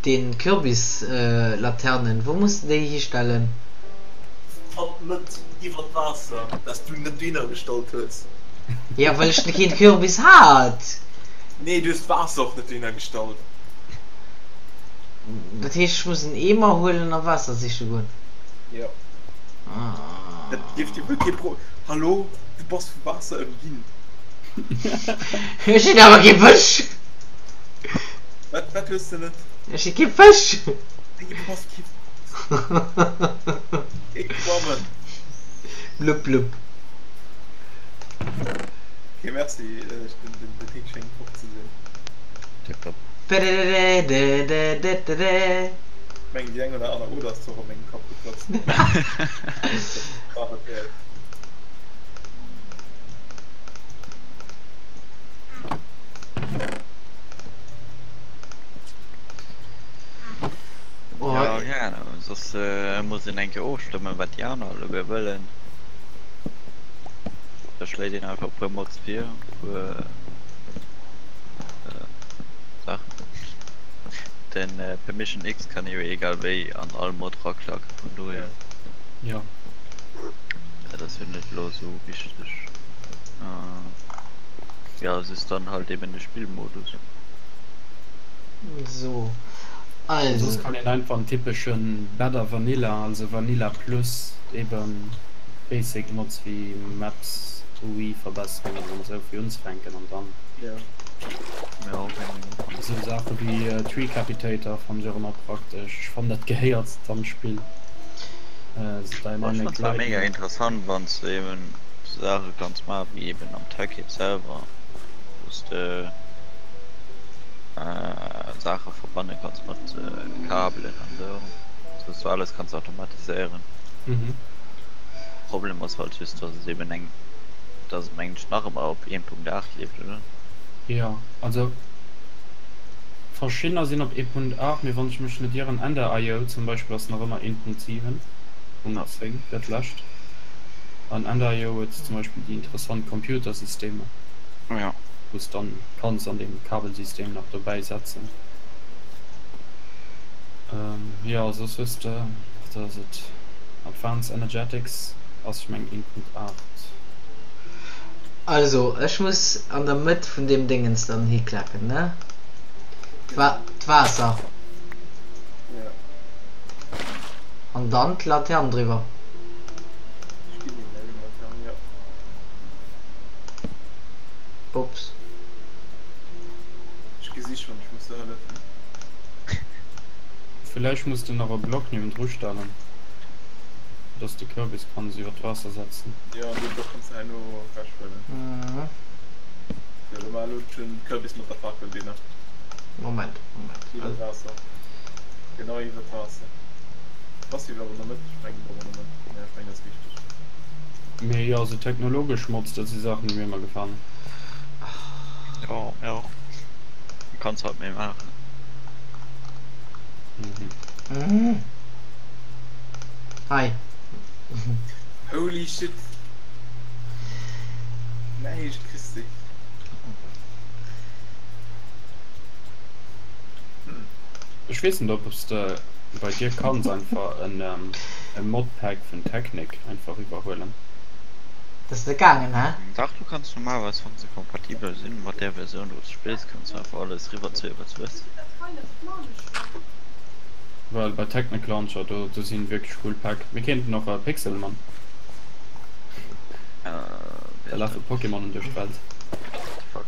Speaker 1: den Kürbislaternen? Wou muss de déi histellen?
Speaker 3: An d'Mëtt iwwer d'Waasser, dat s du net dohinner gestallt hues.
Speaker 1: Jo, well ech keen Kürbis hat.
Speaker 3: Nee, du hues d'Waasser och net dohinner gestallt.
Speaker 1: Dat heescht, ech muss en Eemer huelen a Waasser siche goen?
Speaker 3: Jo. Dat dierft jo wuel kee Pro. Hallo, du bass vu Waasser ëmginn.
Speaker 1: Ech sinn awer kee Fësch!
Speaker 3: Wat, wat hues de net?
Speaker 1: Ech si kee Fësch!
Speaker 3: Wéi, du bass kee. Kee Quammen.
Speaker 1: Blupp blupp.
Speaker 3: Ok, merci. Den Hick schéngt fort ze sinn.
Speaker 6: Tipptopp.
Speaker 1: Pededededededede.
Speaker 3: Meng déi eng oder aner Oder ass zwar och a mengem Kapp geplatzt. War et wäert.
Speaker 1: Oh,
Speaker 6: Ja, keng Ahnung, soss muss een eng Kéier ofstëmmen, wat déi aner alleguer wëllen. Da schléit een einfach e puer Mods vir, e puer Saachen. Den Permission X kann ee jo egal wéi an all Mod raklacken, vun dohier.
Speaker 2: Jo.
Speaker 6: Dat ass jo net elo esou wichteg. Jo, soss dann halt eben de Spillmodus.
Speaker 1: So, also.
Speaker 2: Soss kann een einfach en typeschen Better Vanilla, also Vanilla plus eben Basic Mods wéi Maps, UI Verbesserungen an esou fir unzefänken an dann esou Saache wéi Treecapitator fannen ech och ëmmer praktesch. Ech fannen dat gehéiert an d'Spill. Esou
Speaker 6: Ech
Speaker 2: Dynamic
Speaker 6: fannen zwar mega
Speaker 2: Lighting.
Speaker 6: interessant wanns de eben sou Saache kanns maachen wéi eben am Tekkit selwer, wous de Saache verbanne kanns mat Kabelen an esou, dass du alles kanns automatiséieren. Problem ass halt just dass et eben eng, dass et mengen ech nach ëmmer op 1.8 leeft oder?
Speaker 2: Jo, also verschiddener sinn op 1.8, mee wann ech mech net ieren, Ender.io zum Beispill ass nach ëmmer 1.7, 1.10 dat lescht, an Ender.io huet zum Beispill déi interessant Computersystemer, wou s dann kanns an deem Kabelsystem nach dobäi setzen. Jo, soss hues de, wat ass et, Advanced Energetics ass ech mengen 1.8.
Speaker 1: Also, ech muss an der Mëtt vun deem Déngens dann hiklacken, ne? D'Waasser. An dann d'Latern driwwer. Ups.
Speaker 3: Ech gesi schon, ech muss der hëllefen.
Speaker 2: Villäicht muss de nach e Block niewendru stellen, dass de Kürbis kanns iwwer d'Waasser setzen.
Speaker 3: Jo, an dee Block kanns de herno ewechhuelen. Jo, da mar elo den Kürbis mat der Fakel, Dina.
Speaker 1: Moment, Moment.
Speaker 3: Iwwer d'Waasser. Genau iwwer d'Waasser. Bass iwwer an der Mëtt? Ech mengen, an der Mëtt. Ja, ech mengen, dat ass richteg.
Speaker 2: Mee jo, sou technologesch Mods, dat si Saachen, déi mir ëmmer gefalen.
Speaker 6: Jo, jo. Du kanns halt méi maachen.
Speaker 1: Mhm. Hi.
Speaker 3: Holy shit. Näischt kriss de.
Speaker 2: Ech weess net ob s de bei dir kanns einfach en e Modpack vun Technic einfach iwwerhuelen.
Speaker 1: Dat ass net gaangen, hä?
Speaker 6: Dach du kanns normalerweis wann se kompatibel sinn mat där Versioun wou s de spills kanns du einfach alles riwwerzéien wat s wëlls.
Speaker 2: Well bei Technic Launcher do do sinn wierklech cool Pack. Mir kéinten och Pixel man. Da lafe Pokémonen duerch d'Welt.
Speaker 6: Fuck.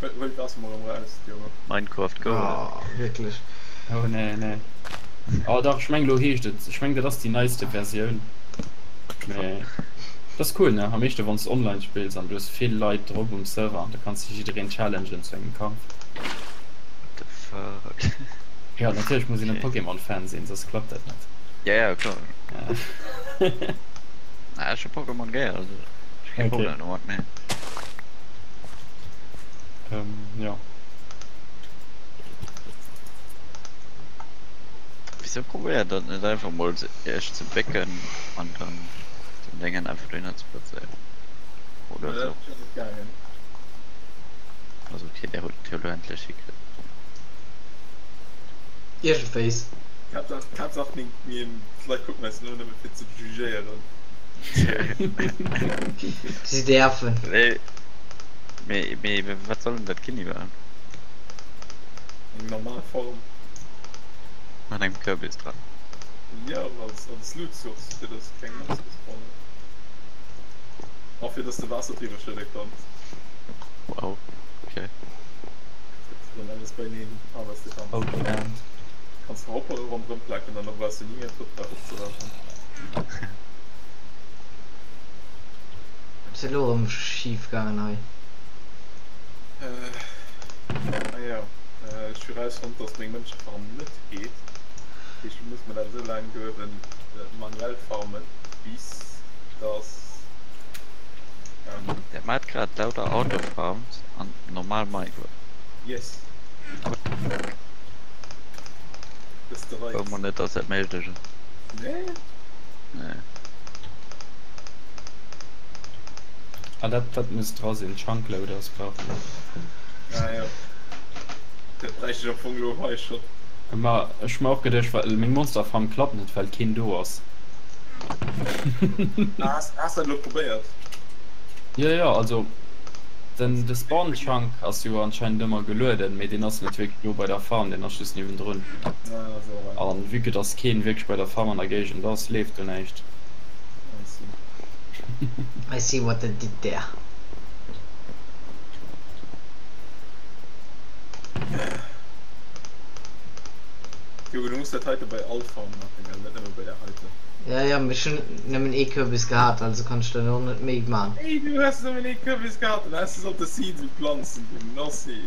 Speaker 3: Huel d'Waasser mol erëm eraus, Diogo.
Speaker 6: Minecraft go.
Speaker 1: Oh, wierklech.
Speaker 2: Oh nee, nee. Oh dach, ech meng lo heescht et, ech meng dat ass déi neiste Versioun. Mee dat ass cool ne, am meeschte wanns de online spills an du hues vill Leit drop um Server an da kanns de jiddereen challengen zu engem Kampf.
Speaker 6: What the fuck.
Speaker 2: Jo natierlech muss een e Pokémon Fan sinn, soss klappt dat net.
Speaker 6: Ja ja kloer. Na ech hu Pokémon gär, also ech hu kee Problem domat, mee.
Speaker 2: Jo.
Speaker 6: Wisou probéiert der net einfach mol iech ze bécken an dann den Déngen einfach dohinner ze plazéieren? Oder esou. Also okay, där huet et jo elo endlech hikritt.
Speaker 1: Iergendwéis.
Speaker 3: Haaptsaach mir d'Leit kucken eis elo nëmme fir ze jugéieren.
Speaker 1: Si däerfen.
Speaker 6: Mee mee wat soll denn dat ginn iwwerhaapt?
Speaker 3: Eng normal Form.
Speaker 6: Mat engem Kürbis dran.
Speaker 3: Jo, als als Loot Source fir dass keng Monster spawnen. A fir dass de Waasser driwwer schëdde kanns.
Speaker 6: Wow, okay.
Speaker 3: Dann alles beineen a was de kanns.
Speaker 2: Okay.
Speaker 3: Kanns de Hoppere ronderëm klacken an da brauchs de ni méi d'Hoppere opzewerfen.
Speaker 1: Wat ass elo erëm schif gaangen hei?
Speaker 3: Ah jo. Ech hu rausfonnt, dass meng Mënschefarm net geet. Dat heescht, elo muss mer dat esou laang duerwen manuell farmen, bis dass.
Speaker 6: Der maat grad lauter Autofarms an normal Minecraft.
Speaker 3: Yes. Bist de
Speaker 6: Wou
Speaker 3: Reiz?
Speaker 6: mer net dass dat méiglech ass.
Speaker 3: Nee?
Speaker 6: Nee.
Speaker 2: Ah dat dat muss dra sinn, Chunkloaders brauche mer.
Speaker 3: Ah jo. Dat bräicht ech am Fong elo hei schon.
Speaker 2: Ma ech hu mer och geduecht, well meng Monsterfarm klappt net well keen do ass.
Speaker 3: Ah has has dat elo probéiert?
Speaker 2: Jo jo, also den de Spawn Chunk ass jo anscheinend ëmmer gelueden, mee deen ass net wierklech do bei der Farm, deen ass just niewendrun.
Speaker 3: Ah esou ah.
Speaker 2: An vue que dass keen wierklech bei der Farm an der Géigend ass, leeft do näischt.
Speaker 3: I see.
Speaker 1: I see what they did there.
Speaker 3: Hugo, du muss dat heite bei all Farm maachen, gell? Net nëmme bei där heiten.
Speaker 1: Ja, ja, mee ech hunn nëmmen ee Kürbis gehat, also kann ech der och net méi man.
Speaker 3: Ey, du hues nëmmen ee Kürbis gehat, dann häss du sollte Seeds uplanzen, du Nossi.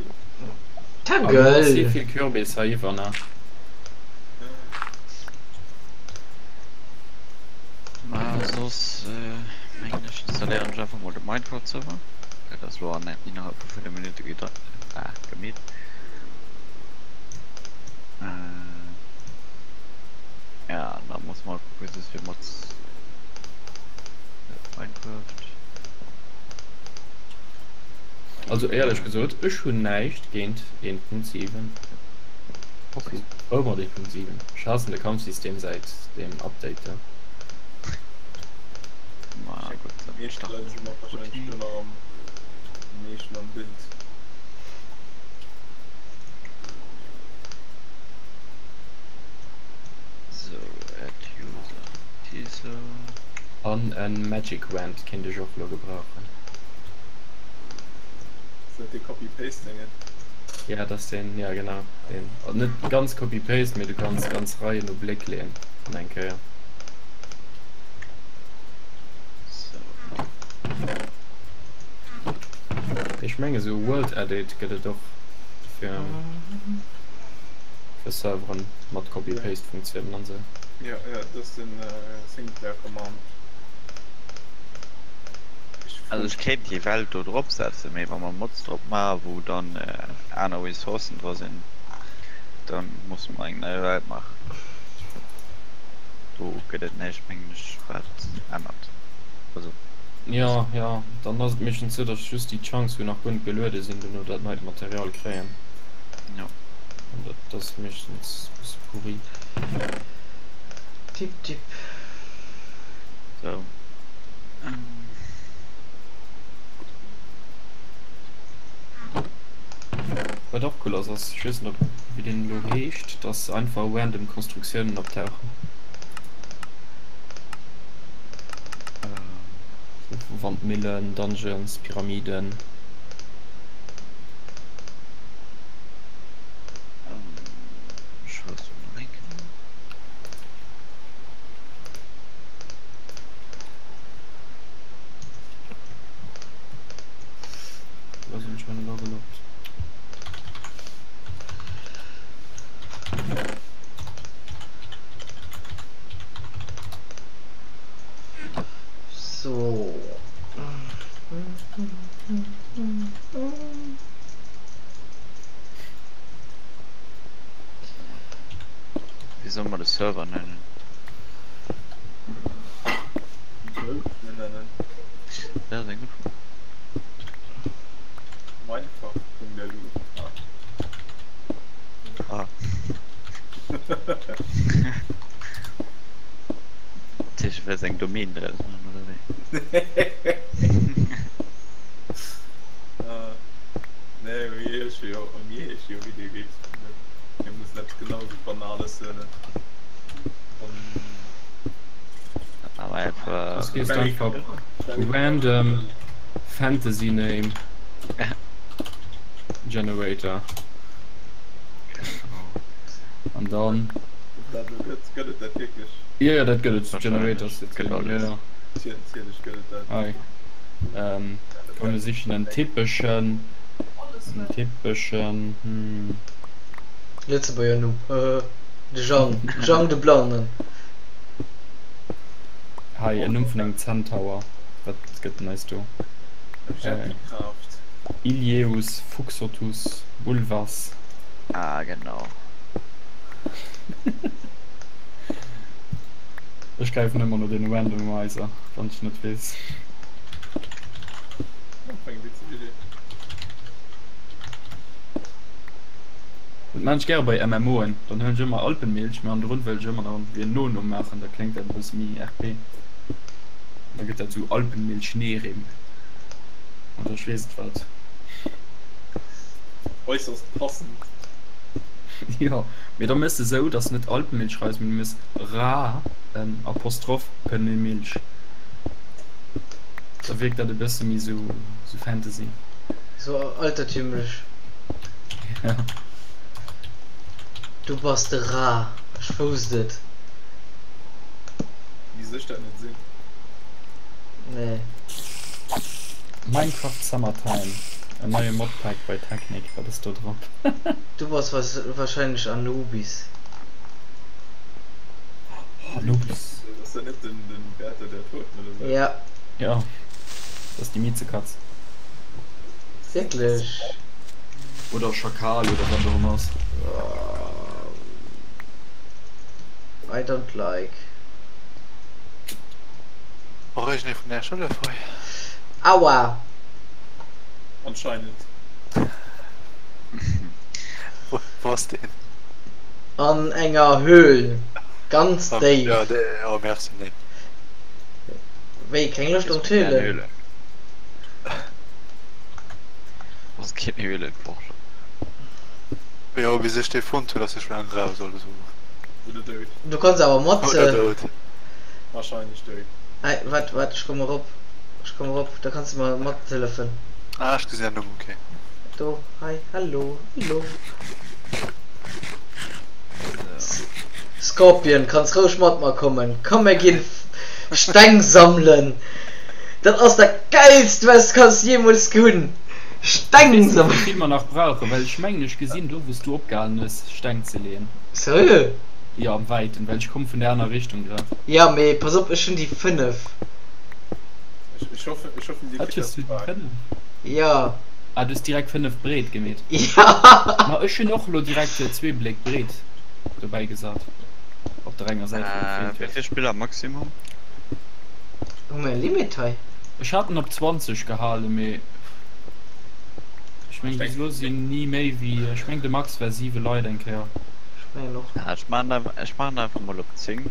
Speaker 1: Ta
Speaker 2: An du hues
Speaker 1: gueule!
Speaker 2: vill Kürbis hei iwwer, ne?
Speaker 6: Ma soss mengen ech installéieren ech einfach mol de Minecraft Server. Dat ass lo an innerhalb vu 5 Minutte gemeet. Ja an da muss mer kucken soss fir Mods Minecraft.
Speaker 2: Also éierlech gesot, ech hunn näischt géint 1.7.
Speaker 6: Okay.
Speaker 2: Frou mat 1.7. Ech haassen de Kampfsystem säit deem Update do.
Speaker 6: Ma gutt, dann
Speaker 3: Meescht
Speaker 6: starten
Speaker 3: Leit si
Speaker 6: mer
Speaker 3: mer wahrscheinlech
Speaker 6: Routine.
Speaker 3: do nach am meeschten am Bild.
Speaker 6: Sou, add user Tiso.
Speaker 2: An en Magic Wand kéint ech och lo gebrauchen.
Speaker 3: Ass dat dee Copy-Paste-Déngen?
Speaker 2: Ja, dat ass deen, ja genau deen. Net ganz Copy-Paste, mee du kanns ganz Reien u Bléck leeën an eng Kéier. Ech menge sou World Edit gëtt et och fir fir Serveren mat Copy-Paste Funktiounen an sou.
Speaker 3: Jo, jo, dat ass den Singleplayer Command.
Speaker 6: Also ech kéint déi Welt do drop setzen, mee wa mer Mods drop maachen wou dann aner Ressourcen dra sinn, dann musse mer eng nei Welt maachen. Do gëtt et näischt mengen ech wat ännert. Also.
Speaker 2: Jo, jo, dann ass et meeschtens sou, dass just déi Chunks wou nach guer net geluede sinn, duerno dat neit Material kréien.
Speaker 6: Jo.
Speaker 2: An dat ass meeschtens e bësse pourri.
Speaker 1: Tipp, tipp.
Speaker 6: Sou.
Speaker 2: Wat och cool ass, ass, ech weess net ob wéi deen elo heescht, dass einfach random Konstruktiounen optauchen. Sou Wandmillen, Dungeons, Pyramiden. Da sinn ech mol ageloggt.
Speaker 1: So.
Speaker 6: Wéi solle mer de Server nennen?
Speaker 3: Nennen.
Speaker 6: Dat ass eng gutt Fro.
Speaker 3: Minecraft.lu.
Speaker 6: Ah. Dat heescht, du wëlls eng Domain draus maachen, oder wéi?
Speaker 3: Nee, mir heesche jo, mir heesche jo Videogames. Mir mussen eppes genau sou Banales huelen.
Speaker 6: Awer einfach.
Speaker 2: Soss gees du einfach op Random Fantasy Name Generator. An dann.
Speaker 3: Dat lo gëtt, gëtt et dat wierklech?
Speaker 2: Jo, jo, dat gëtt et. Generators, dat gëtt alles. Jo, jo.
Speaker 3: Natierlech gëtt et dat.
Speaker 2: Hei. Komm mir sichen en typeschen, en typeschen, hm.
Speaker 1: Lëtzebuerger Numm, hehe. De Jang, Jang de Blannen.
Speaker 2: Hei, en Numm vun engem Zentaur. Wat gëtt en eis do?
Speaker 3: Jetcraft.
Speaker 2: Ilieus Fuxotus Bulvas.
Speaker 6: Ah, genau.
Speaker 2: Ech gräifen ëmmer no deene Randomizer, wann ech net weess.
Speaker 3: Eng witzeg Idee.
Speaker 2: Dat maan ech gäre bei MMOen, dann huelen ech ëmmer Alpenmilch, mee hannendrun wëll ech ëmmer nach wéi en Nonumm maachen, da kléngt dat e bësse méi RP. Da gëtt dat sou Alpenmilch Nerim oder ech weess et wat.
Speaker 3: Äusserst passend.
Speaker 2: Jo, mee da méchs de sou, dass de net Alpenmilch schreifs, mee du méchs Ra en Apostroph Pennemilch. Da wierkt dat e bësse méi sou Fantasy.
Speaker 1: Sou altertümlech.
Speaker 2: Ja.
Speaker 1: Du bass de Ra, ech wousst et.
Speaker 3: Misst ech dat net sinn?
Speaker 1: Nee.
Speaker 2: Minecraft Summertime, en neie Modpack bei Technic, wat ass do drop?
Speaker 1: Du bass wahrscheinlech Anubis.
Speaker 2: Anubis.
Speaker 3: Ass dat net den Wärter der Toten oder sou?
Speaker 1: Ja.
Speaker 2: Ja, dat ass déi Miezekatz.
Speaker 1: Wierklech?
Speaker 2: Oder Schakal oder wat och ëmmer ass.
Speaker 1: I don't like.
Speaker 5: Och iergendee vun Äech hëllef hei?
Speaker 1: Aua!
Speaker 3: Anscheinend.
Speaker 5: Wou ass deen?
Speaker 1: An enger Höhl. Ganz déif.
Speaker 5: Ja, oh merci, nee.
Speaker 1: Wéi, keng Loscht an d'Höhlen?
Speaker 6: Ass keen Höhlenforscher.
Speaker 5: Jo, bis ech dee fonnt hunn, ass e scho laang raus, also.
Speaker 3: Oder dout.
Speaker 1: Du kanns awer mat.
Speaker 5: Oder dout.
Speaker 3: Wahrscheinlech dout.
Speaker 1: Hei, waart, waart, ech komm erop. Ech komm erop, da kanns de mer mathëllefen.
Speaker 5: Ah, ech gesinn däin Numm, ok.
Speaker 1: Do, hei, hallo, hallo. Scorpion, kanns roueg mat mer kommen. Komm, mir ginn Steng sammelen. Dat ass dat geilst was kanns jemols hunn. Steng
Speaker 2: Weess net
Speaker 1: sammelen.
Speaker 2: wéivill mer nach brauchen, well ech mengen ech gesinn do wous du opgehalen hues Steng ze leeën.
Speaker 1: Seriö?
Speaker 2: Jo am wäiten, well ech komm vun der aner Richtung grad.
Speaker 1: Ja mee pass op ech hunn déi 5.
Speaker 3: Ech hoffen, ech hoffen dir
Speaker 2: Wat
Speaker 3: kritt
Speaker 2: hues
Speaker 3: dat
Speaker 2: du déi
Speaker 3: gebaak.
Speaker 2: 5?
Speaker 1: Ja.
Speaker 2: Ah du hues direkt 5 breet gemeet.
Speaker 1: Ja.
Speaker 2: Ma ech hunn och elo direkt zwee Bléck breet dobäi gesat op der enger Säit wou gefeelt
Speaker 6: Wéivill
Speaker 2: huet.
Speaker 6: Spiller maximum?
Speaker 1: Hu mer e Limit hei?
Speaker 2: Ech hat en op 20 gehalen, mee ech meng bis elo sinn ni méi wéi, ech meng de Max war 7 Leit eng Kéier.
Speaker 1: Ech mengen och.
Speaker 6: Ja, ech maan ech maan einfach mol op 10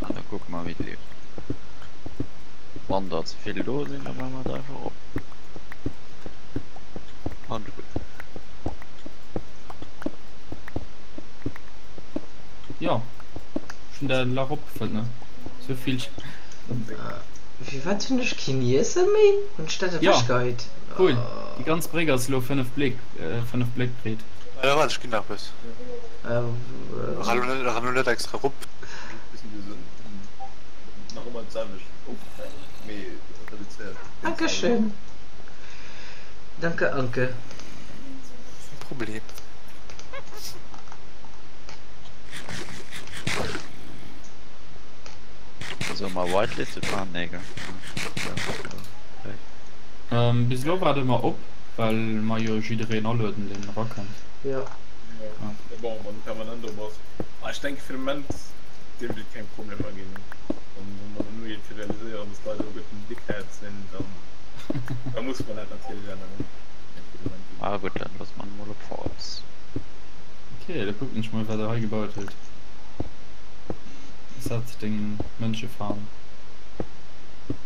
Speaker 6: an da kucke mer wéi et leeft. Wann der ze vill do sinn, da maache mer et einfach op. An gutt.
Speaker 2: Jo, ech hunn der Lach opgefëllt, ne? Souvill.
Speaker 1: Firwat hunn ech keen Iesse méi? Hunn ech dat
Speaker 2: Ja,
Speaker 1: ewech geheit?
Speaker 2: cool. Déi ganz Bréck ass elo 5 Bléck, 5 Bléck breet.
Speaker 5: Äh, waart, ech ginn nach eppes. Ran lo net, ran lo net extra rop.
Speaker 3: Nach ëmmer d'selwecht Ofstänn, mee reduzéiert.
Speaker 1: Dankeschön. Danke Anke.
Speaker 5: Keen Problem.
Speaker 6: Solle mer whitelisted maachen? Nee, gell?
Speaker 2: Ähm, bis elo war et ëmmer op, well mer jo jiddereen alueden, deen erakënnt.
Speaker 1: Jo.
Speaker 3: Ja, bon, wann et permanent op ass. Ah, ech denke fir de Moment dierft et keng Problemer ginn. Wann mer dono iergendwéi realiséieren, dass d'Leit alleguerten Dickheads sinn, dann da musse mer dat natierlech änneren. Mee fir de Moment geet et.
Speaker 6: Ah gutt, dann loosse mer en emol op false.
Speaker 2: Ok, da kucken ech mol wat der hei gebaut hutt. Ass dat deng Mënschefarm?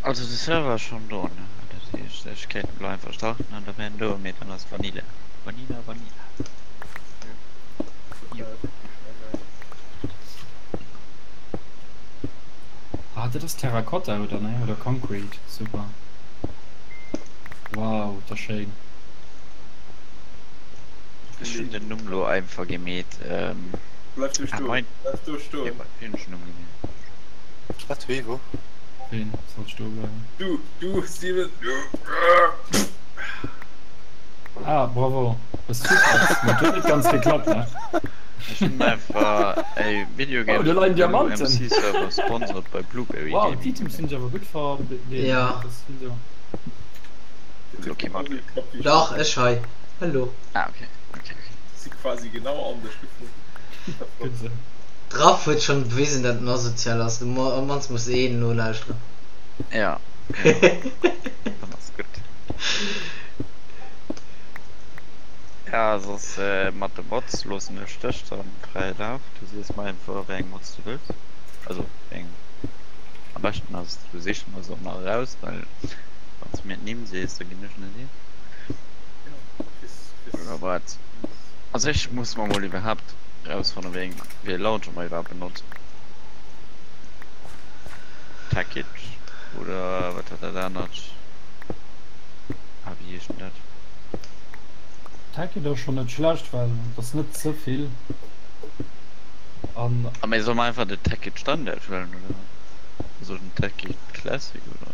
Speaker 6: Also de Server ass schon do ne, dat heescht ech kéint elo einfach starten an da wär en do, mee dann ass Vanilla Vanilla Vanilla. Jo.
Speaker 2: Ah dat ass Terracotta oder ne? Oder Concrete, super. Wow, dat ass schéin.
Speaker 6: Ech hunn den Numm lo einfach gemeet.
Speaker 3: Bleif do
Speaker 6: Ah
Speaker 3: stoen,
Speaker 6: mein
Speaker 3: bleif do stoen.
Speaker 6: Jo, wat fir en Numm gemeet?
Speaker 5: Wat, wéi, wou?
Speaker 2: Ween soll stoe bleiwen?
Speaker 3: Du, du, Steven, du!
Speaker 2: Ah, bravo. Ass super. Mat huet net ganz geklappt, ne?
Speaker 6: Ech hunn einfach ey Video
Speaker 2: Oh, do leien Diamanten.
Speaker 6: MC Server sponsored by Blueberry
Speaker 2: Wow,
Speaker 6: Gaming.
Speaker 2: d'Items sinn sech awer gutt verdeelt.
Speaker 1: Ja.
Speaker 2: Dat sinn jo.
Speaker 6: Okay, mat.
Speaker 1: Dach, ech hei. Hallo.
Speaker 6: Ah, okay. Okay, okay.
Speaker 3: Si quasi genau an dech geflunn.
Speaker 2: Gutt esou.
Speaker 1: D'Raff huet schon bewisen dat en asozial ass, am mannst muss een nolauschteren.
Speaker 6: Ja, ja. Dann ass gutt. Ja, soss mat de Mods loossen ech dech dann fräi Laf. Du sees mer einfach wéi eng Mods du wëlls. Also wéi eng am beschten ass du sichs mer se och nach eraus, well wann s du mir d'Nimm sees, da ginn ech net een. Oder wat? Also ech muss mer mol iwwerhaapt erausfannen wéi eng wéi e Launcher mer iwwerhaapt benotzen. Tekkit oder wat war dat anert? Ah wéi heescht denn dat?
Speaker 2: Tekkit ass schon net schlecht well et ass net ze vill an.
Speaker 6: Ah mee soll mer einfach de Tekkit Standard huelen oder also den Tekkit Classic oder?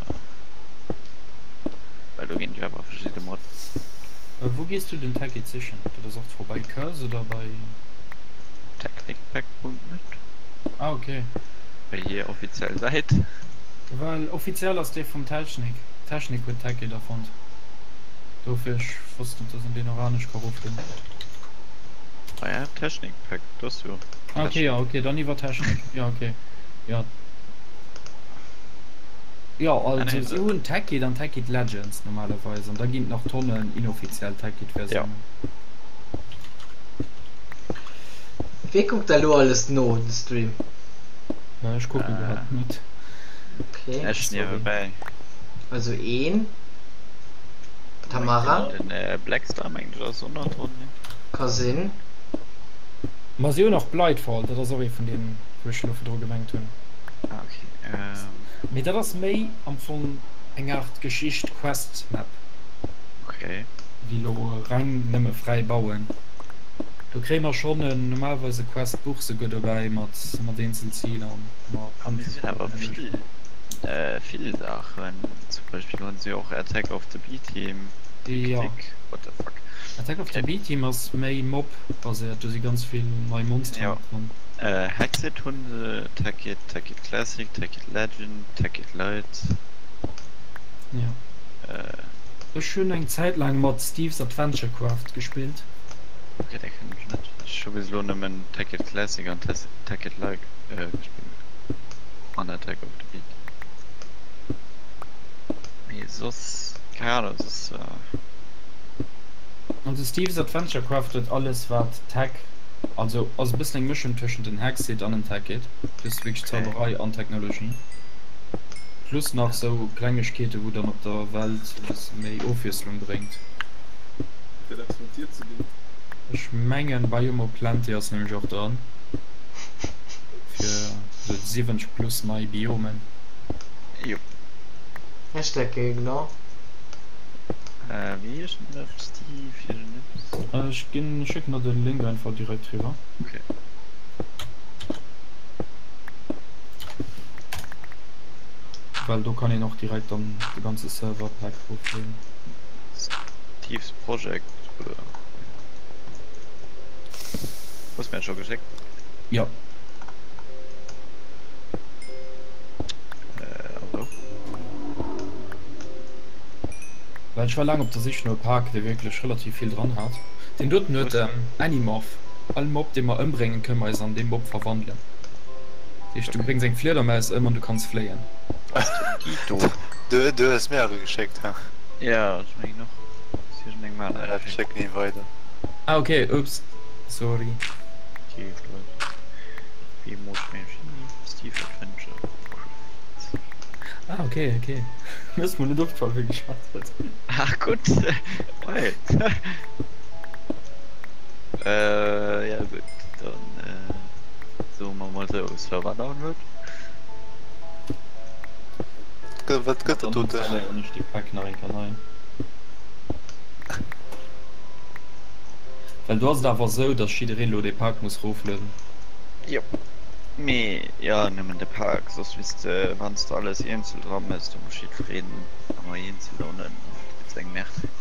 Speaker 6: Well do ginn et jo awer verschidde Mods.
Speaker 2: Wou gees du den Tekkit sichen? Dat ass och d'Fro. Bei Curse oder bei.
Speaker 6: Technicpack.net.
Speaker 2: Ah ok.
Speaker 6: Bei hier offiziell Säit.
Speaker 2: Well offiziell ass dee vum Technik. Technik huet Tekkit erfonnt. Dofir ech wosst net dass een deen och anescht ka roflueden.
Speaker 6: Ah ja, Technikpack, dat ass jo.
Speaker 2: Ah ok, jo ok, dann iwwer Technik. Jo ok, jo. Jo also si hunn Tekkit an Tekkit Legends normalerweis an da ginn et nach Tonnen inoffiziell Tekkit Versiounen.
Speaker 1: Wee kuckt da lo alles no den Stream?
Speaker 2: Ech kucken grad net.
Speaker 1: Okay.
Speaker 6: Ech niewebäi.
Speaker 1: Also een. Tamara.
Speaker 6: Den Blackstar mengt ech ass och nach dran.
Speaker 1: Ka sinn.
Speaker 2: Ma si hunn och Blightfall, dat ass och ee vun deenen wou ech elo virdru gemengt hunn.
Speaker 6: Ah okay.
Speaker 2: Mee dat ass méi am Fong eng Art Geschicht, Quest Map.
Speaker 6: Okay.
Speaker 2: Wéi elo reng nëmme fräi bauen. Do kréie mer schonn en normalerweis e Quest Buch souguer dobäi mat mat eenzel Ziler an mat
Speaker 6: Mir sinn awer vill vill Saachen. Zum Beispill hunn si och Attack of the B-Team,
Speaker 2: Jo.
Speaker 6: Kritik, what the fuck.
Speaker 2: Attack of the B-Team ass méi Mob baséiert, do si ganz vill nei Monsteren
Speaker 6: Jo.
Speaker 2: dran.
Speaker 6: Hexxit hunn se, Tekkit, Tekkit Classic, Tekkit Legend, Tekkit Lite.
Speaker 2: Jo. Ech hunn eng Zäit laang mat Steve's Adventure Craft gespillt.
Speaker 6: Ok, dat kennen ech net. Ech hu bis elo nëmmen Tekkit Classic an Tekkit Lite gespillt. An Attack of the Beat. Mee soss, keng Ahnung, soss.
Speaker 2: Also Steve's Adventure Craft huet alles wat Tech, also ass e bëssen eng Mëschung tëschent en Hexxit an en Tekkit. Du hues wierklech Zauberei an Technologie. Plus nach sou Klengegkeeten wou dann op der Welt e bësse méi Ofwiesslung bréngt.
Speaker 3: Huet dat eppes mat dir ze dinn?
Speaker 2: Ech mengen Biome O'Plenty ass nämlech och dran fir sou 70 plus nei Biomen.
Speaker 6: Jupp.
Speaker 1: Hashtag genau.
Speaker 6: Wéi heescht den dat? Steve iergendeppes?
Speaker 2: Ech ginn, schécken der den Link einfach direkt riwwer.
Speaker 6: Okay.
Speaker 2: Well do kann een och direkt dann de ganze Server Pack roflueden.
Speaker 6: Steve's Project oder hues mir dat scho geschéckt?
Speaker 2: Jo.
Speaker 6: Äh, a wou?
Speaker 2: Well ech war laang op der Sich no e Pak dee wierklech relativ vill dran hat. Deen doten huet Animorph. All Mob dee mer ëmbréngen kënne mer eis an dee Mob verwandelen. Dat heescht du bréngs eng Fliedermaus ëm an du kanns fléien.
Speaker 6: Dito.
Speaker 5: Du, du hues mir awer geschéckt, he?
Speaker 6: Ja, ech mengen och. Hues iergendengem anere
Speaker 5: Ja,
Speaker 6: geschéckt.
Speaker 5: schéck ni weider.
Speaker 2: Ah ok, ups, sorry.
Speaker 6: Kee Stress. Wéi mooss meng Chimie? Steve Adventure Craft.
Speaker 2: Ah ok, ok. Mir ass mol net opgefall wéi geschwat huet.
Speaker 6: Ach gutt, well. Äh, ja gutt, dann soe mer mol sou, Server Download.
Speaker 5: Wat gëtt dat do
Speaker 2: Dann installéieren ech dee Pack nach eng Kéier nei. Well do ass et awer esou, dass jiddereen elo dee Pack muss roflueden.
Speaker 6: Jop. Mee jo, nëmmen de Pack, soss wiss de, wann s de alles eenzel dra mëss, da muss jiddwereen ëmmer eenzel downloaden an dat gëtt eng Merde.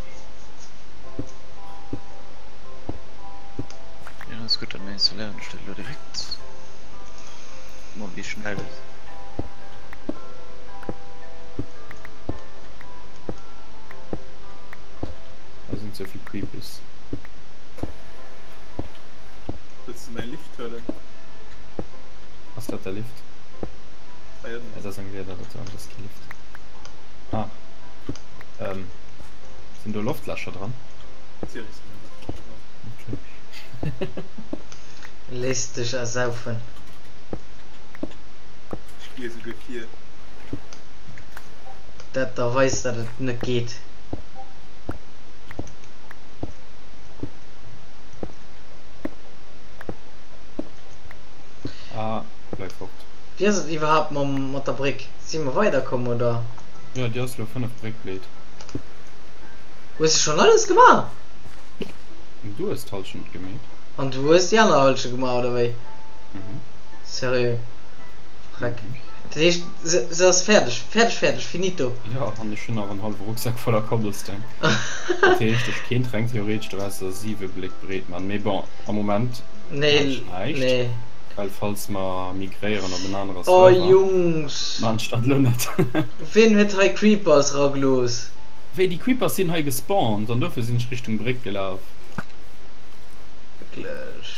Speaker 6: Ass gutt, dann installéieren ech dat elo direkt. Mol wéi schnell dat.
Speaker 2: Hei sinn ze vill Creepers.
Speaker 3: Wëlls de mäi Lift huelen?
Speaker 2: Ass dat de Lift?
Speaker 3: Hei ënnen.
Speaker 2: Dat ass eng Lieder, dat ass kee Lift. Ah. Ähm, sinn do Loftlächer dran?
Speaker 3: Natierlech sinn do Loftlächer dran.
Speaker 2: Okay.
Speaker 1: Léiss dech ersaufen.
Speaker 3: Ech gi esouguer vir.
Speaker 1: Dat da weist dat et net geet.
Speaker 2: Ah, bleif fort.
Speaker 1: Wéi ass et iwwerhaapt mam mat der Bréck? Si mer weider komm oder?
Speaker 2: Jo, déi ass lo 5 Bréck breet.
Speaker 1: Hues de schon alles gemaach?
Speaker 2: Du hues d'Halschent gemeet.
Speaker 1: An du hues déi aner Halschent gemaach oder wéi?
Speaker 2: Mhm.
Speaker 1: Seriö? Freck. Dat heescht se se ass fäerdeg, fäerdeg fäerdeg, finito.
Speaker 2: Jo, an ech hunn nach en hallwe Rucksak voller Cobblestone. Dat heescht, ech kéint reng theoretesch dorausser 7 Bléck breet man. Mee bon, am Moment
Speaker 1: Nee,
Speaker 2: maan ech näischt,
Speaker 1: nee.
Speaker 2: well falls mer migréieren op en anere
Speaker 1: Oh
Speaker 2: Server,
Speaker 1: Jungs!
Speaker 2: maan ech dat elo net.
Speaker 1: Ween huet hei Creepers ragelooss?
Speaker 2: Wéi, déi Creepers sinn hei gespawnt an dofir sinn ech Richtung Bréck gelaf.
Speaker 1: Wierklech?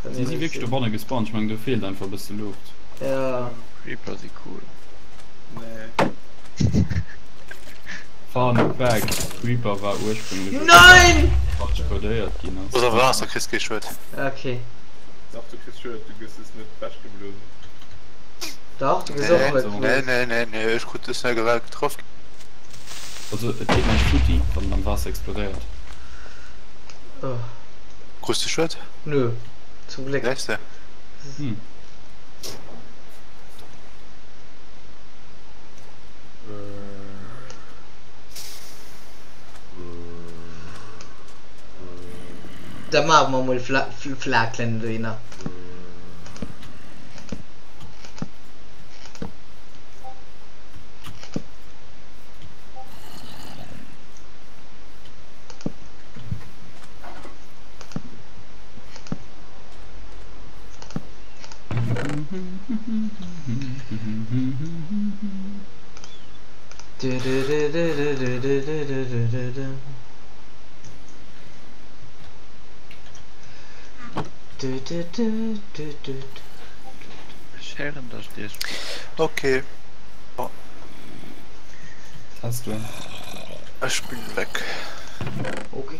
Speaker 1: Kann
Speaker 2: Si
Speaker 1: jo
Speaker 2: si
Speaker 1: net
Speaker 2: wierklech
Speaker 1: sinn.
Speaker 2: dobanne gespawnt, ech mengen do feelt einfach e bësse Luucht.
Speaker 1: Ja.
Speaker 6: Creeper si cool.
Speaker 3: Nee.
Speaker 2: Fun Fact, Creeper war ursprünglech e
Speaker 1: Nein!
Speaker 2: falsch codéiert ginn ass.
Speaker 5: Bass am Waasser, kriss kee Schued.
Speaker 1: Okay.
Speaker 3: Dach du kriss Schued, du gëss es net wechgeblosen.
Speaker 1: Dach, du gëss och
Speaker 5: Nee,
Speaker 1: wechgeblosen.
Speaker 5: nee, nee, nee, ech krut, ech sinn gewalt getraff ginn.
Speaker 2: Also et geet näischt futti, wann en am Waasser explodéiert.
Speaker 1: Oh.
Speaker 5: Krus de Schued?
Speaker 1: Nö, zum Gléck.
Speaker 5: Gesäis de?
Speaker 2: Hm.
Speaker 1: Da maache mer mol Flakelen dohinner.
Speaker 6: Ech héieren dech Dir.
Speaker 5: Ok.
Speaker 2: Has du en?
Speaker 5: Ech bin weg.
Speaker 1: Ok.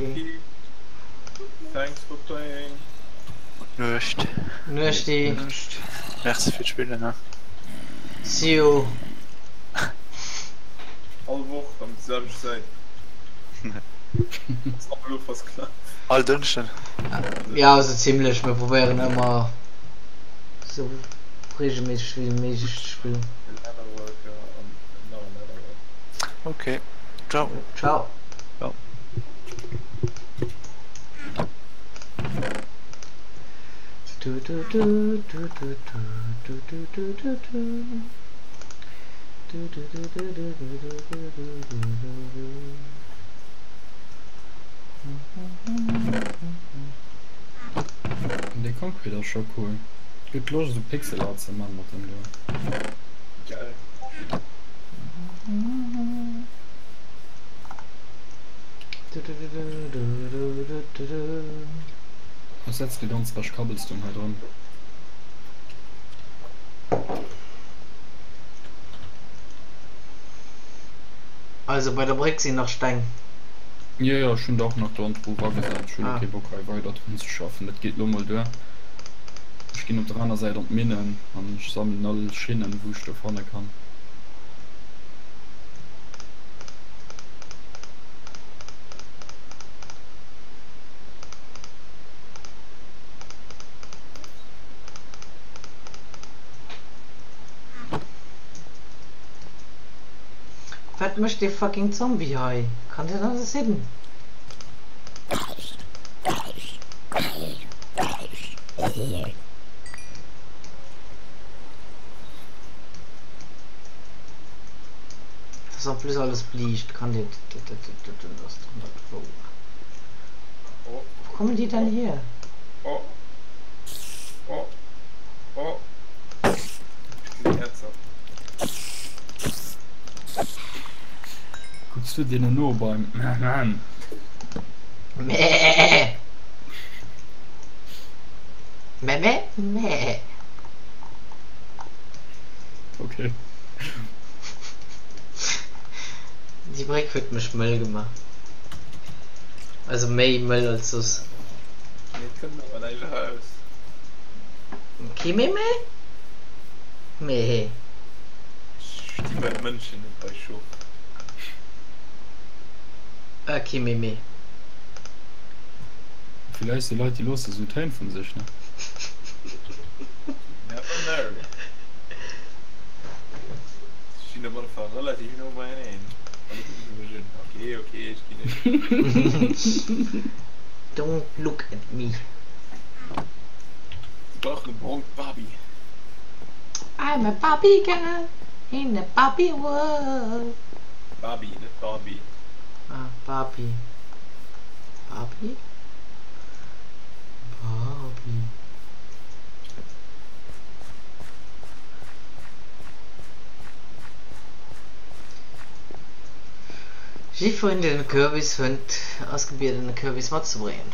Speaker 3: Thanks for playing.
Speaker 5: Gutt Nuecht.
Speaker 1: Nuechti.
Speaker 5: Merci fir d'Spillen he.
Speaker 1: See you.
Speaker 3: All Woch ëm déi selwecht Zäit. Ass ab elo versklavt.
Speaker 5: All Dënschden.
Speaker 1: Ja, esou zimlech. Mir probéieren ëmmer esou regelméisseg wéi méiglech ze spillen.
Speaker 3: E Leatherworker an nach e Leatherworker.
Speaker 5: Ok. Ciao.
Speaker 1: Ciao.
Speaker 6: Ciao.
Speaker 2: Dee Concrete ass scho cool. Gëtt Loscht esou Pixel Art ze man mat deem do.
Speaker 3: Geil.
Speaker 2: Ech setz déi ganz Rësch Cobblestone hei dran.
Speaker 1: Also bei der Bréck sinn nach Steng.
Speaker 2: Jo jo, ech hunn der och nach do an d'Gruuf agesat. Ech hunn elo
Speaker 1: Ah.
Speaker 2: kee Bock hei weider drun ze schaffen. Dat geet lo mol duer. Ech ginn op der aner Säit an d'Minnen an ech sammelen all Schinnen wou ech do fanne kann.
Speaker 1: Wat mécht dee fucking Zombie hei? Kann dat alles sinn? Das ass en plus alles bliicht. Kann dat ass doch net wouer.
Speaker 3: Oh.
Speaker 1: Wo kommen déi denn hier?
Speaker 3: Oh.
Speaker 2: zu deenen no beim Mäh.
Speaker 1: Mäh. Mäh, mäh, mäh.
Speaker 2: Okay.
Speaker 1: Déi Bréck huet mech mëll gemaach. Also méi mëll als soss.
Speaker 3: Mee et kënnt awer näischt eraus.
Speaker 1: Kee méi méi? Mee.
Speaker 3: Ech sti bei Mënschen, net bei Schof.
Speaker 1: Ah, kee méi méi.
Speaker 2: Villäicht si Leit, déi loosse sou Téin vun sech, ne?
Speaker 3: Never know. Si stinn op alle Fall relativ no beieneen. An da kucke se mech un. Okay, okay, ech ginn net.
Speaker 1: Don't look at me.
Speaker 3: Si brauchen e brongt Barbie.
Speaker 1: I'm a Barbie girl in a Barbie world.
Speaker 3: Barbie, net Barbie.
Speaker 1: Ah, Barbie. Barbie? Barbie. Jiddwereen deen e Kürbis fënnt, ass gebieden e Kürbis matzebréngen.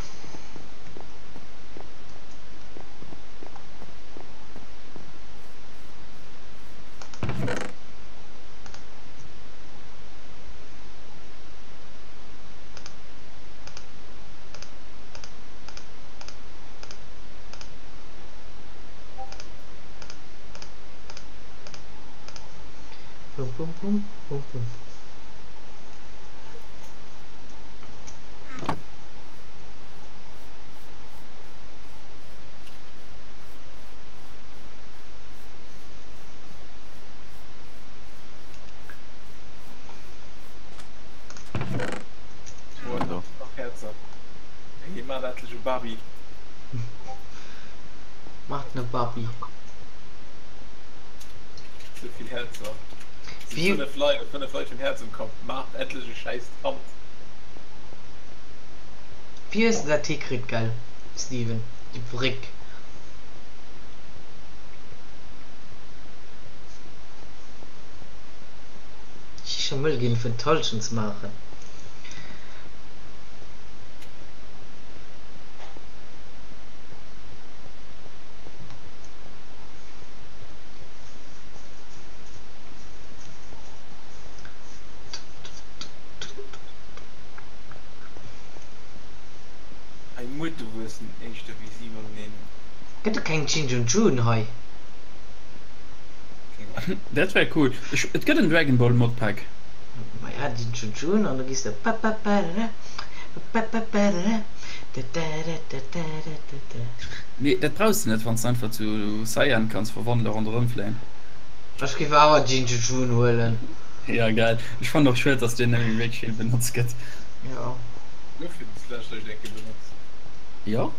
Speaker 1: Bum bum bum bum bum. Macht ne Barbie.
Speaker 3: Souvill Häerzer.
Speaker 1: Wie
Speaker 3: 5 Leit, 5 Leit hunn Häerz um Kapp. Maacht endlech e schäiss Kand.
Speaker 1: Wéi hues de dat hikritt gell Steven, déi Bréck? Ech si scho mëll ginn fir d'Hallschent ze maachen.
Speaker 3: Hei Muerte wuessen éischter wéi si mateneen.
Speaker 1: Gëtt et keng Chin Jun Jun hei?
Speaker 2: Dat wär cool. Ech, et gëtt en Dragon Ball Modpack.
Speaker 1: Maja, Jin Jun Jun an da gees de papaparara papaparara dadadadadadada.
Speaker 2: Nee, dat brauchs de net, wann s de einfach zu Saiyan kanns verwandele ronderëm fléien.
Speaker 1: Ech géif awer Ginger June huelen.
Speaker 2: Ja geil. Ech fannen och schued dass deen net méi wierklech vill benotzt gëtt.
Speaker 1: Jo.
Speaker 3: Gouf deen vläicht eréischt eng Kéier benotzt?
Speaker 2: Jo.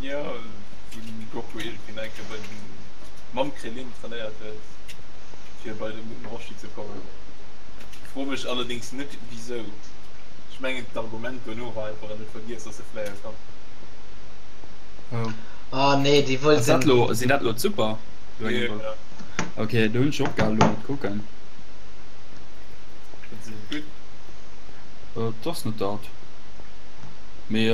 Speaker 3: Jo, wou den Goku iergendwéi nach eng Kéier bei den mam Krillin trainéiert huet fir bei de Muten Roshi ze kommen. Fro mech allerdéngs net wisou. Ech mengen d'Argument dono war einfach en huet vergiess dass e fléie kann.
Speaker 2: Oh.
Speaker 1: Oh nee, déi
Speaker 2: Ass
Speaker 1: wollten.
Speaker 2: dat lo, sinn dat lo d'Super Dragon Ball? Ok, do hunn ech opgehal elo mat kucken.
Speaker 3: Fënns de net gutt?
Speaker 2: Et ass net dat, mee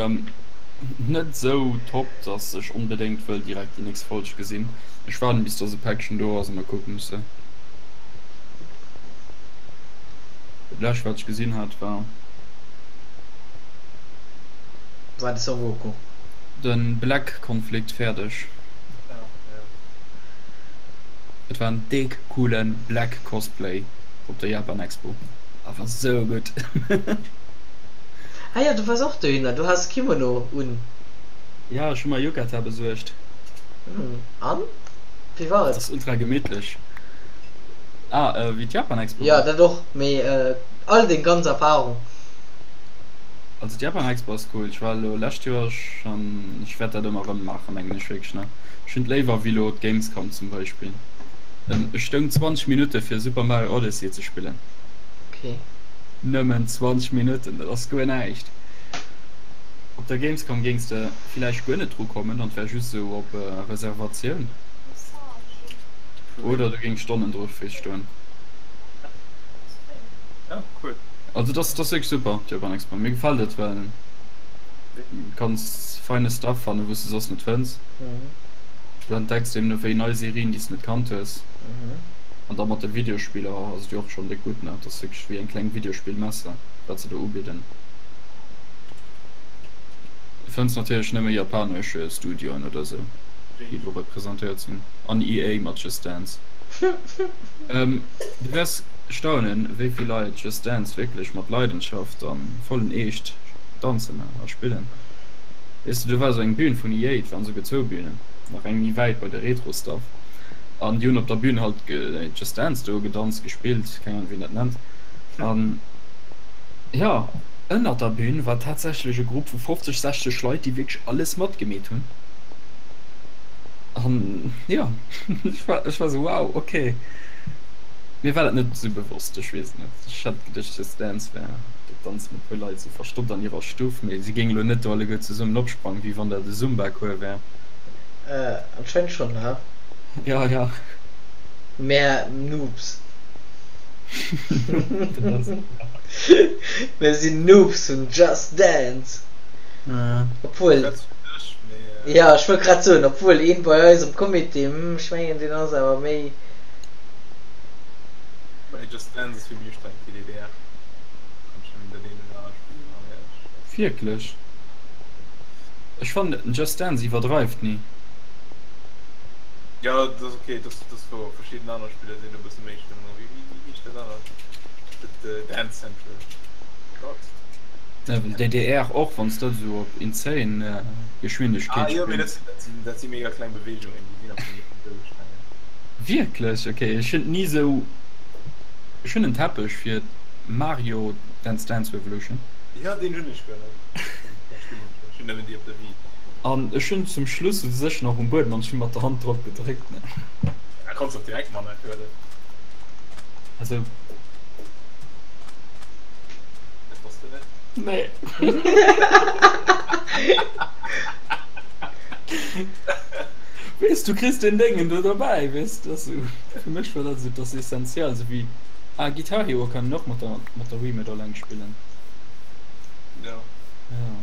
Speaker 2: net esou top, dass ech onbedéngt wëll direkt déi nächst Folg gesinn. Ech waarden bis dass e Päckchen do ass an da kucken ech se. Dat lescht wat ech gesinn hat war.
Speaker 1: War de Son Goku.
Speaker 2: Den Black Konflikt fäerdeg. Et war en déck coolen Black Cosplay op der Japan Expo. Awer sou gutt.
Speaker 1: Ah jo, du wars och dohinner, du has Kimono un.
Speaker 2: Ja, ech hu mer Yukata besuergt.
Speaker 1: An? Wéi war
Speaker 2: Et
Speaker 1: et?
Speaker 2: ass ultra gemittlech. Ah, wéi d'Japan Expo
Speaker 1: Jo,
Speaker 2: war?
Speaker 1: dat och, mee all deng ganz Erfahrung.
Speaker 2: Also d'Japan Expo ass cool. Ech war elo lescht Joer an ech wäert dat ëmmer erëm maachen, mengen ech wierklech, ne. Ech hunn et léiwer wéi elo d'Gamescom zum Beispill. Ech stoung 20 Minutte fir Super Mario Odyssey ze spillen.
Speaker 1: Okay.
Speaker 2: Nëmmen 20 Minutten, dat ass guer näischt. Op der Gamescom géings de villäicht guer net dru kommen an et wär just esou op Reservatioun. Oder du géings Stonnen dru stoen.
Speaker 3: Oh, cool.
Speaker 2: Also dat ass wierklech super, d'Japan Expo. Mir gefält et, well du kanns feine Stuff fannen, wou s de soss net fënns. Du entdecks deemno wéi nei Serien, déi s de net kannt hues. An da mat de Videospiller ass et jo och schonn déck gutt, ne? Dat ass wierklech wéi eng kleng Videospillmesse, wat se do ubidden. Du fënns natierlech nëmme japanesch Studioen oder sou, déi do representéiert sinn. An EA mat Just Dance. Du wäers staunen, wéi vill Leit Just Dance wierklech mat Leidenschaft a vollen Eescht danzen a spillen. Weess de, do war esou eng Bühn vun EA, et waren esouguer zwou Bühnen, nach eng méi wäit bei de Retro-Stuff, an déi hunn op der Bühn halt Just Dance do gedanzt, gespillt, keng Ahnung wéi een dat nennt. An jo, ënnert der Bühn war tatsächlech e Grupp vu 50, 60 Leit, déi wierklech alles matgemeet hunn. An jo, ech war, ech war esou, wow, okay. Mir war dat net esou bewosst, ech weess et net. Ech hat geduecht, Just Dance wär, dat danzen e puer Leit esou verstoppt an hirer Stuff, mee si géinge lo net do alleguer zesummen opsprangen, wéi wann dat e Zumba-Cours wär.
Speaker 1: Anscheinend schonn, ha?
Speaker 2: Jo, jo.
Speaker 1: Mär Noobs. Mir sinn Noobs vun Just Dance. Obwuel. Jo, ech wollt grad soen, obwuel een bei eis am Comité, hm, ech mengen deen ass awer méi.
Speaker 3: Bei Just Dance ass vill méi ustrengend wéi DDR. Kann ech nëmmen dat eent oder anert Spill man, éierlech.
Speaker 2: Wierklech? Ech fannen Just Dance iwwerdreift ni.
Speaker 3: Jo, dat ass ok, dat ass wouer. Verschidden aner Spiller sinn e bësse méi schlëmm. Wéi heescht dat anert? Dat Dance Central. Gott.
Speaker 2: Well DDR och wann s de dat esou op insane Geschwindegkeet
Speaker 3: Ah jo, mee dat sinn, dat si mega kleng Beweegungen, déi sinn am Fong net esou ustrengend.
Speaker 2: Wierklech? Ok, ech hunn ni esou, ech hunn en Teppech fir Mario Dance Dance Revolution.
Speaker 3: Jo, deen hunn ech guer net. Dat spillen ech net, ech hunn nëmmen déi op der Wii.
Speaker 2: An ech hunn zum Schluss u sech nach um Buedem an ech hunn mat der Hand drop gedréckt, ne.
Speaker 3: Da kanns och direkt man natierlech.
Speaker 2: Also.
Speaker 3: Dat bass de net.
Speaker 2: Nee. Weess, du kriss den Déngen do derbäi, weess, dat ass esou, fir mech war dat esou, dat ass essentiell, esou wéi, ah, Guitar Hero kann een och mat der, mat der Wiimote alleng spillen.
Speaker 3: Ja.
Speaker 2: Ja.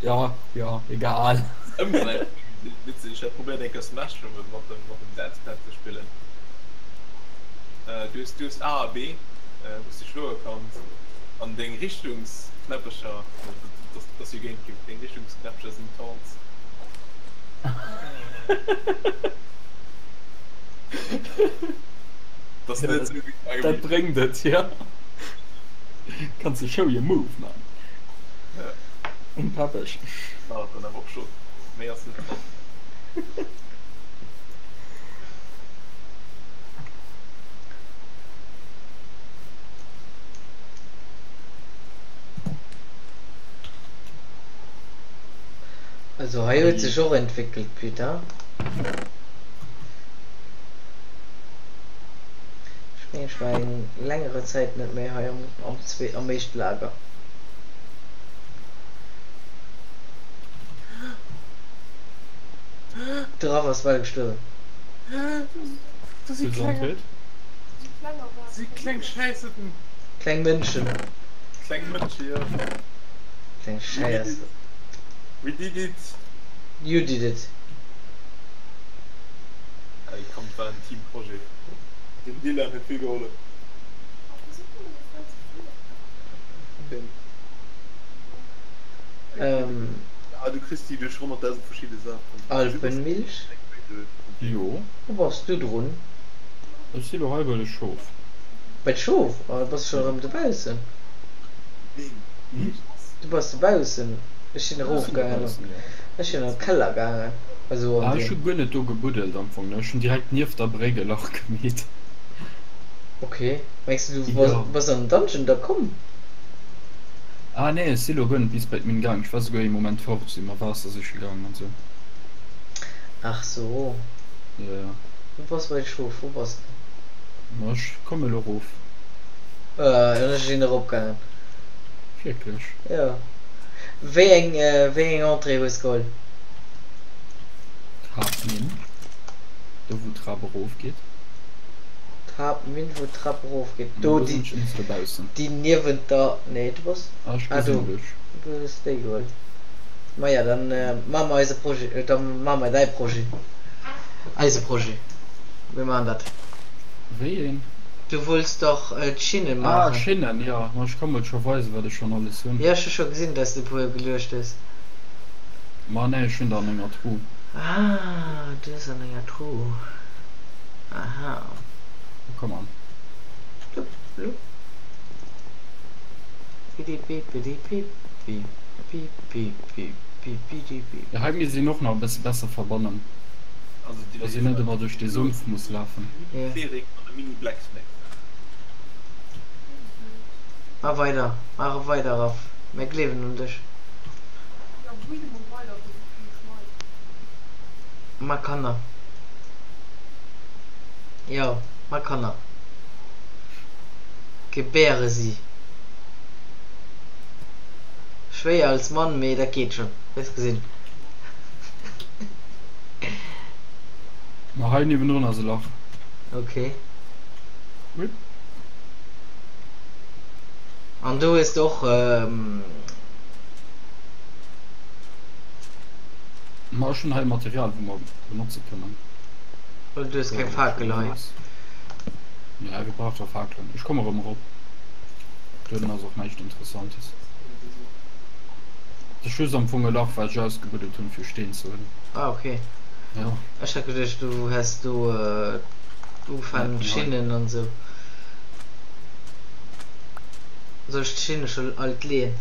Speaker 2: Ja, ja, egal.
Speaker 3: Ëmgedréit, witzeg, ech hat probéiert eng Kéier Smash mat dem, mat dem Dance Pad ze spillen. Du hues, du hues A a B, wou s de schloe kanns, an deng Richtungsknäppercher, dat ass jo Gamecube, deng Richtungsknäppercher sinn Taunts. Dat ass net esou gutt
Speaker 2: Dat bréngt et, jo. Kanns de show your move man.
Speaker 3: Ja.
Speaker 2: Um Teppech.
Speaker 3: War et dann awer och schonn. Méi ass net dran.
Speaker 1: Also hei huet sech och entwéckelt, Peter. Ech mengen ech war eng längere Zäit net méi hei am am zwee am éischte Lager. De Raff ass bal gestuerwen.
Speaker 3: Do si kleng, si kleng Schäisserten.
Speaker 1: Kleng Mënschen.
Speaker 3: Kleng Mënsche, jo.
Speaker 1: Kleng Schäisser.
Speaker 3: We did it.
Speaker 1: You did it.
Speaker 3: Hey, komm, et war en Teamprojet. Den Dylan huet vill gehollef.
Speaker 1: Ähm.
Speaker 3: Ah, du kriss déi duerch 100.000 verschidde Saachen.
Speaker 1: Alpenmilch?
Speaker 2: Jo.
Speaker 1: Wou bass du drun?
Speaker 2: Ech si lo hei bei de Schof.
Speaker 1: Bei d'Schof? Oh, du bass scho rëm dobaussen. Du bass dobaussen. Ech sinn erof gaangen. Ech sinn an de Keller gaangen. Also an
Speaker 2: Ah, ech
Speaker 1: den.
Speaker 2: hu guer net do gebuddelt am Fong, ne? Ech hunn direkt nieft der Bréck e Lach gemeet.
Speaker 1: Ok. Mengs du, du bass, bass an den Dungeon da komm?
Speaker 2: Ah nee, ech si lo guer net bis bei d'Minn gaang. Ech war souguer ee Moment fort, si mer Waasser siche gaang an sou.
Speaker 1: Ach so.
Speaker 2: Jo, jo.
Speaker 1: Wou bass bei de Schof? Wou bass de?
Speaker 2: Ma ech komme lo rof.
Speaker 1: Äh, ech sinn erop gaangen.
Speaker 2: Wierklech?
Speaker 1: Jo. Wéi eng, wéi eng Entrée hues geholl?
Speaker 2: D'Haaptminn, do wou d'Trap erof geet.
Speaker 1: d'Haaptminn, wou d'Trap erofgeet. Do, déi, déi niewent der, nee, du bass, ah do, du hues déi geholl. Maja, dann maache mer eise Projet, da maache mer däi Projet, eise Projet, mir maachen dat.
Speaker 2: Wéi een?
Speaker 1: Du wollts dach d'Schinnen
Speaker 2: maachen. Ah, Schinnen, jo. Ma ech ka mol scho weisen, wat ech schonn alles hunn.
Speaker 1: Jo, ech hu scho gesinn, dass de e puer geluecht hues.
Speaker 2: Ma nee, ech hunn der an enger Tru.
Speaker 1: Ah, du hues an enger Tru. Aha.
Speaker 2: Komm an.
Speaker 1: Blupp, blupp. Bidibibidibib, bib, bib, bib, bibidibib.
Speaker 2: Jo, hei misst een och nach e bësse besser verbannen, dass een net ëmmer duerch dee Sumpf muss lafen.
Speaker 3: Mini-Cleric an e Mini-Blacksmith.
Speaker 1: Maach weider, maach weider Raff, mär gleewen un dech. Ma Kanner, jo ma Kanner, gebäre si. Schwéier als Mann, mee dat geet schon, hues gesinn.
Speaker 2: Ma hei niewendrun ass e Lach.
Speaker 1: Ok.
Speaker 2: Whip.
Speaker 1: An do hues de och.
Speaker 2: Ma ech hunn hei Material wou mer benotze kënnen.
Speaker 1: Well du hues keng Fakel hei.
Speaker 2: Ja, wie brauch da Fakelen? Ech komme rëm erop. Duerno ass och näischt Interessantes. Dat ass just am Fong e Lach wat ech ausgebuddelt hunn fir Steen ze huelen.
Speaker 1: Ah ok.
Speaker 2: Ja.
Speaker 1: Ech hat geduecht du häss do ugefaangen
Speaker 2: Nein.
Speaker 1: d'Schinnen an esou. Soll ech d'Schinne scho alt leeën?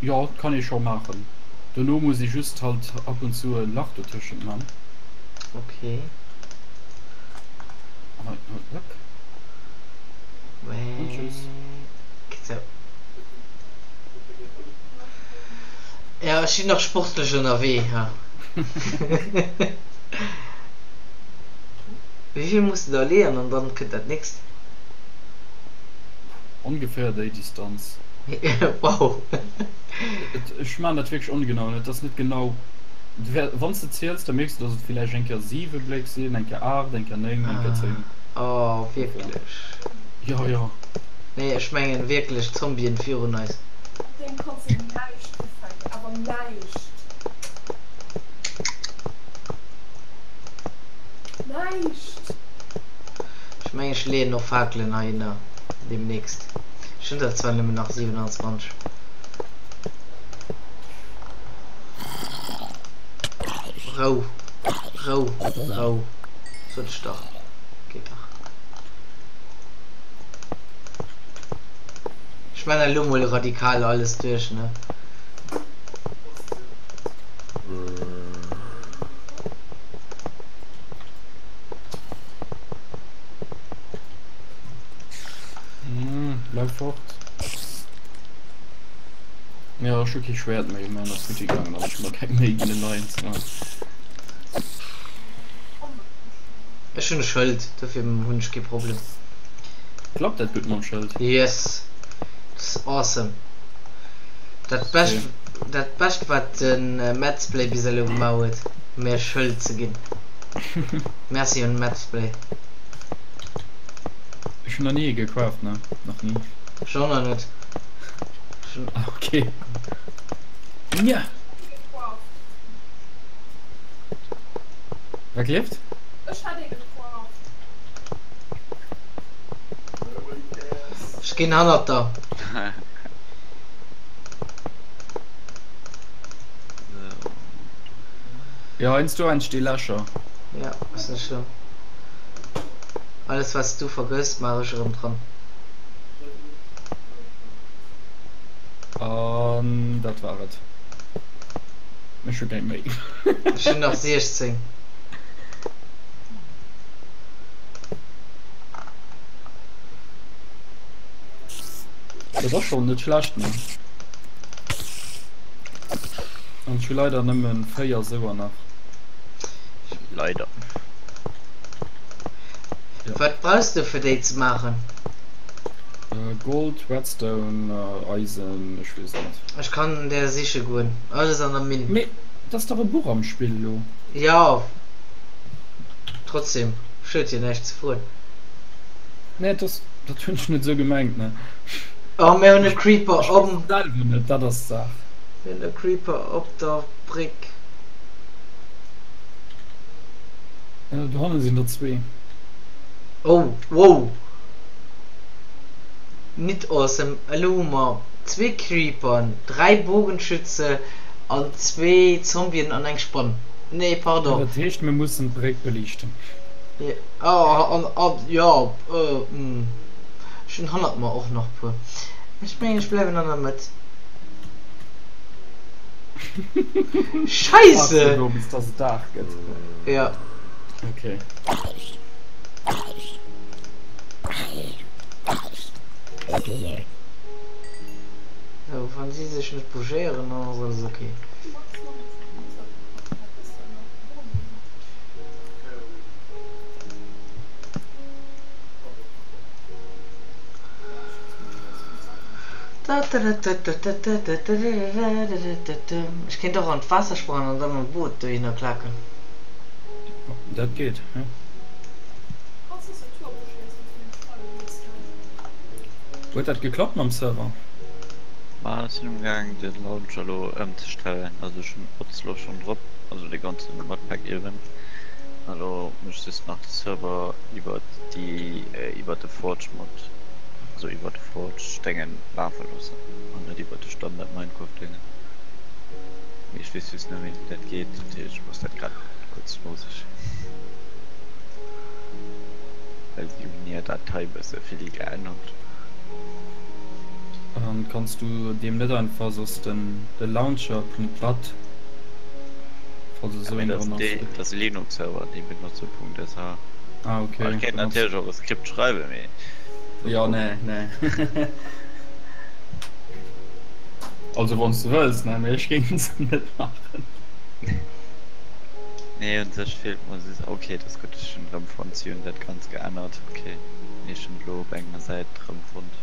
Speaker 2: Jo, dat kann ee scho maachen. Dono muss ee just halt ab und zu e Lach dotëschent man.
Speaker 1: Ok.
Speaker 2: Hei, hei, zack. Und tschüss.
Speaker 1: Sou. Ja, ech sinn nach sportlech ënnerwee, ha. Wéi vill muss de da leeën an dann kënnt dat nächst?
Speaker 2: Ongeféier déi Distanz.
Speaker 1: Wow.
Speaker 2: Ech maan dat wierklech ongenau an et ass net genau. Wann s de ziels, da mierks de, dass et villäicht eng Kéier 7 Bléck sinn, eng Kéier 8, eng Kéier 9, eng Kéier 10.
Speaker 1: Oh, wierklech?
Speaker 2: Jo, jo.
Speaker 1: Nee, ech mengen wierklech d'Zombien virun eis.
Speaker 4: Mat deem kanns de näischt ufänken, awer näischt. Näischt!
Speaker 1: Ech mengen ech leeën och Fakelen heihinner demnächst. Ech hunn der zwar nëmmen nach 27. Rou, Rou, Rou, sot ech dach. Geet dach. Ech man elo mol radikal alles duerch, ne?
Speaker 2: Bleif fort. Ja, ech hu kee Schwäert méi, mäin ass futti gaangen an ech hu mer keng Méi ginn en neien ze man.
Speaker 1: Ech hunn e Schëld, dofir hunn ech kee Problem.
Speaker 2: Klappt dat gutt mam Schëld?
Speaker 1: Yes, dat ass awesome. Dat bescht, dat bescht wat de Metzplay bis elo gemaach huet, mir e Schëld ze ginn. Merci un Metzplay.
Speaker 2: Ech hunn nach ni ee gecraft, ne? Nach ni.
Speaker 1: Ech och nach net.
Speaker 2: Ah, okay. Ja. Wat gleeft?
Speaker 4: Ech hat ee gecraft.
Speaker 1: Ech ginn hannert der.
Speaker 2: Ja, heiansdo entsti Lächer.
Speaker 1: Ja, ass net schlëmm. Alles wat s du vergëss, maach ech erëm dran.
Speaker 2: An dat war et. Ech hu keng méi.
Speaker 1: Ech hunn nach 16.
Speaker 2: Dat ass schonn net schlecht, ne? An ech hu leider nëmmen 4 souer nach.
Speaker 6: Leider.
Speaker 2: Ja.
Speaker 1: Wat brauchs du fir déi ze maachen?
Speaker 2: Gold, Redstone, Eisen, ech weess net.
Speaker 1: Ech kann der siche goen. Alles an der Minn.
Speaker 2: Mee dat ass dach e Buch am Spill elo.
Speaker 1: Jo, trotzdem. Schued jo näischt ze froen.
Speaker 2: Nee, dat ass, dat hunn ech net esou gemengt, ne.
Speaker 1: Oh, mir hunn e Creeper
Speaker 2: Ech
Speaker 1: om.
Speaker 2: weess et selwer net, dat ass d'Saach.
Speaker 1: Mir hunn e Creeper op der Bréck.
Speaker 2: Dohanne sinn der zwee.
Speaker 1: Oh, wow! Nit awesome. Elo hu mer zwee Creepern, 3 Bogenschütze an zwee Zombien an eng Spann. Nee, pardon.
Speaker 2: Dat heescht mir mussen d'Bréck beliichten.
Speaker 1: Jo, ech hunn hannert mer och nach puer. Ech mengen ech bleiwen an der Mëtt. Scheisse!
Speaker 2: Do bis dass et Dag gëtt.
Speaker 1: Jo.
Speaker 2: Okay.
Speaker 1: Sou, wann si sech net bougéieren, dann ass alles ok. Ech kéint och an d'Waasser sprangen an da mam Boot dohinner klaken.
Speaker 2: Dat geet, jo. Huet dat geklappt mam Server?
Speaker 6: Ma ech sinn um gaang den Launcher elo ëmzestellen, also ech hunn Mods elo schonn drop, also de ganzen Modpack ierwen. An elo muss ech just nach de Server iwwert déi iwwert de Forge Mod, also iwwert de Forge Déngen lafe loossen an net iwwert de Standard Minecraft Déngen. Mee ech weess just net méi wéi dat geet, dat heescht ech muss dat grad kuerz nosichen. Well si hunn hir Datei bësse vill geännert.
Speaker 2: An kanns du deem net einfach soss den de Launcher Punkt bat falls
Speaker 6: Ja,
Speaker 2: esou
Speaker 6: mee
Speaker 2: een
Speaker 6: dat
Speaker 2: dran ass?
Speaker 6: ass dat ass e Linux Server, déi benotze Punkt sh.
Speaker 2: Ah ok,
Speaker 6: Ech kéint
Speaker 2: benotzt.
Speaker 6: natierlech och e Skript schreiwen, mee
Speaker 2: Jo nee nee. Also wanns du wëlls ne, mee ech géing se net maachen.
Speaker 6: Nee un sech feelt mer just, ok dat ass gutt, ech hunn erëm fonnt, si hunn dat ganz geännert, ok mee ech hunn et elo op enger Säit erëm fonnt.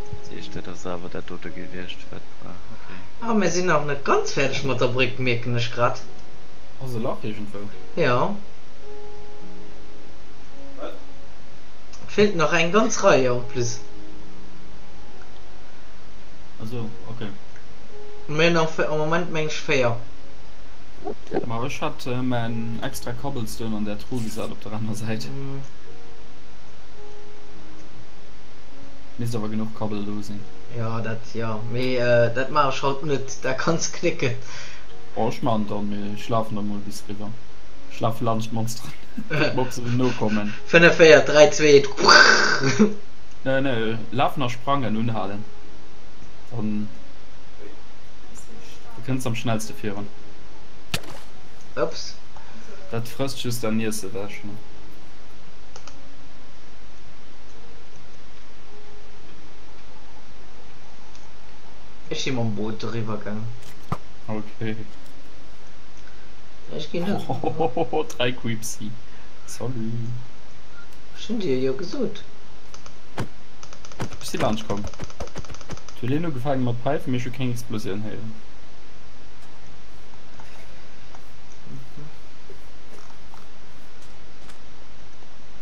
Speaker 6: Dat heescht dat ass awer dat dote gewiescht wat war, ok.
Speaker 1: Ah mir sinn nach net ganz fäerdeg mat der Bréck mierken ech grad.
Speaker 2: Ass e Lach iergendwou?
Speaker 1: Jo.
Speaker 3: Wat?
Speaker 1: Et feelt nach eng ganz Rei en plus.
Speaker 2: Esou, ok.
Speaker 1: Mir hunn am Moment meng ech 4.
Speaker 2: Ma ech hat mäin extra Cobblestone an där Truh gesat op der aner Säit. Misst awer genuch Cobble do sinn.
Speaker 1: Jo dat jo, mee dat maach ech haut net, dat kanns knécken.
Speaker 2: Oh ech maan dann, mee ech lafen dann mol bis riwwer. Ech lafe laanscht d'Monsteren, kucken ob se nokommen.
Speaker 1: 5, 4, 3, 2, 1.
Speaker 2: Nee nee, lafen a sprangen unhalen, dann du kënns am schnellste virun.
Speaker 1: Ups.
Speaker 2: Dat frësst just däin Iesse ewech, ne?
Speaker 1: Ech si mam Boot doriwwer gaang.
Speaker 2: Ok.
Speaker 1: Ech ginn net.
Speaker 2: Hohohoho, 3 Creepsy. Salut.
Speaker 1: Ech hunn dir jo gesot.
Speaker 2: Ech si laanscht komm. Et huet een ugefaangen mat päifen, mee ech hu keng Explosioun héieren.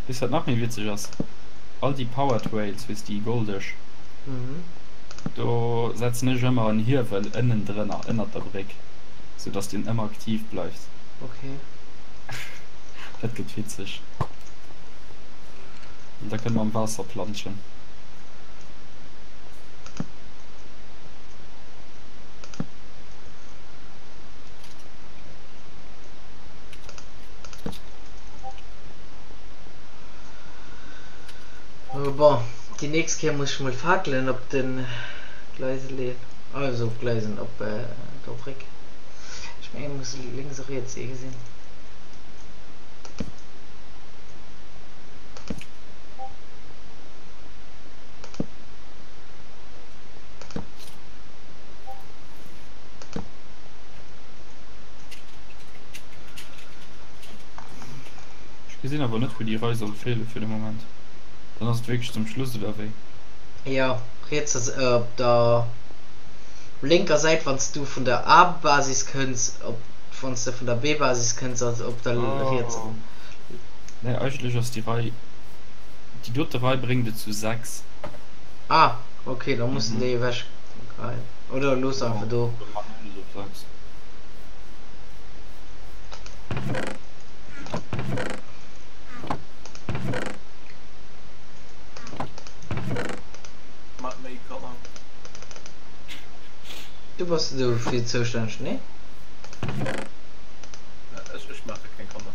Speaker 2: Weess wat nach méi witzeg ass? All déi Power Trails, weess déi goldeg, do setzen ech ëmmer en Hiewel ënnendrënner, ënnert der Bréck, sou dass deen ëmmer aktiv bleift.
Speaker 1: Ok.
Speaker 2: Dat gëtt witzeg. An da kënne mer am Waasser planschen.
Speaker 1: Bon, déi nächst Kéier muss ech mol Fakelen op de Gleise leeën, also op Gleisen, op der Bréck. Ech mengen, et muss lénks a riets ee gesinn.
Speaker 2: Ech gesinn awer net wou déi Rei soll feelen fir de Moment. Dann ass et wierklech zum Schluss oder wéi?
Speaker 1: Jo, riets ass op der lénker Säit wanns du vun der A-Basis kënns, op wanns de vun der B-Basis kënns ass op der rietser.
Speaker 2: Nee, eigentlech ass déi Rei, déi dote Rei bréngt et zu 6.
Speaker 1: Ah, ok, da muss de déi ewech geheien. Oder looss se einfach do.
Speaker 2: Oder maan alles op 6.
Speaker 3: Mat méi Kanner.
Speaker 1: Du bass dofir zoustänneg, nee?
Speaker 3: Ech, ech maache keng Kanner.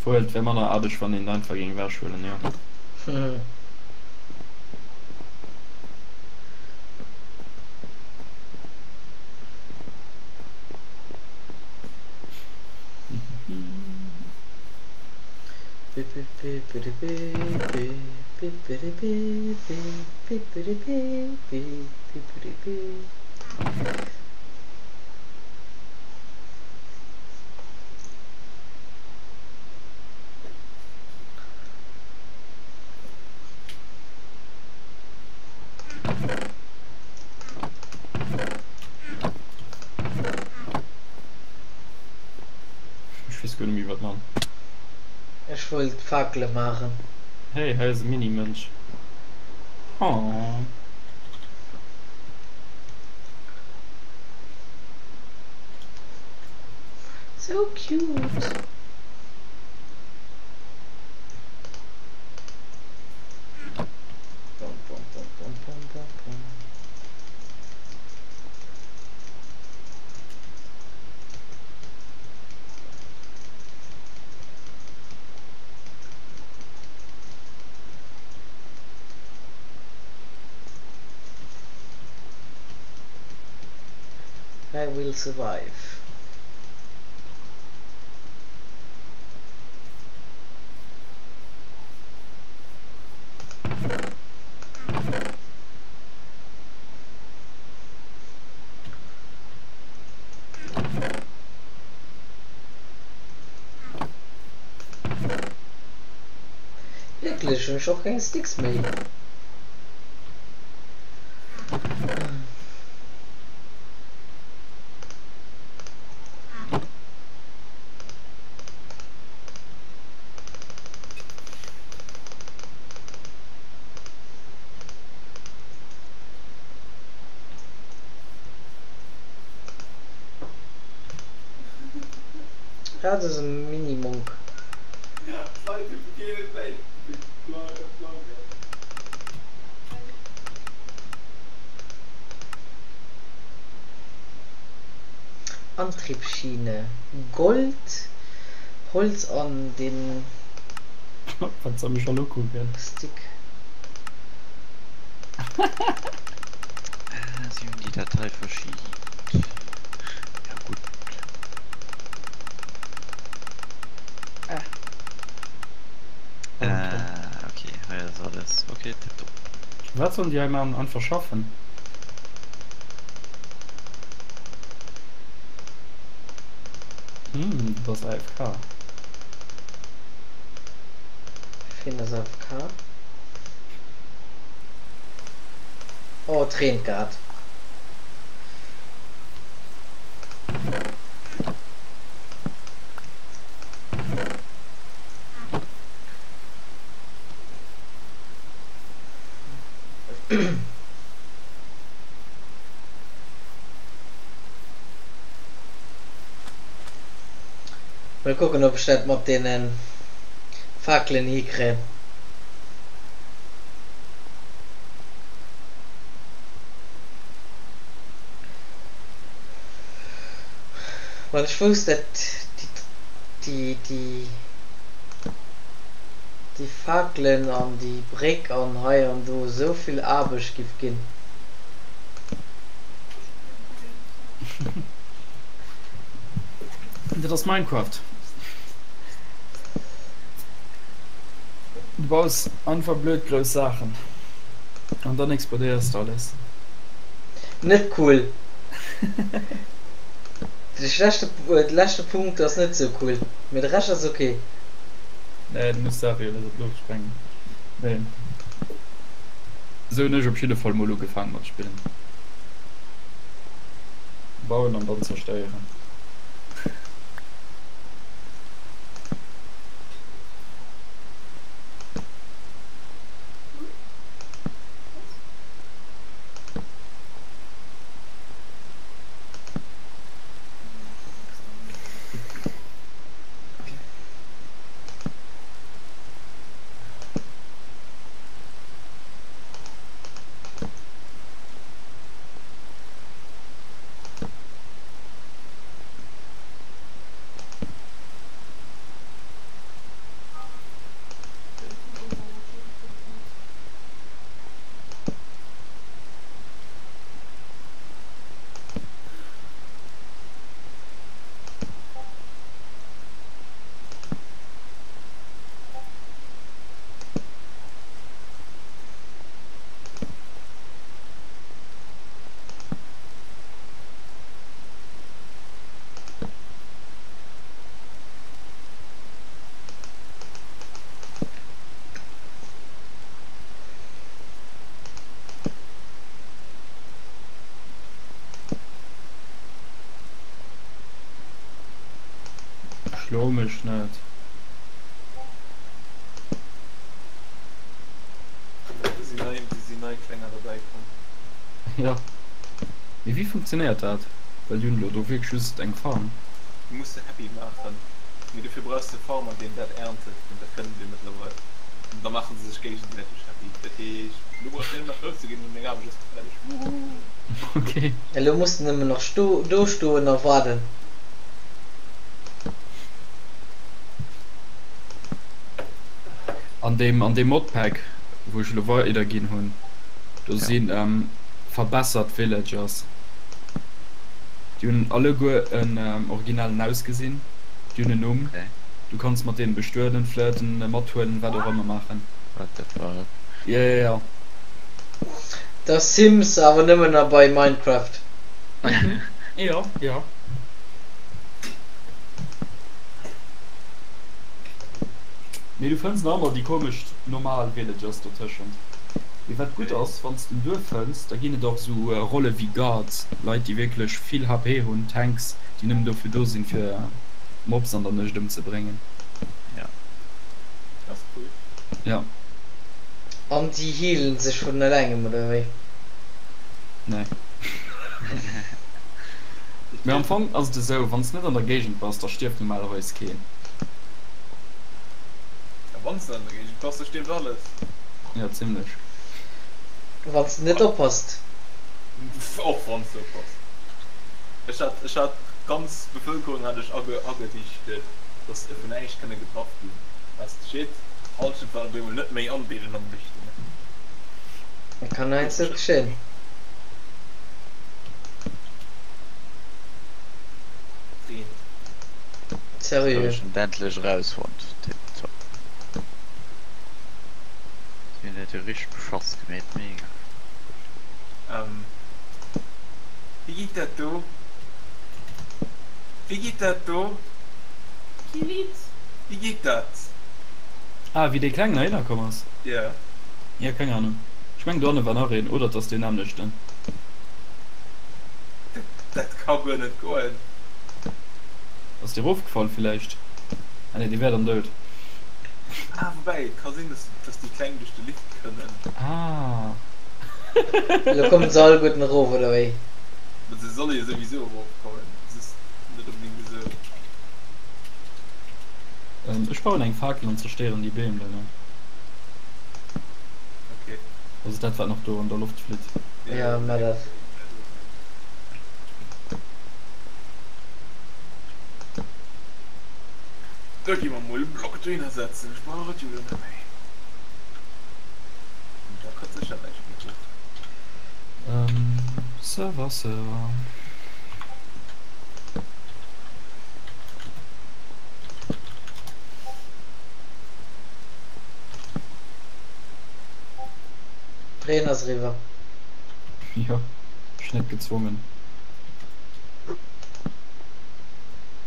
Speaker 2: Wuel, et wär manner Aarbecht wann een et einfach géing ewechhuelen, jo. Ech weess guer net méi wat man.
Speaker 1: Ech wollt Fakele maachen.
Speaker 2: Hey, hei ass e Mini-Mënsch. Oh.
Speaker 1: So cute. I will survive. Wierklech, hunn ech och keng Sticks méi. Dat ass e Mini-Monk. Antriebschiene, Gold, Holz an den
Speaker 2: Wat soll ech elo kucken?
Speaker 1: Stick.
Speaker 6: Si hunn déi Datei verschiibt. Ja gutt. Ok, hei ass alles. Ok, tipptopp.
Speaker 2: Wat sollen déi hei maachen? Einfach schaffen? Hm, du bass AFK.
Speaker 1: Wien ass AFK? Oh, et reent grad. Mol kucken ob ech dat mat deenen Fakelen hikréien. Well ech wousst dat déi déi déi Fakelen an déi Bréck an hei an do esou vill Aarbecht giff ginn.
Speaker 2: Dat ass Minecraft. Du baus einfach blöd grouss Saachen an dann explodéiers de alles.
Speaker 1: Net cool. De schlechte, de leschte Punkt ass net sou cool, mee de Rescht ass ok.
Speaker 2: Nee, du muss d'Saache jo net an d'Luucht sprengen. Nee. Sou hunn ech op jidde Fall mol ugefaangen mat spillen. Bauen an dann zerstéieren. Schlo mech net.
Speaker 3: Do sinn nei, do sinn nei Klenger derbäi komm.
Speaker 2: Jo. Mee wéi funktionéiert dat? Well déi hunn elo do wierklech just eng Farm.
Speaker 3: Du muss se happy maachen. Mee dofir brauchs de e Farmer deen dat erntet, an dat kënnen déi mëttlerweil. An da maachen se sech géigesäiteg happy. Dat heescht, elo brauch ech nëmmen nach erofzeginn an meng Aarbecht ass fäerdeg. Woohoo!
Speaker 2: Ok.
Speaker 1: Elo muss de nëmmen nach do stoen a waarden.
Speaker 2: An deem an deem Modpack wou ech elo weiderginn hunn, do
Speaker 6: Ja.
Speaker 2: si verbessert Villagers. Déi hunn alleguer en originellen Ausgesinn, déi hunn en Numm,
Speaker 6: Okay.
Speaker 2: du kanns mat deenen bestueden, flirten, mathuelen, wat och ëmmer maachen.
Speaker 6: What the fuck?
Speaker 2: Jo jo jo.
Speaker 1: The Sims awer nëmmen a bei Minecraft.
Speaker 2: Jo jo. Mee du fënns nach ëmmer déi komesch normal Villagers dotëschent. Mee wat gutt ass, wann s de en Duerf fënns, da ginn et och esou Rolle wéi Guards, Leit déi wierklech vill HP hunn, Tanks, déi nëmmen dofir do sinn fir Mobs an der Nuecht ëmzebréngen.
Speaker 6: Ja.
Speaker 3: Dat ass cool.
Speaker 2: Ja.
Speaker 1: An déi healen sech vun elengem oder wéi?
Speaker 2: Nee. Mee am Fong ass et esou, wann s net an der Géigend bass, da stierft normalerweis keen.
Speaker 3: A wann s de an der Géigend bass, da stierft alles.
Speaker 2: Jo, zimlech.
Speaker 1: Wann s de net oppasst.
Speaker 3: Och wann s de oppasst. Ech hat, ech hat d'ganz Bevëlkerung hat ech age, agerichtet, dass se vun näischt kënne getraff ginn. Wat geschitt? D'Hallschent war op eemol net méi an deenen Anrichtungen.
Speaker 1: Dat kann heiansdo geschéien. Seriö.
Speaker 6: Ech hunn et endlech erausfonnt, tiptop. Si hunn dat jo richteg beschass gemeet, mega.
Speaker 3: Wéi geet dat do? Wéi geet dat do?
Speaker 4: Kill it.
Speaker 3: Wéi geet dat?
Speaker 2: Ah, wéi dee Klengen heihinner komm ass?
Speaker 3: Jo.
Speaker 2: Jo, keng Ahnung. Ech mengen dohanne war nach een, oder et ass deen nämmlechten.
Speaker 3: Dat ka guer net goen.
Speaker 2: Ass dee rofgefall villäicht? Ah nee, dee wär dann dout.
Speaker 3: Ah, woubäi, et ka sinn, dass déi Kleng duerch de Lift kënnen.
Speaker 2: Ah.
Speaker 1: Elo kommen se alleguerten erof, oder wéi?
Speaker 3: Ma se solle jo souwisou erofkommen, just net onbedéngt esou.
Speaker 2: Ech bauen eng Fakel an zerstéieren déi Beem duerno.
Speaker 3: Okay.
Speaker 2: Also dat wat nach do an der Loft flitt.
Speaker 1: Ja, ma dat.
Speaker 3: Da gi mer mol e Block dohinner setzen, ech brauch et jo elo net méi. Da kënnt sécher näischt méi erof.
Speaker 2: Server, Server.
Speaker 1: Reen ass eriwwer.
Speaker 2: Jo, ech net gezwongen.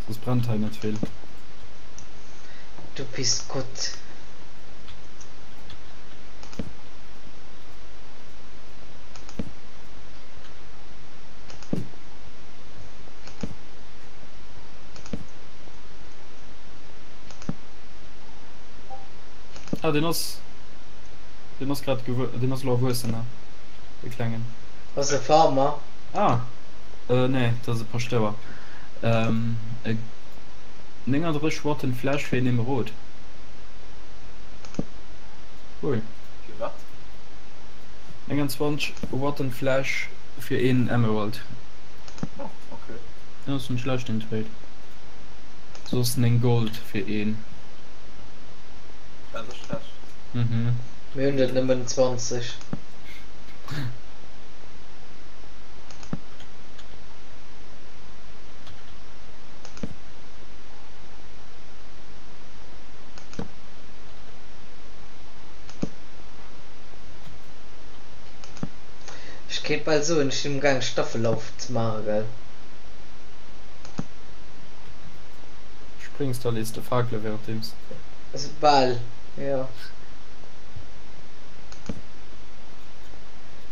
Speaker 2: Soss brennt hei net vill.
Speaker 1: Du bist Gott.
Speaker 2: Ah, deen ass, deen ass grad gewuer, deen ass elo erwuessen, ne? De Klengen.
Speaker 1: Ass e Farmer.
Speaker 2: Ah, nee, dat ass e Paschtouer. E 39 Rotten Flesh fir een Emerod. Cool.
Speaker 3: Fir wat?
Speaker 2: 29 Rotten Flesh fir een Emerald.
Speaker 3: Oh, okay.
Speaker 2: Dat ass net schlecht den Trade. Soss 9 Gold fir een.
Speaker 3: Dat ass schlecht.
Speaker 2: Mhm.
Speaker 1: Mir hunn der nëmmen 20. Ech kéint bal soen, ech sinn um gaang Staffellauf ze maachen, gell?
Speaker 2: Spréngs da lees de Fakele währenddeems.
Speaker 1: Also bal, jo.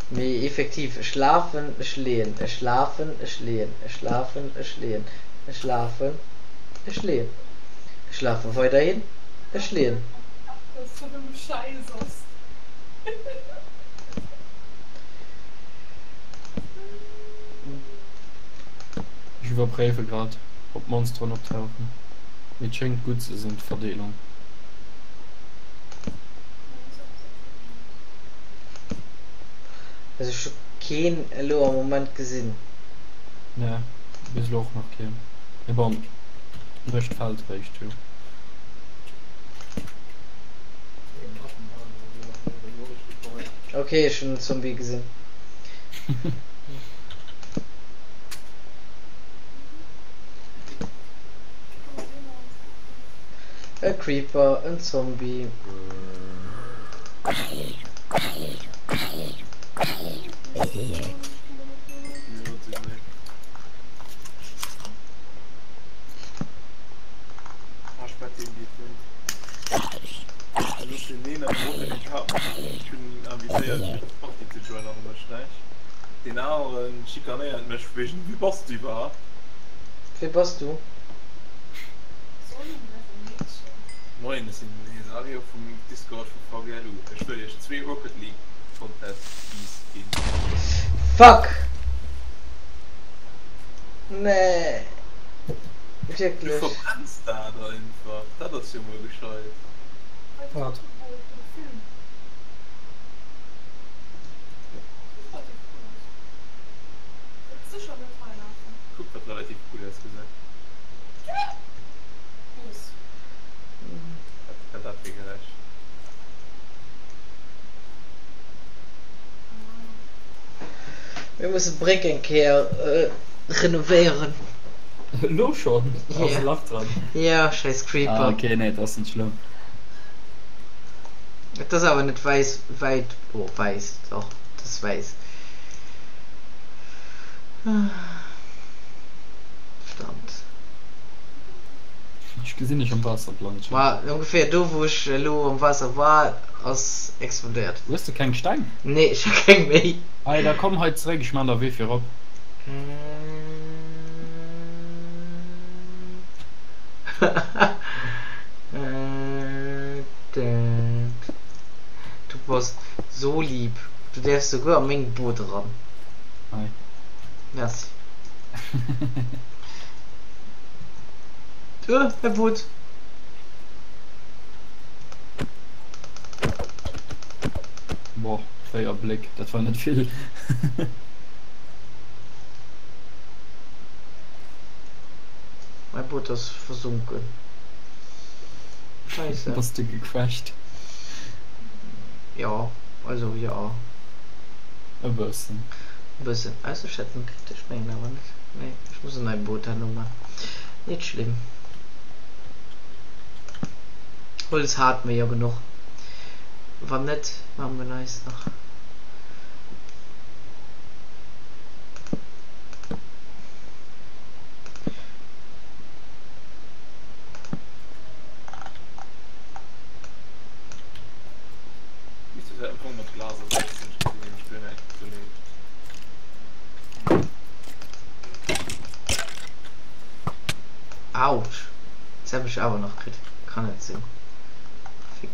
Speaker 1: Mee effektiv, ech lafen, ech leeën, ech lafen, ech leeën, ech lafen, ech leeën, ech lafen, ech leeën, ech lafe weiderhin, ech leeën.
Speaker 2: Ech iwwerpréiwe grad ob Monsteren optauchen, mee et schéngt gutt ze sinn d'Verdeelung.
Speaker 1: Also ech hu keen elo am Moment gesinn.
Speaker 2: Nee, bis elo och nach keen. Mee bon, d'Nuecht fällt réischt, jo.
Speaker 1: Ok, ech hunn en Zombie gesinn. E Creeper, en Zombie.
Speaker 3: Deen aneren schikanéiert mech wegen Wie bass du iwwerhaapt?
Speaker 1: Wie bass du?
Speaker 3: Moien, ech sinn den Hesario vum Discord vu VGLU. Ech wëll iech zwee Rocket League Contest Keys ginn.
Speaker 1: Fuck! Nee!
Speaker 3: Du
Speaker 1: Wierklech?
Speaker 3: verbrenns dat einfach, dat ass jo mol gescheit.
Speaker 2: Wat?
Speaker 3: Kuck wat relativ cool ausgesäit. Wat dat fir Geräisch?
Speaker 1: Mir mussen d'Bréck eng Kéier renovéieren.
Speaker 2: Elo schonn? Ass e Lach dran?
Speaker 1: Jo, scheiss Creeper.
Speaker 2: Ah ok, nee, et ass net schlëmm.
Speaker 1: Et ass awer net wäiss, wäit, oh wäiss, dach, et ass wäiss. Verdammt.
Speaker 2: Ech gesinn dech am Waasser planschen.
Speaker 1: Ma ongeféier do wou ech elo am Waasser war ass explodéiert.
Speaker 2: Hues de keng Steng?
Speaker 1: Nee ech hu keng méi.
Speaker 2: Hei da komm hei zeréck, ech man der Wee fir op.
Speaker 1: Du bass so lieb, du däerfs souguer a meng Boot eran.
Speaker 2: Hei.
Speaker 1: Merci. Äh, mäi Boot.
Speaker 2: Boah, 4 Bléck, dat war net vill.
Speaker 1: Mäi Boot ass versunken. Scheisse.
Speaker 2: Bass de gecrashed?
Speaker 1: Jo, also jo.
Speaker 2: E bëssen.
Speaker 1: E bëssen. Ausser ech hätt en kritt, ech mengen awer net. Nee, ech muss en neit Boot herno man. Net schlimm. Holz hate mer jo genuch. Wann net, maache mer neis nach. Autsch! Jetzt hab ech awer nach kritt. Kann net sinn. Fick.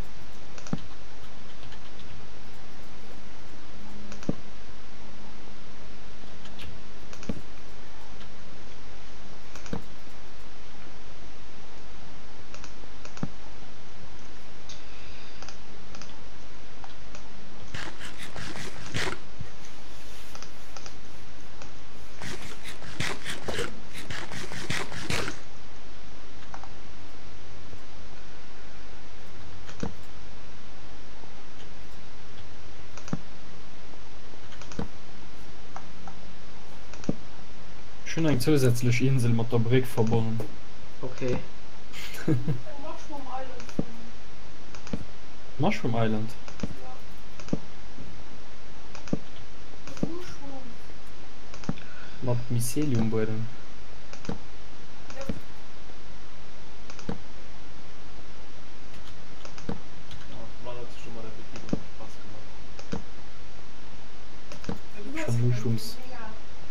Speaker 2: Ech hunn eng zousätzlech Insel mat der Bréck verbonnen.
Speaker 1: Okay.
Speaker 4: Mushroom Island fonnt.
Speaker 2: Mushroom Island?
Speaker 4: Ja. Mat Mushrooms.
Speaker 2: Mat Myceliumbuedem?
Speaker 4: Yep.
Speaker 3: Mann huet sech domat effektiv och nach Spaass gemaach.
Speaker 4: Du
Speaker 2: Ech
Speaker 4: hues
Speaker 2: hu Mushrooms.
Speaker 4: mega,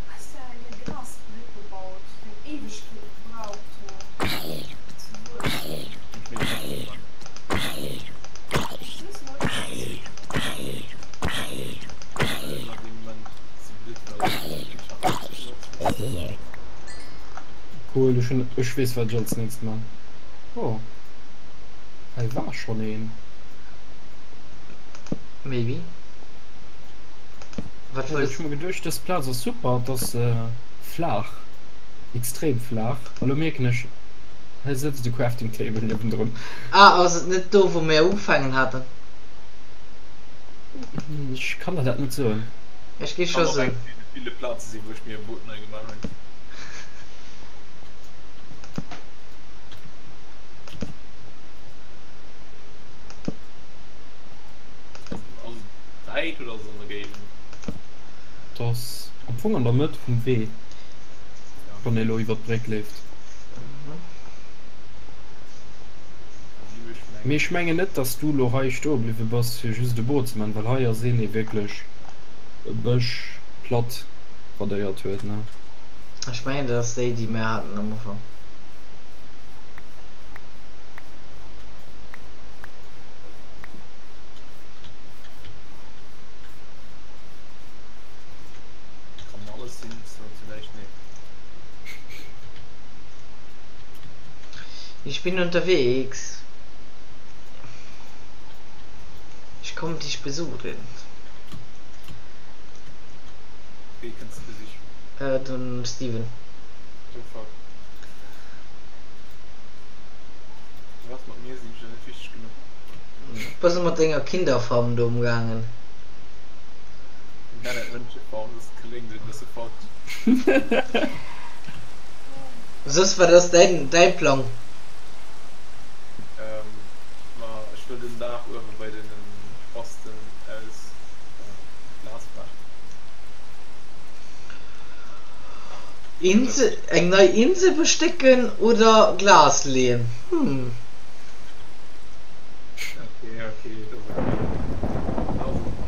Speaker 4: has de eng Grasbréck gebaut, déi Ewegkeete gebraucht huet fir ze wuessen.
Speaker 2: Cool, ech hunn, ech weess wat ech als nächst man. Oh, hei war schonn een.
Speaker 1: Maybe. Wat
Speaker 2: Ech
Speaker 1: wëlls.
Speaker 2: hu mer geduecht, dës Plaz ass super, et ass flaach, extrem flaach. A lo mierken ech, hei sëtzt e Crafting Table niewendrun.
Speaker 1: Ah, ass et net do wou mir ugefaangen haten?
Speaker 2: Ech kann der dat net soen.
Speaker 1: Ech gi
Speaker 3: Kann
Speaker 1: scho
Speaker 3: och eng
Speaker 1: soen.
Speaker 3: vun deene ville Plaze sinn, wou ech mir e Boot nei gemaach hunn. Ass et wäit oder ass et an der Géigend?
Speaker 2: Et ass am Fong an der Mëtt vum Wee, wann ee lo iwwer d'Bréck leeft. Mee ech mengen net, dass du lo hei stoe bliwwe bass fir just e Boot ze man, well hei ass een dee wierklech e Bësch platt radéiert huet, ne?
Speaker 1: Ech mengen dat ass déi déi mir haten am Ufank.
Speaker 3: Kann alles sinn, vielleicht nee.
Speaker 1: Ich bin unterwegs. Ich komm dich besuchen.
Speaker 3: Wee kënns de besichen?
Speaker 1: Äh, den Steven.
Speaker 3: Oh fuck. Was mat mir sinn ech der net wichteg genuch?
Speaker 1: Bass du mat denger Kinderfarm do umgaangen?
Speaker 3: Nenn et Mënschefarm, soss kléngt et e bësse falsch.
Speaker 1: Soss wat ass däin däi Plang?
Speaker 3: Ma ech wëll den Daach uewe bei deene Spasten aus Glas maachen.
Speaker 1: Insel, eng nei Insel bestécken oder Glas leeën? Hm.
Speaker 3: Ok, ok, dat ass ok. Dat ass ok.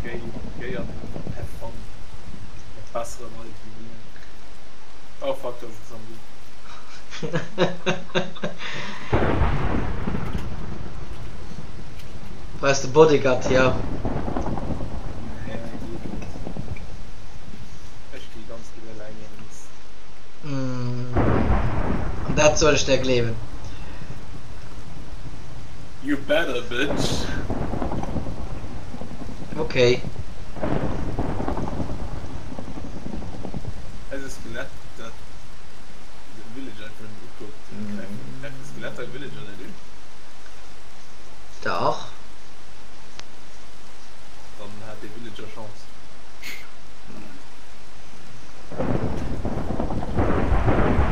Speaker 3: Géi, géi an have fun mat bessere Leit wéi mir. Oh fuck, do ass e Zombie.
Speaker 1: Brauchs de Bodyguard, jo.
Speaker 3: Nee, geet net. Ech gi ganz gutt eleng eens.
Speaker 1: An dat soll ech der gleewen.
Speaker 3: You better, bitch!
Speaker 1: Okay.
Speaker 3: Eise Skelett, dat de Villager einfach nëmmen ukuckt. Gräifen Skeletter Villager net un?
Speaker 1: Dach.
Speaker 3: Dann hat dee Villager Chance.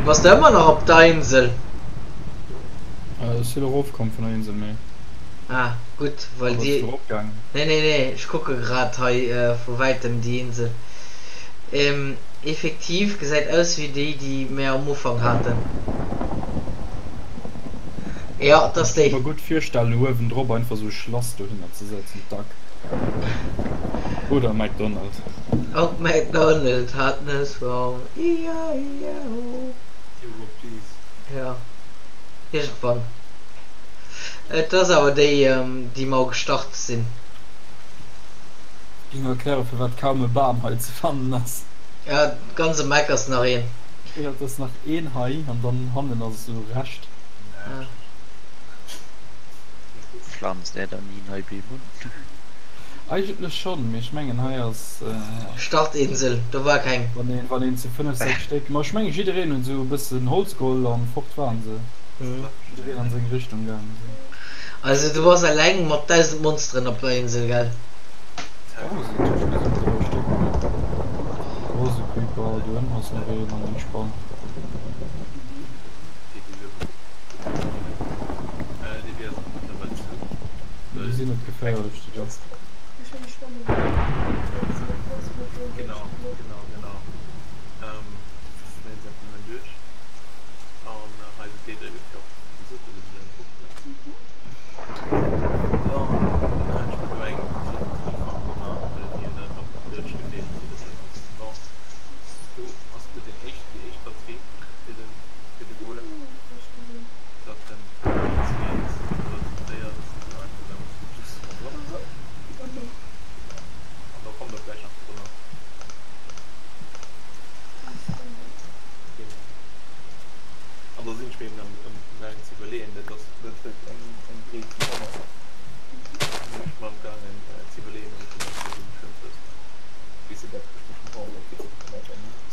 Speaker 1: Bass de ëmmer nach op der Insel?
Speaker 2: Ech sinn erofkomm vun der Insel, mee.
Speaker 1: Ah, gutt, well
Speaker 2: Oder
Speaker 1: déi.
Speaker 2: bass du eropgaangen?
Speaker 1: Nee, nee, nee, ech kucke grad hei vu wäitem déi Insel. Effektiv, gesäit aus wéi déi, déi mär am Ufank haten. Jo, et ass
Speaker 2: Ech kéint
Speaker 1: déi.
Speaker 2: mer gutt virstellen uewendrop einfach sou e Schlass dohinner ze setzen, Duck oder McDonald.
Speaker 1: Old MacDonald had no farm, E-I-E-I-O.
Speaker 3: Hugo, please.
Speaker 1: Jo, iergendwann. Et ass awer déi, déi mer gestart sinn.
Speaker 7: Ging erklären firwat kaum e Bam hei ze fannen ass.
Speaker 1: Ja, ganz um Eck ass nach een.
Speaker 7: Jo, et ass nach een hei an dann hannen ass esou Rescht.
Speaker 1: Ja.
Speaker 6: Pflanzt är dann ni nei Beem un?
Speaker 7: Eigentlech schonn, mee ech mengen hei ass.
Speaker 1: Startinsel, do war keng.
Speaker 7: Wann een, wann een zu 5, 6 Stéck, ma ech mengen jiddereen huet esou e bëssen Holz geholl an fort waren se. Jiddereen an seng Richtung gaangen sinn.
Speaker 1: Also du bass eleng mat 1000 Monsteren op der Insel, gell?
Speaker 7: Oh, se tëscht mir sinn 3 Stéck. Rose Creeper, do ënnen ass nach een an eng Spann. Déi sinn net geféierlech, déi do.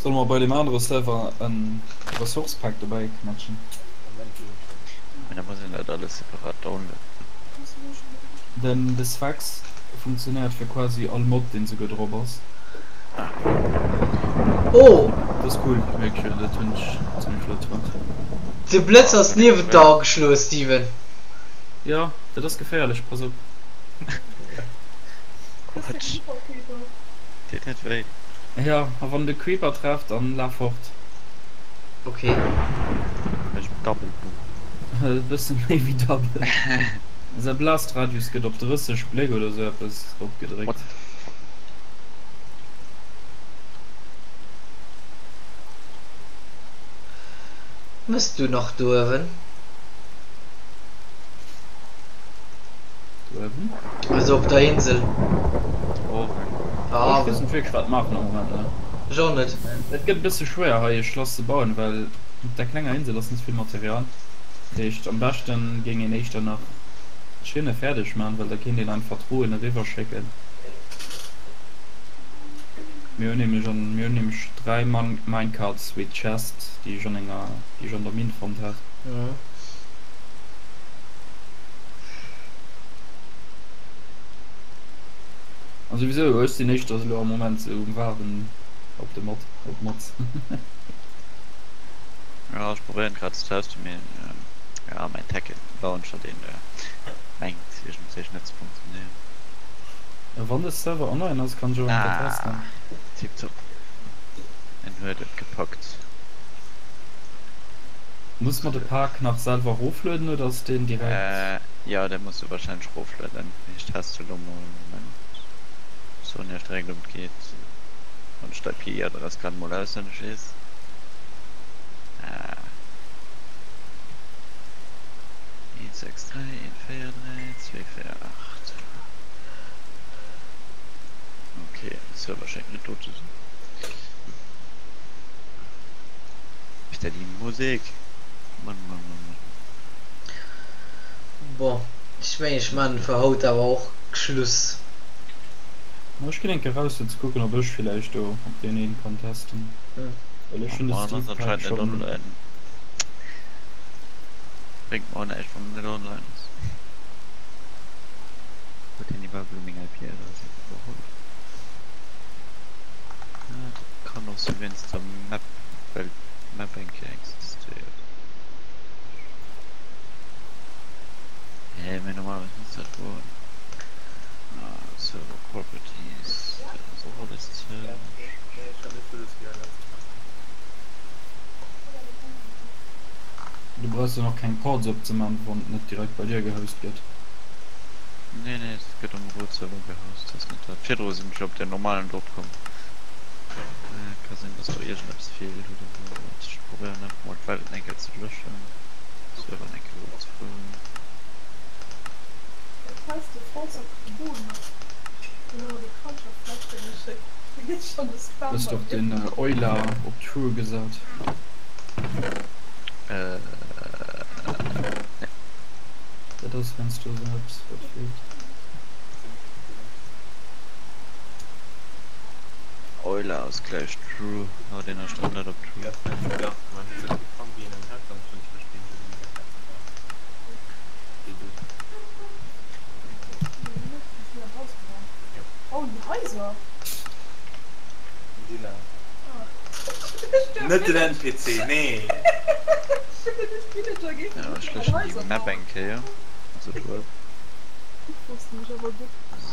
Speaker 7: Solle mer bei deem anere Server en Ressource Pack dobäi knätschen?
Speaker 6: Mee da muss een dat alles separat downloaden.
Speaker 7: Den de Sphax funktionéiert fir quasi all Mod deen souguer drop ass.
Speaker 1: Oh!
Speaker 7: Dat ass cool, wierklech, dat hunn ech zimmlech flott fonnt.
Speaker 1: De Blëtz ass niewent der ageschloe, Steven.
Speaker 7: Jo, dat ass geféierlech, pass op.
Speaker 6: Quatsch. Deet net wéi.
Speaker 7: Jo, a wann de Creeper trefft, dann laf fort.
Speaker 1: Ok.
Speaker 6: Ech double boom.
Speaker 7: E bësse méi wéi double. Säi Blast Radius gëtt op 30 Bléck oder sou eppes eropgedréckt.
Speaker 1: Mëss du nach do uewen?
Speaker 7: Do uewen?
Speaker 1: Also op der Insel.
Speaker 7: Oh. Oh, ech weess net wierklech wat maachen am Moment ne.
Speaker 1: Ech och net.
Speaker 7: Et gëtt e bësse schwéier hei e Schlass ze bauen, well op der klenger Insel ass net vill Material. Dat heescht am beschten géing een éischter nach d'Schinne fäerdeg man, well da kéint een einfach d'Rouen eriwwer schécken. Mir hunn nämlech an mir hunn nämlech 3 Minecarts with Chest, déi ech an enger déi ech an der Mine fonnt hat. An souwisou, ech sinn éischter elo am Moment sou um Waarden op de Mod, op d'Mods.
Speaker 6: Ja, ech probéieren grad ze testen, mee ja mäin Tekken Launcher deen mengt iergendwéi net ze funktionéieren.
Speaker 7: Wann de Server online ass, kann ech och eng Kéier testen.
Speaker 6: Ah, tiptop. En huet et gepackt.
Speaker 7: Muss mer de Pak nach selwer roflueden oder ass deen direkt?
Speaker 6: Jo, dee muss du wahrscheinlech roflueden. Mee ech teste lo mol. Moment. Soen iech direkt ob et geet. Wann ech d'IP-Adress grad mol auswenneg weess. Ah. 1 6 3 1 4 3 2 4 8. Ok, de Server schéngt net do ze sinn. Bitte déi Musek! Mann, Mann, Mann, Mann.
Speaker 1: Bon, ech mengen ech maan fir haut awer och Schluss.
Speaker 7: Ma ech ginn eng Kéier raus fir ze kucken ob ech villäicht do op deen een kann testen, well ech hunn de
Speaker 6: Mann ass
Speaker 7: Steve Pack
Speaker 6: anscheinend net
Speaker 7: schonn.
Speaker 6: online. Bréngt mer och näischt wann en net online ass. Huet hien iwwerhaapt elo meng IP-Adress iwwerholl? Ah, dat kann och si wéinst der Map, well d'Map eng Kéier existéiert. Hä, mee normalerweis misst dat goen. Ah, Server Properties, dat ass och alles zou.
Speaker 7: Du brauchs dann och keng Ports opzeman, wann et net direkt bei dir gehost gëtt.
Speaker 6: Nee, nee, et gëtt um Root-Server gehost, ass net dat. Virdru sinn ech op den normalen drop komm. Ka sinn, dass do iergendeppes feelt oder sou. Ech probéieren einfach mol. d'Welt eng Kéier ze löschen, Server eng Kéier opzefueren.
Speaker 7: Hues de och den Euler op True gesat?
Speaker 6: Nee.
Speaker 7: Dat ass heiansdo esou eppes wat feelt.
Speaker 6: Euler ass gläich True, no deen ass dann net op True.
Speaker 3: Net den NPC, nee!
Speaker 6: Jo, ech löschen déi Map eng Kéier, also d'World.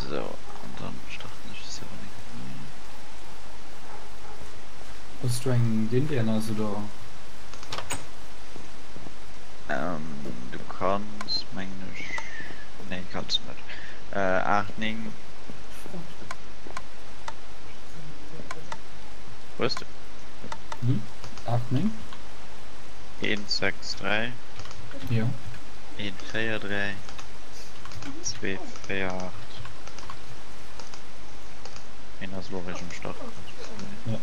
Speaker 6: Sou, an dann starten ech de Server eng Kéier nei.
Speaker 7: Hues du eng DNS oder?
Speaker 6: Du kanns mengen ech, nee kanns du net, 8, 9. Hues du?
Speaker 7: 8, 9.
Speaker 6: 1, 6, 3.
Speaker 7: Jo.
Speaker 6: 1, 4, 3. 2, 4, 8. Een ass elo eréischt um Start.
Speaker 7: Ja.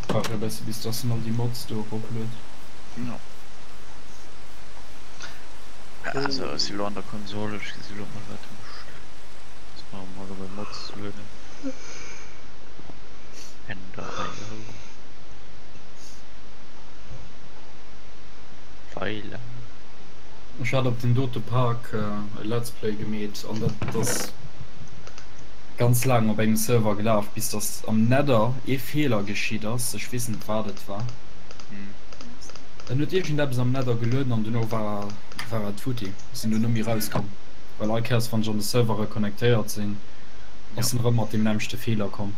Speaker 7: Brauch e bësse bis dass en all déi Mods do eropluet.
Speaker 6: Jo. Also ech si lo an der Konsole, ech gesi lo mol wat e mécht. Ech brauch mol op e Mods ze lueden. Ender IO. Pfeiler.
Speaker 7: Ech hat op den dote Park e Let's Play gemeet an dat ass ganz laang op engem Server gelaf bis dass am Nether ee Feeler geschitt ass, ech weess net wat et war, en huet iergendeppes am Nether gelueden an dono war war et futti, ech sinn dono méi rauskomm, well all Kéiers wann ech an de Server reconnectéiert sinn ass en erëm mat deem nämmlechte Feeler komm.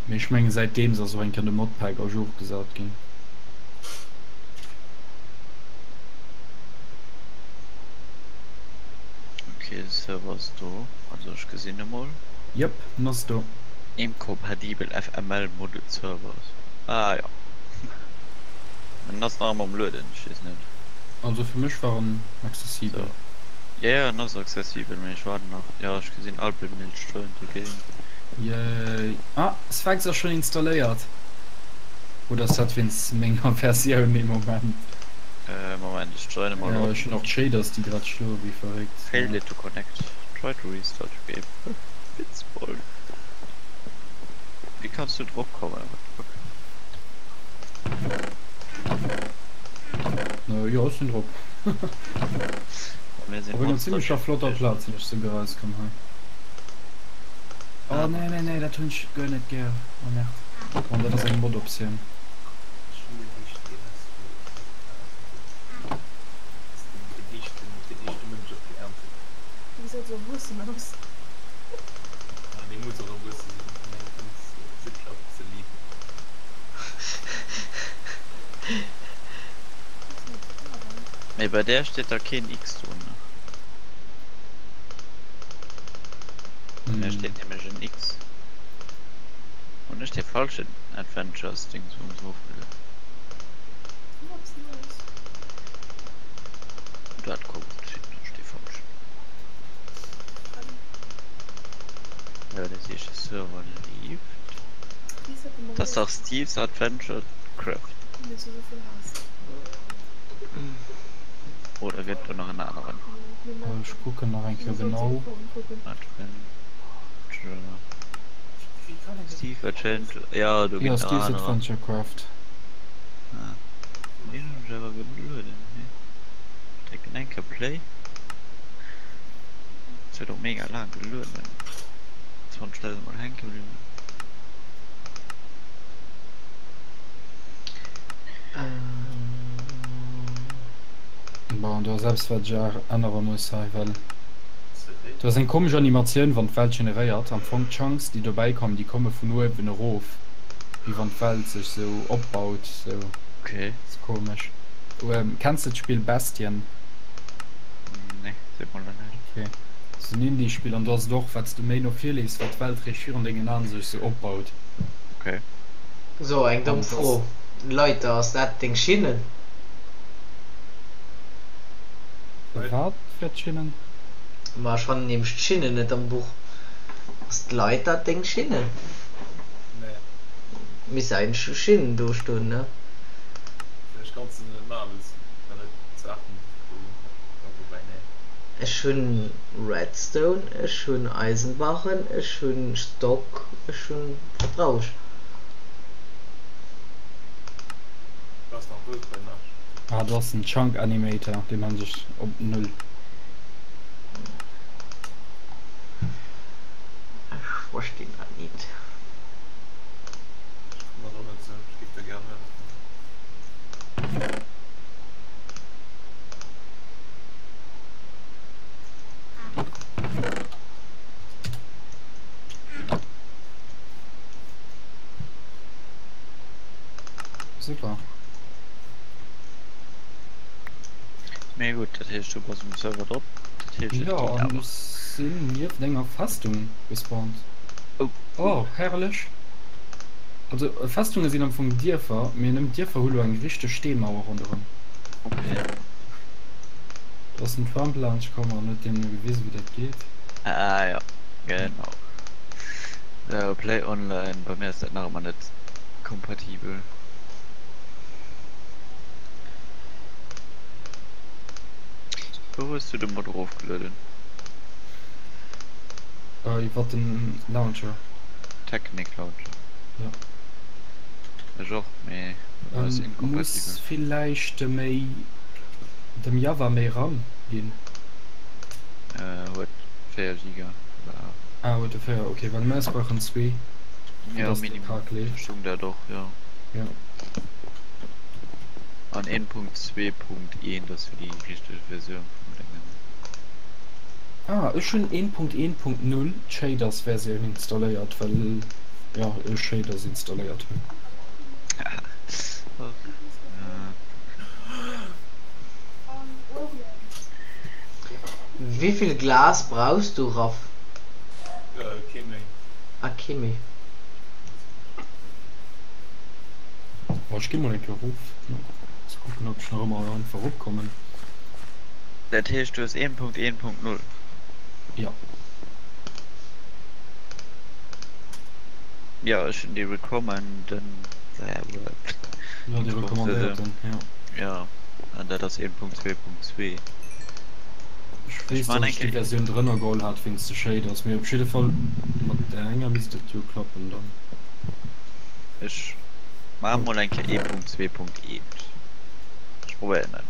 Speaker 7: Mee ech mengen säitdeems ass och eng Kéier de Modpack à jour gesat ginn.
Speaker 6: Ok, de Server ass do, also ech gesinn e mol.
Speaker 7: Jep, en ass do.
Speaker 6: Incompatibel FML Model Servers, ah jo. En ass nach ëmmer um Lueden, ech weess net.
Speaker 7: Also fir mech war en accessibel.
Speaker 6: So. Jo jo, en ass accessibel, mee ech waarden nach. Jo, ech gesinn Alpenmilch joined the game.
Speaker 7: Yay. Ah, Sphax ass schon installéiert. Oder ass dat wéinst menger Versioun? Nee, Moment.
Speaker 6: Moment, ech joine mol
Speaker 7: op.
Speaker 6: Ech
Speaker 7: hunn och d'Shaders déi grad schloe wéi verréckt.
Speaker 6: Failure to connect, try to restart your game. Witzbold. Wéi kanns du drop kommen? What the fuck?
Speaker 7: Jo, ech sinn drop. Op enger zimmlecher flotter Plaz sinn ech souguer erauskomm hei. Oh nee nee nee, dat hunn ech guer net gär. Oh merde. Bon, dat ass eng Mod-Optioun.
Speaker 6: Mee bei där steet da keen X do, ne? Bei mär steet nämlech en X. Hunn ech dee falschen Adventures Dingsbums erofgelueden? Dat ka gutt sinn, datt ech dee falschen. Jo, dee seesche Server leeft. Dat ass dach Steve's Adventure Craft. Oder gëtt do nach en aneren?
Speaker 7: Ech kucken nach eng Kéier genau.
Speaker 6: Adventure. Steve Adventure. Ja, do ginn nach
Speaker 7: Steve's
Speaker 6: anerer.
Speaker 7: Adventure Craft.
Speaker 6: Ah. Deen hunn ech awer gelueden. Nee. Drécken eng Kéier Play. Et huet och mega laang gelueden. 20.000 mol hänke bliwwen.
Speaker 7: Bon, do ass eppes wat ech ännere muss hei, well do ass eng komesch Animatioun wann d'Welt generéiert. Am Fong d'Chunks déi dobäi kommen, déi komme vun uewen erof, wéi wann d'Welt sech sou opbaut, sou
Speaker 6: Okay.
Speaker 7: ass komesch. Kenns de d'Spill Bastion?
Speaker 6: Nee, seet mer elo näischt.
Speaker 7: Ok, ass en Indie-Spill an do ass et och, wat s du méi no vir leefs, wat d'Welt réischt virun dengen Aen sech sou opbaut.
Speaker 6: Ok.
Speaker 1: So, eng domm
Speaker 7: An et ass.
Speaker 1: Fro, Leiter, ass dat deng Schinnen?
Speaker 7: Wat fir d'Schinnen?
Speaker 1: Ma ech fannen nämlech d'Schinnen net am Buch. Ass d'Leiter deng Schinnen?
Speaker 3: Nee.
Speaker 1: Misst eigentlech Schinnen do stoen, ne?
Speaker 3: Vläicht kanns de net maachen, well s de net d'Saachen do, jo woubäi nee.
Speaker 1: Ech hunn Redstone, ech hunn Eisenbarren, ech hunn Stock, ech hunn, wat brauch ech?
Speaker 3: Brauchs nach Wuessbänner.
Speaker 7: Ah do ass den Chunk Animator, deen han ech op 0.
Speaker 1: Ech verstinn dat nit.
Speaker 3: Ech kommen mat och net sou, ech géif der gären hëllefen.
Speaker 7: Super.
Speaker 6: Mee gutt, dat heescht du bass um Server drop, dat heescht et
Speaker 7: Jo,
Speaker 6: geet
Speaker 7: an
Speaker 6: awer.
Speaker 7: ech sinn nieft enger Festung gespawnt.
Speaker 6: Oh.
Speaker 7: Oh, herrlech. Also Festunge sinn am Fong Dierfer, mee nëmmen d'Dierfer hu lo eng richteg Steemauer ronderëm.
Speaker 6: Okay.
Speaker 7: Do ass den Trump laanscht komm an huet deenen gewisen, wéi dat geet.
Speaker 6: Ah jo, genau. Sou, Play Online, bei mir ass dat nach ëmmer net kompatibel. Wou hues du de Mod erofgelueden?
Speaker 7: Iwwer den Launcher.
Speaker 6: Technic Launcher?
Speaker 7: Jo.
Speaker 6: Ech och, mee bei mir ass inkompatibel.
Speaker 7: Muss villäicht méi dem Java méi Ram ginn.
Speaker 6: Huet 4 Giga oder 8.
Speaker 7: Ah huet e 4, ok, well mär brauchen zwee fir
Speaker 6: Jo
Speaker 7: dass de
Speaker 6: minimum,
Speaker 7: Pak leeft.
Speaker 6: ech hunn dat och, jo.
Speaker 7: Jo.
Speaker 6: An 1.2.1 ass jo déi richteg Versioun vum Déngen.
Speaker 7: Ah ech hunn 1.1.0 d'Shaders Versioun installéiert well jo ech Shaders installéiert hunn.
Speaker 1: Wéivill Glas brauchs du Raff?
Speaker 3: Kee méi.
Speaker 1: Ah kee méi.
Speaker 7: Oh ech gi mol eng Kéier erof ze kucken ob ech nach ëmmer einfach eropkommen.
Speaker 6: Dat heescht du hues 1.1.0?
Speaker 7: Jo.
Speaker 6: Jo ech hunn déi recommenden
Speaker 7: Jo déi recommandéierten jo.
Speaker 6: Jo an dat ass 1.2.2.
Speaker 7: Ech
Speaker 6: Ech
Speaker 7: weess
Speaker 6: man
Speaker 7: dass
Speaker 6: eng
Speaker 7: ech déi
Speaker 6: Kéier.
Speaker 7: Versioun drënner geholl hat wéinst de Shaders, mee op jidde Fall mat där enger misst et jo klappen dann.
Speaker 6: Ech man mol eng Kéier 1.2.1. Ech probéieren et.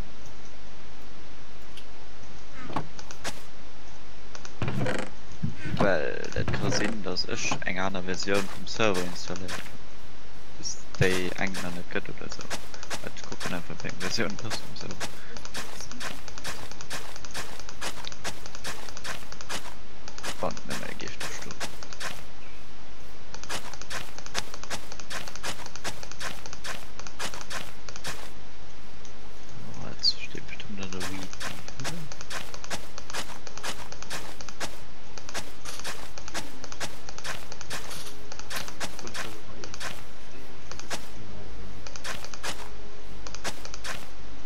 Speaker 6: Well et ka sinn dass ech eng aner Versioun vum Server installéiert hunn, dass déi eng nach net gëtt oder sou. Ech kucken einfach wéi eng Versioun et ass vum Server. Wann et nëmme géif do stoen. Oh, et steet bestëmmt an der Readme, oder?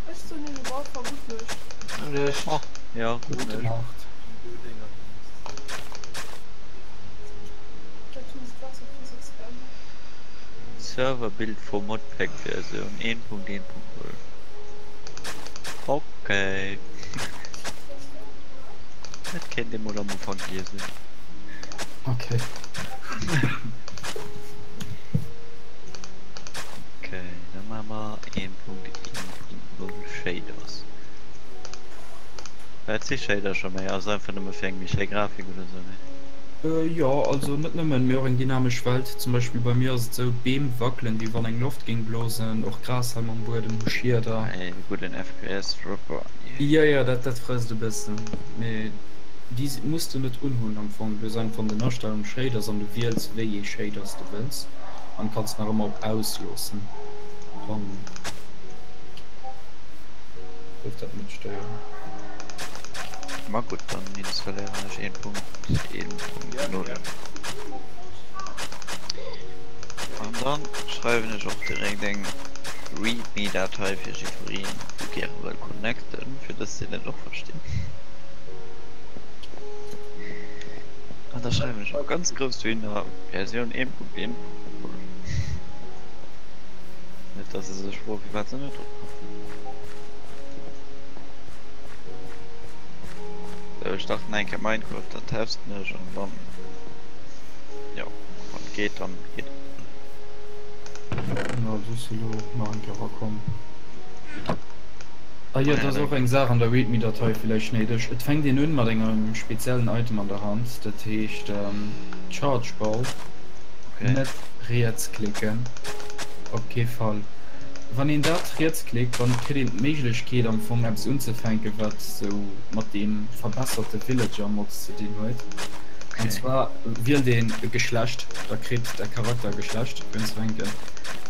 Speaker 4: Ech soen iech op alle Fall gutt Nuecht.
Speaker 1: Nuecht.
Speaker 6: Oh, ja, gutt
Speaker 7: Gute
Speaker 6: Nuecht.
Speaker 7: Nacht.
Speaker 4: Vläicht hunn se d'Waasserphysics geännert.
Speaker 6: Server-Bild for Modpack Versioun 1.1.0 Okay. Dat kéint ee mol am Ufank liesen.
Speaker 7: Okay.
Speaker 6: Okay, da maache mer 1.1.0 Shaders. Wat si Shader scho méi? Ass einfach nëmme fir eng méi schéi Grafik oder sou, nee?
Speaker 7: Jo, also net nëmmen, mee och eng dynamesch Welt. Zum Beispill bei mir ass et sou, d'Beem wackelen wéi wann eng Loft géing blosen, och Grashalm am Buedem hu Schieder.
Speaker 6: Ee gudden FPS Dropper, yeah.
Speaker 7: Jo, jo, dat dat frësst e bëssen, mee déi muss de net unhunn am Fong. Du hues einfach an den Astellungen Shaders an du wiels wéi ee Shaders de wëlls an kanns nach ëmmer op aus loossen wann. dat net stéieren.
Speaker 6: Ma gutt, dann installéieren ech 1.1.0. An dann schreiwen ech och direkt eng Readme-Datei fir jiddwereen, wou gäre wëll connecten, fir dass deen dat och versteet. An da schreiwen ech och ganz grouss dohinner, Versioun 1.1.0. Net dass se sech froen, firwat se net drop kommen. Sou, ech starten eng Kéier Minecraft, dann testen ech an dann, jo, wann et geet, dann geet et.
Speaker 7: Jo, soss elo nach eng Kéier erakomm. Ah jo, et ass och eng Saach an der Readme-Datei villäicht néideg. Et fänkt een un mat engem speziellen Item an der Hand, dat heescht Charge Ball. Net riets klicken, op kee Fall. Wann een dat riets klickt, dann kritt een d'Méiglechkeet am Fong eppes unzefänken, wat sou mat deem verbesserte Villager Mod ze dinn huet. An zwar wielt een e Geschlecht, da kritt däi Charakter e Geschlecht fir unzefänken.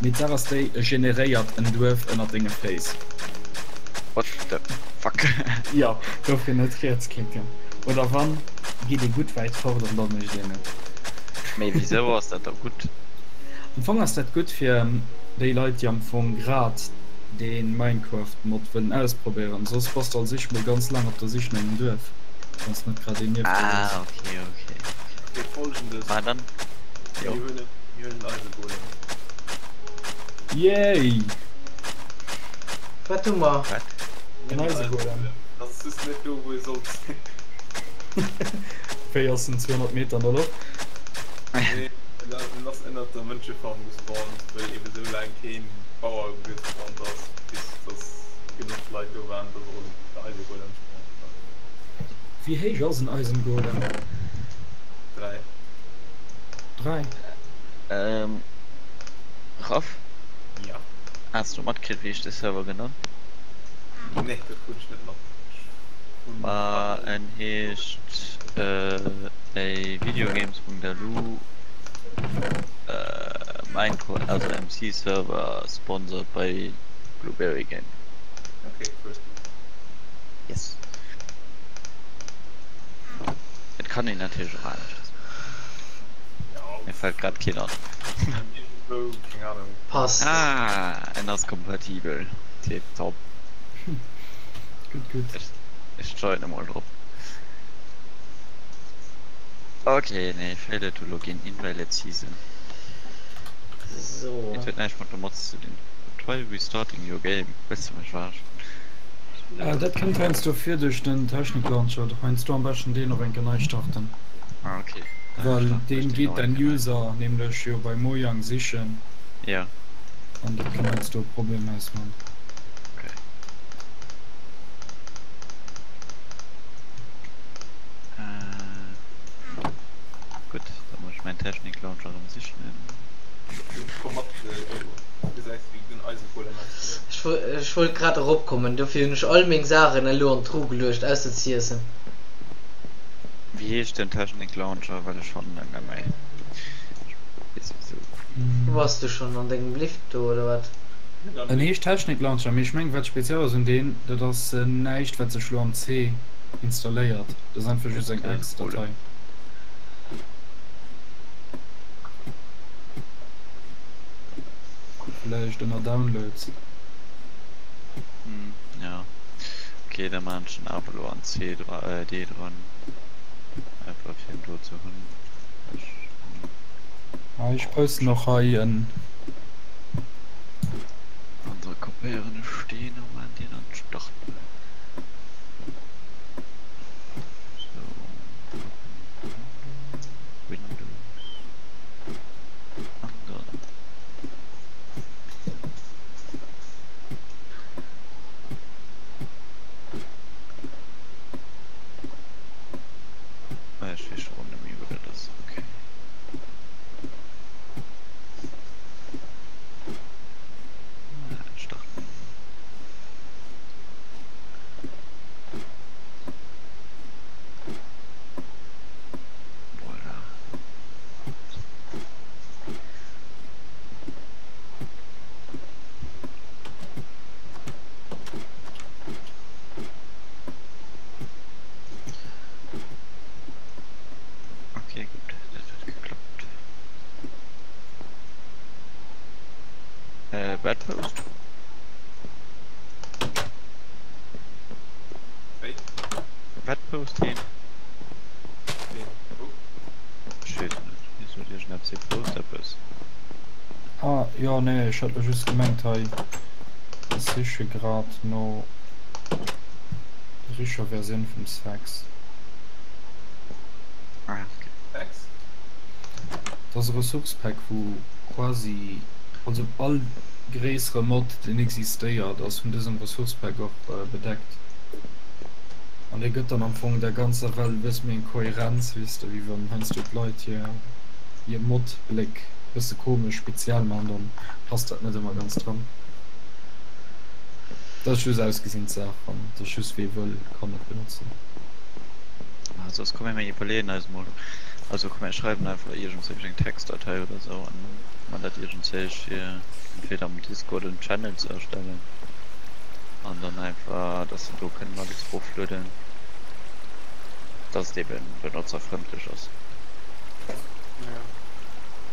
Speaker 7: Mee d'Saach ass déi, e generéiert en Duerf ënnert denge Féiss.
Speaker 6: What the fuck?
Speaker 7: Jo, dofir net riets klicken. Oder wann, geet ee gutt wäit fort an da mécht een et.
Speaker 6: Mee wisou ass dat da gutt?
Speaker 7: Am Fong ass dat gutt fir déi Leit déi am Fong grad dee Minecraft Mod wëllen ausprobéieren. Soss bass de als éischt mol ganz laang op der Sich no engem Duerf, wann s net grad een nieft dir hues.
Speaker 6: Ah ok ok
Speaker 3: Ok folgendes,
Speaker 6: Ma dann jo.
Speaker 3: Mir hunn mir hunn en Eisegolem.
Speaker 7: Yay!
Speaker 1: Wat hu mer?
Speaker 6: Wat?
Speaker 3: Mir
Speaker 7: En
Speaker 3: hunn en
Speaker 7: Eisegolem.
Speaker 3: Eisegolem. Dat ass just net do wou e sollt sinn.
Speaker 7: Wéi ass en 200 Meter an der Loft?
Speaker 3: Nee, en ass ënnert der Mënschefarm gespawnt, well eben esou laang keen Bauer gespawnt ass, bis dass genuch Leit do waren, dass och en Eisegolem spawnt war.
Speaker 7: Wéi héich ass en Eisengolem?
Speaker 3: 3.
Speaker 7: 3?
Speaker 6: Ähm, Raff?
Speaker 3: Ja.
Speaker 6: Has du matkritt wéi ech de Server genannt?
Speaker 3: Nee, dat krut ech net mat.
Speaker 6: Ma en heescht ey videogames.lu Minecraft also MC Server sponsored by Blueberry Gaming.
Speaker 3: Okay, cool.
Speaker 6: Yes. Et kann een natierlech och aneschters maachen. Mir fält grad keen an.
Speaker 3: Iergendwou, keng Ahnung.
Speaker 1: Passt.
Speaker 6: Ah, en ass kompatibel. Tiptop.
Speaker 7: Gutt, gutt.
Speaker 6: Ech joinen emol drop. Ok, nee, failure to login, invalid season.
Speaker 1: So.
Speaker 6: Et huet näischt mat de Mods ze dinn. Try restarting your game. Wëlls de mech verarschen?
Speaker 7: Dat kënnt heiansdo vir duerch den Technik Launcher. Heiansdo am beschten deen och eng Kéier nei starten.
Speaker 6: Ah ok.
Speaker 7: Well deen geet däin User nämlech jo bei Mojang sichen.
Speaker 6: Ja.
Speaker 7: An dat kann heiansdo e Problem ausman.
Speaker 6: Ok. Gutt, da muss ech mäin Technik Launcher erëm sichen.
Speaker 3: Komm mat, du gesäis wéi den Eisegolem ausgesäit.
Speaker 1: Ech wollt grad eropkommen, dofir hunn ech all meng Saachen elo an d'Truh geluecht, ausser z'iessen.
Speaker 6: Wéi heescht den Technik Launcher, well ech fannen en net méi. Ech weess wisou.
Speaker 1: Wou bass du schonn? An dengem Lift do oder wat?
Speaker 7: En heescht Technik Launcher, mee ech mengen wat speziell ass un deen, dat ass näischt wat sech lo am C installéiert, dat ass einfach just eng exe Datei. Vläicht ënner Downloads.
Speaker 6: Hm, ja. Ok, da maan ech en awer lo an C dra, äh D dran. Einfach fir en do ze hunn. Ech hunn.
Speaker 7: Ah, ech posten och hei en.
Speaker 6: An da kopéieren ech deen a maan deen an d'Startmenu. Sou, Windows, an dann. Ah, ech weess scho rëm net méi wou dat ass, okay. Ah, Startmenu. Pet Post hin?
Speaker 3: Ween? Wou?
Speaker 6: Ech weess et net. Hie sot iergendeppes, hie post eppes.
Speaker 7: Ah jo, nee, ech hat lo just gemengt hei, ech siche grad no der richer Versioun vum Sphax.
Speaker 6: Ah, okay.
Speaker 3: Sphax?
Speaker 7: Dat ass e Ressource Pack wou quasi, also all gréissere Mod deen existéiert ass vun dësem Ressource Pack och bedeckt. An dee gëtt dann am Fong der ganzer Welt e bësse méi eng Kohärenz, weess de, wéi wann heiansdo d'Leit hir hir Mod-Bléck e bësse komesch speziell maachen, dann passt dat net ëmmer ganz dran. Dat ass just Ausgesinnssaach an dat ass just wee wëll kann et benotzen.
Speaker 6: Ah, soss komm mir iwwerleeën eis mol, also komm mir schreiwen einfach iergendzéich eng Textdatei oder sou an man dat iergendzéich fir entweder am Discord en Channel ze erstellen an dann einfach dass se do kënnen alles roflueden, dass et eben benotzerfrëndlech ass.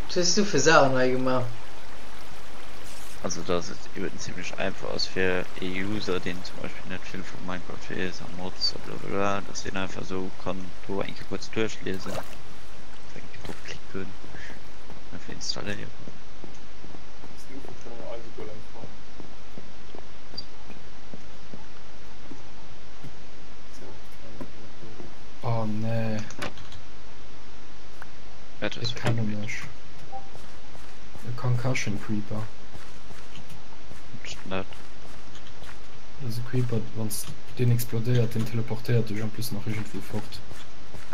Speaker 1: Wat hues du fir Saachen hei gemaach?
Speaker 6: Also dass et eben zimmlech einfach ass fir ee User deen zum Beispill net vill vu Minecraft weess a Mods a blablabla, dass deen einfach esou kann do eng Kéier kuerz duerchliesen, einfach eng Kéier drop klicken an einfach installéieren.
Speaker 3: Ass den Ufank vun enger Eisegolem-Farm.
Speaker 7: Oh nee.
Speaker 6: Wat hues
Speaker 7: Ech
Speaker 6: du
Speaker 7: kenne
Speaker 6: gemeet?
Speaker 7: mech. E Concussion Creeper.
Speaker 6: Wat ass denn dat?
Speaker 7: Dat ass e Creeper, wanns deen explodéiert, deen teleportéiert dech en plus nach iergendwou fort.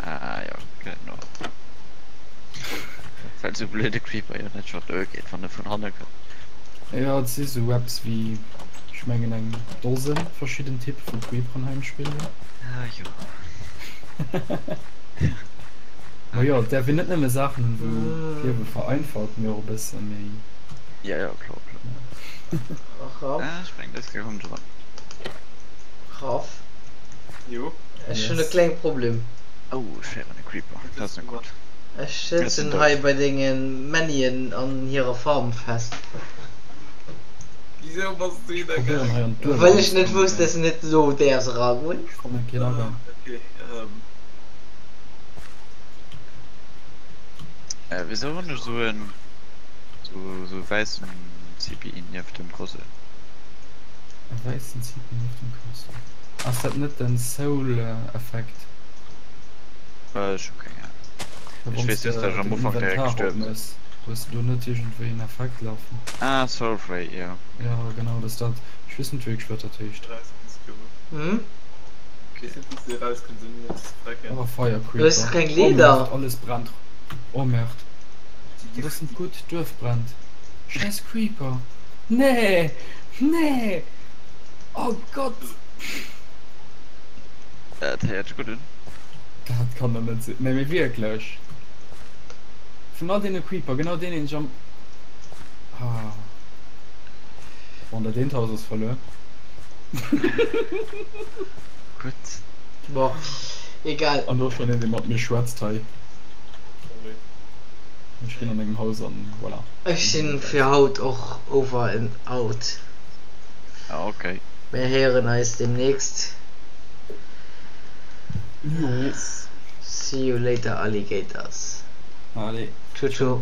Speaker 6: Ah jo, genau. Well sou blöde Creeper jo net verluer geet, wann e vun hanne kënnt.
Speaker 7: Jo, et si sou eppes wéi, ech mengen eng Dosen verschidden Type vu Creeperen hei am Spill.
Speaker 6: Ah jo.
Speaker 7: Ma jo, et däerf een net nëmme Saachen hunn, wou d'Liewe vereinfacht, mee och e bësse méi.
Speaker 6: Ja, ja, kloer, kloer.
Speaker 1: Raff.
Speaker 6: Ah, ech mengen, dës Kéier kommt dran.
Speaker 1: Raff.
Speaker 3: Jo.
Speaker 1: Ech hunn e
Speaker 7: Yes.
Speaker 1: klenge Problem.
Speaker 6: Oh, ech héieren e Creeper.
Speaker 3: Wat
Speaker 6: Dat
Speaker 3: hues
Speaker 6: ass
Speaker 3: de
Speaker 6: net
Speaker 3: gemaach?
Speaker 6: gutt.
Speaker 1: Ech
Speaker 6: Ech
Speaker 1: sëtzen
Speaker 6: sinn
Speaker 1: hei
Speaker 6: dout.
Speaker 1: bei denge Männien an hirer Farm fest.
Speaker 3: Wisou bass du
Speaker 7: Ech
Speaker 3: da
Speaker 7: probéieren hei
Speaker 3: gaangen?
Speaker 7: an d'Duerf
Speaker 1: Well ech net
Speaker 7: eranzekommen,
Speaker 1: wousst,
Speaker 7: mee
Speaker 1: dass de net do däerfs eragoen.
Speaker 7: ech fannen keen
Speaker 3: Ah,
Speaker 7: Agang.
Speaker 3: okay, ähm.
Speaker 6: Äh, wisou hunn ech sou en, sou, sou e wäissen Zipi nieft dem Crosshair?
Speaker 7: E wäissen Zipi nieft dem Crosshair? Ass dat net den Soul Effekt?
Speaker 6: Äh, ech hu keng Ahnung.
Speaker 7: Well
Speaker 6: Ech
Speaker 7: wanns
Speaker 6: weess
Speaker 7: de
Speaker 6: just, dass ech am
Speaker 7: den
Speaker 6: Ufank direkt
Speaker 7: Inventar
Speaker 6: gestuerwen sinn.
Speaker 7: opmëss, hues de do net iergendwéi en Effekt lafen?
Speaker 6: Ah, Soul Frey, jo.
Speaker 7: Jo, genau, dat ass dat. Ech weess net wierklech wat dat heescht.
Speaker 1: Hm?
Speaker 7: Oh, Fire
Speaker 1: Du hues
Speaker 7: Creeper.
Speaker 1: keng
Speaker 7: Oh
Speaker 1: Leeder?
Speaker 7: Merde, alles brennt. Oh Merde. Dat ass net gutt, d'Duerf brennt. Scheiss Creeper. Nee! Nee! Oh Gott!
Speaker 6: Dat héiert sech gutt un.
Speaker 7: Dat kann der net sinn. Nee, mee wierklech. Vun all deene Creeper, genau deen, deen ech am. Ah. Bon, dat eent Haus ass verluer.
Speaker 6: Gutt.
Speaker 1: Bon, egal.
Speaker 7: An do ass schonn een, dee mat mir schwätzt hei. Ech ginn an engem Haus an voilà.
Speaker 1: Ech sinn fir haut och over and out.
Speaker 6: Ah, okay.
Speaker 1: Mir héieren eis demnächst.
Speaker 7: Jo.
Speaker 1: See you later alligators.
Speaker 7: Allez.
Speaker 1: Ciao ciao.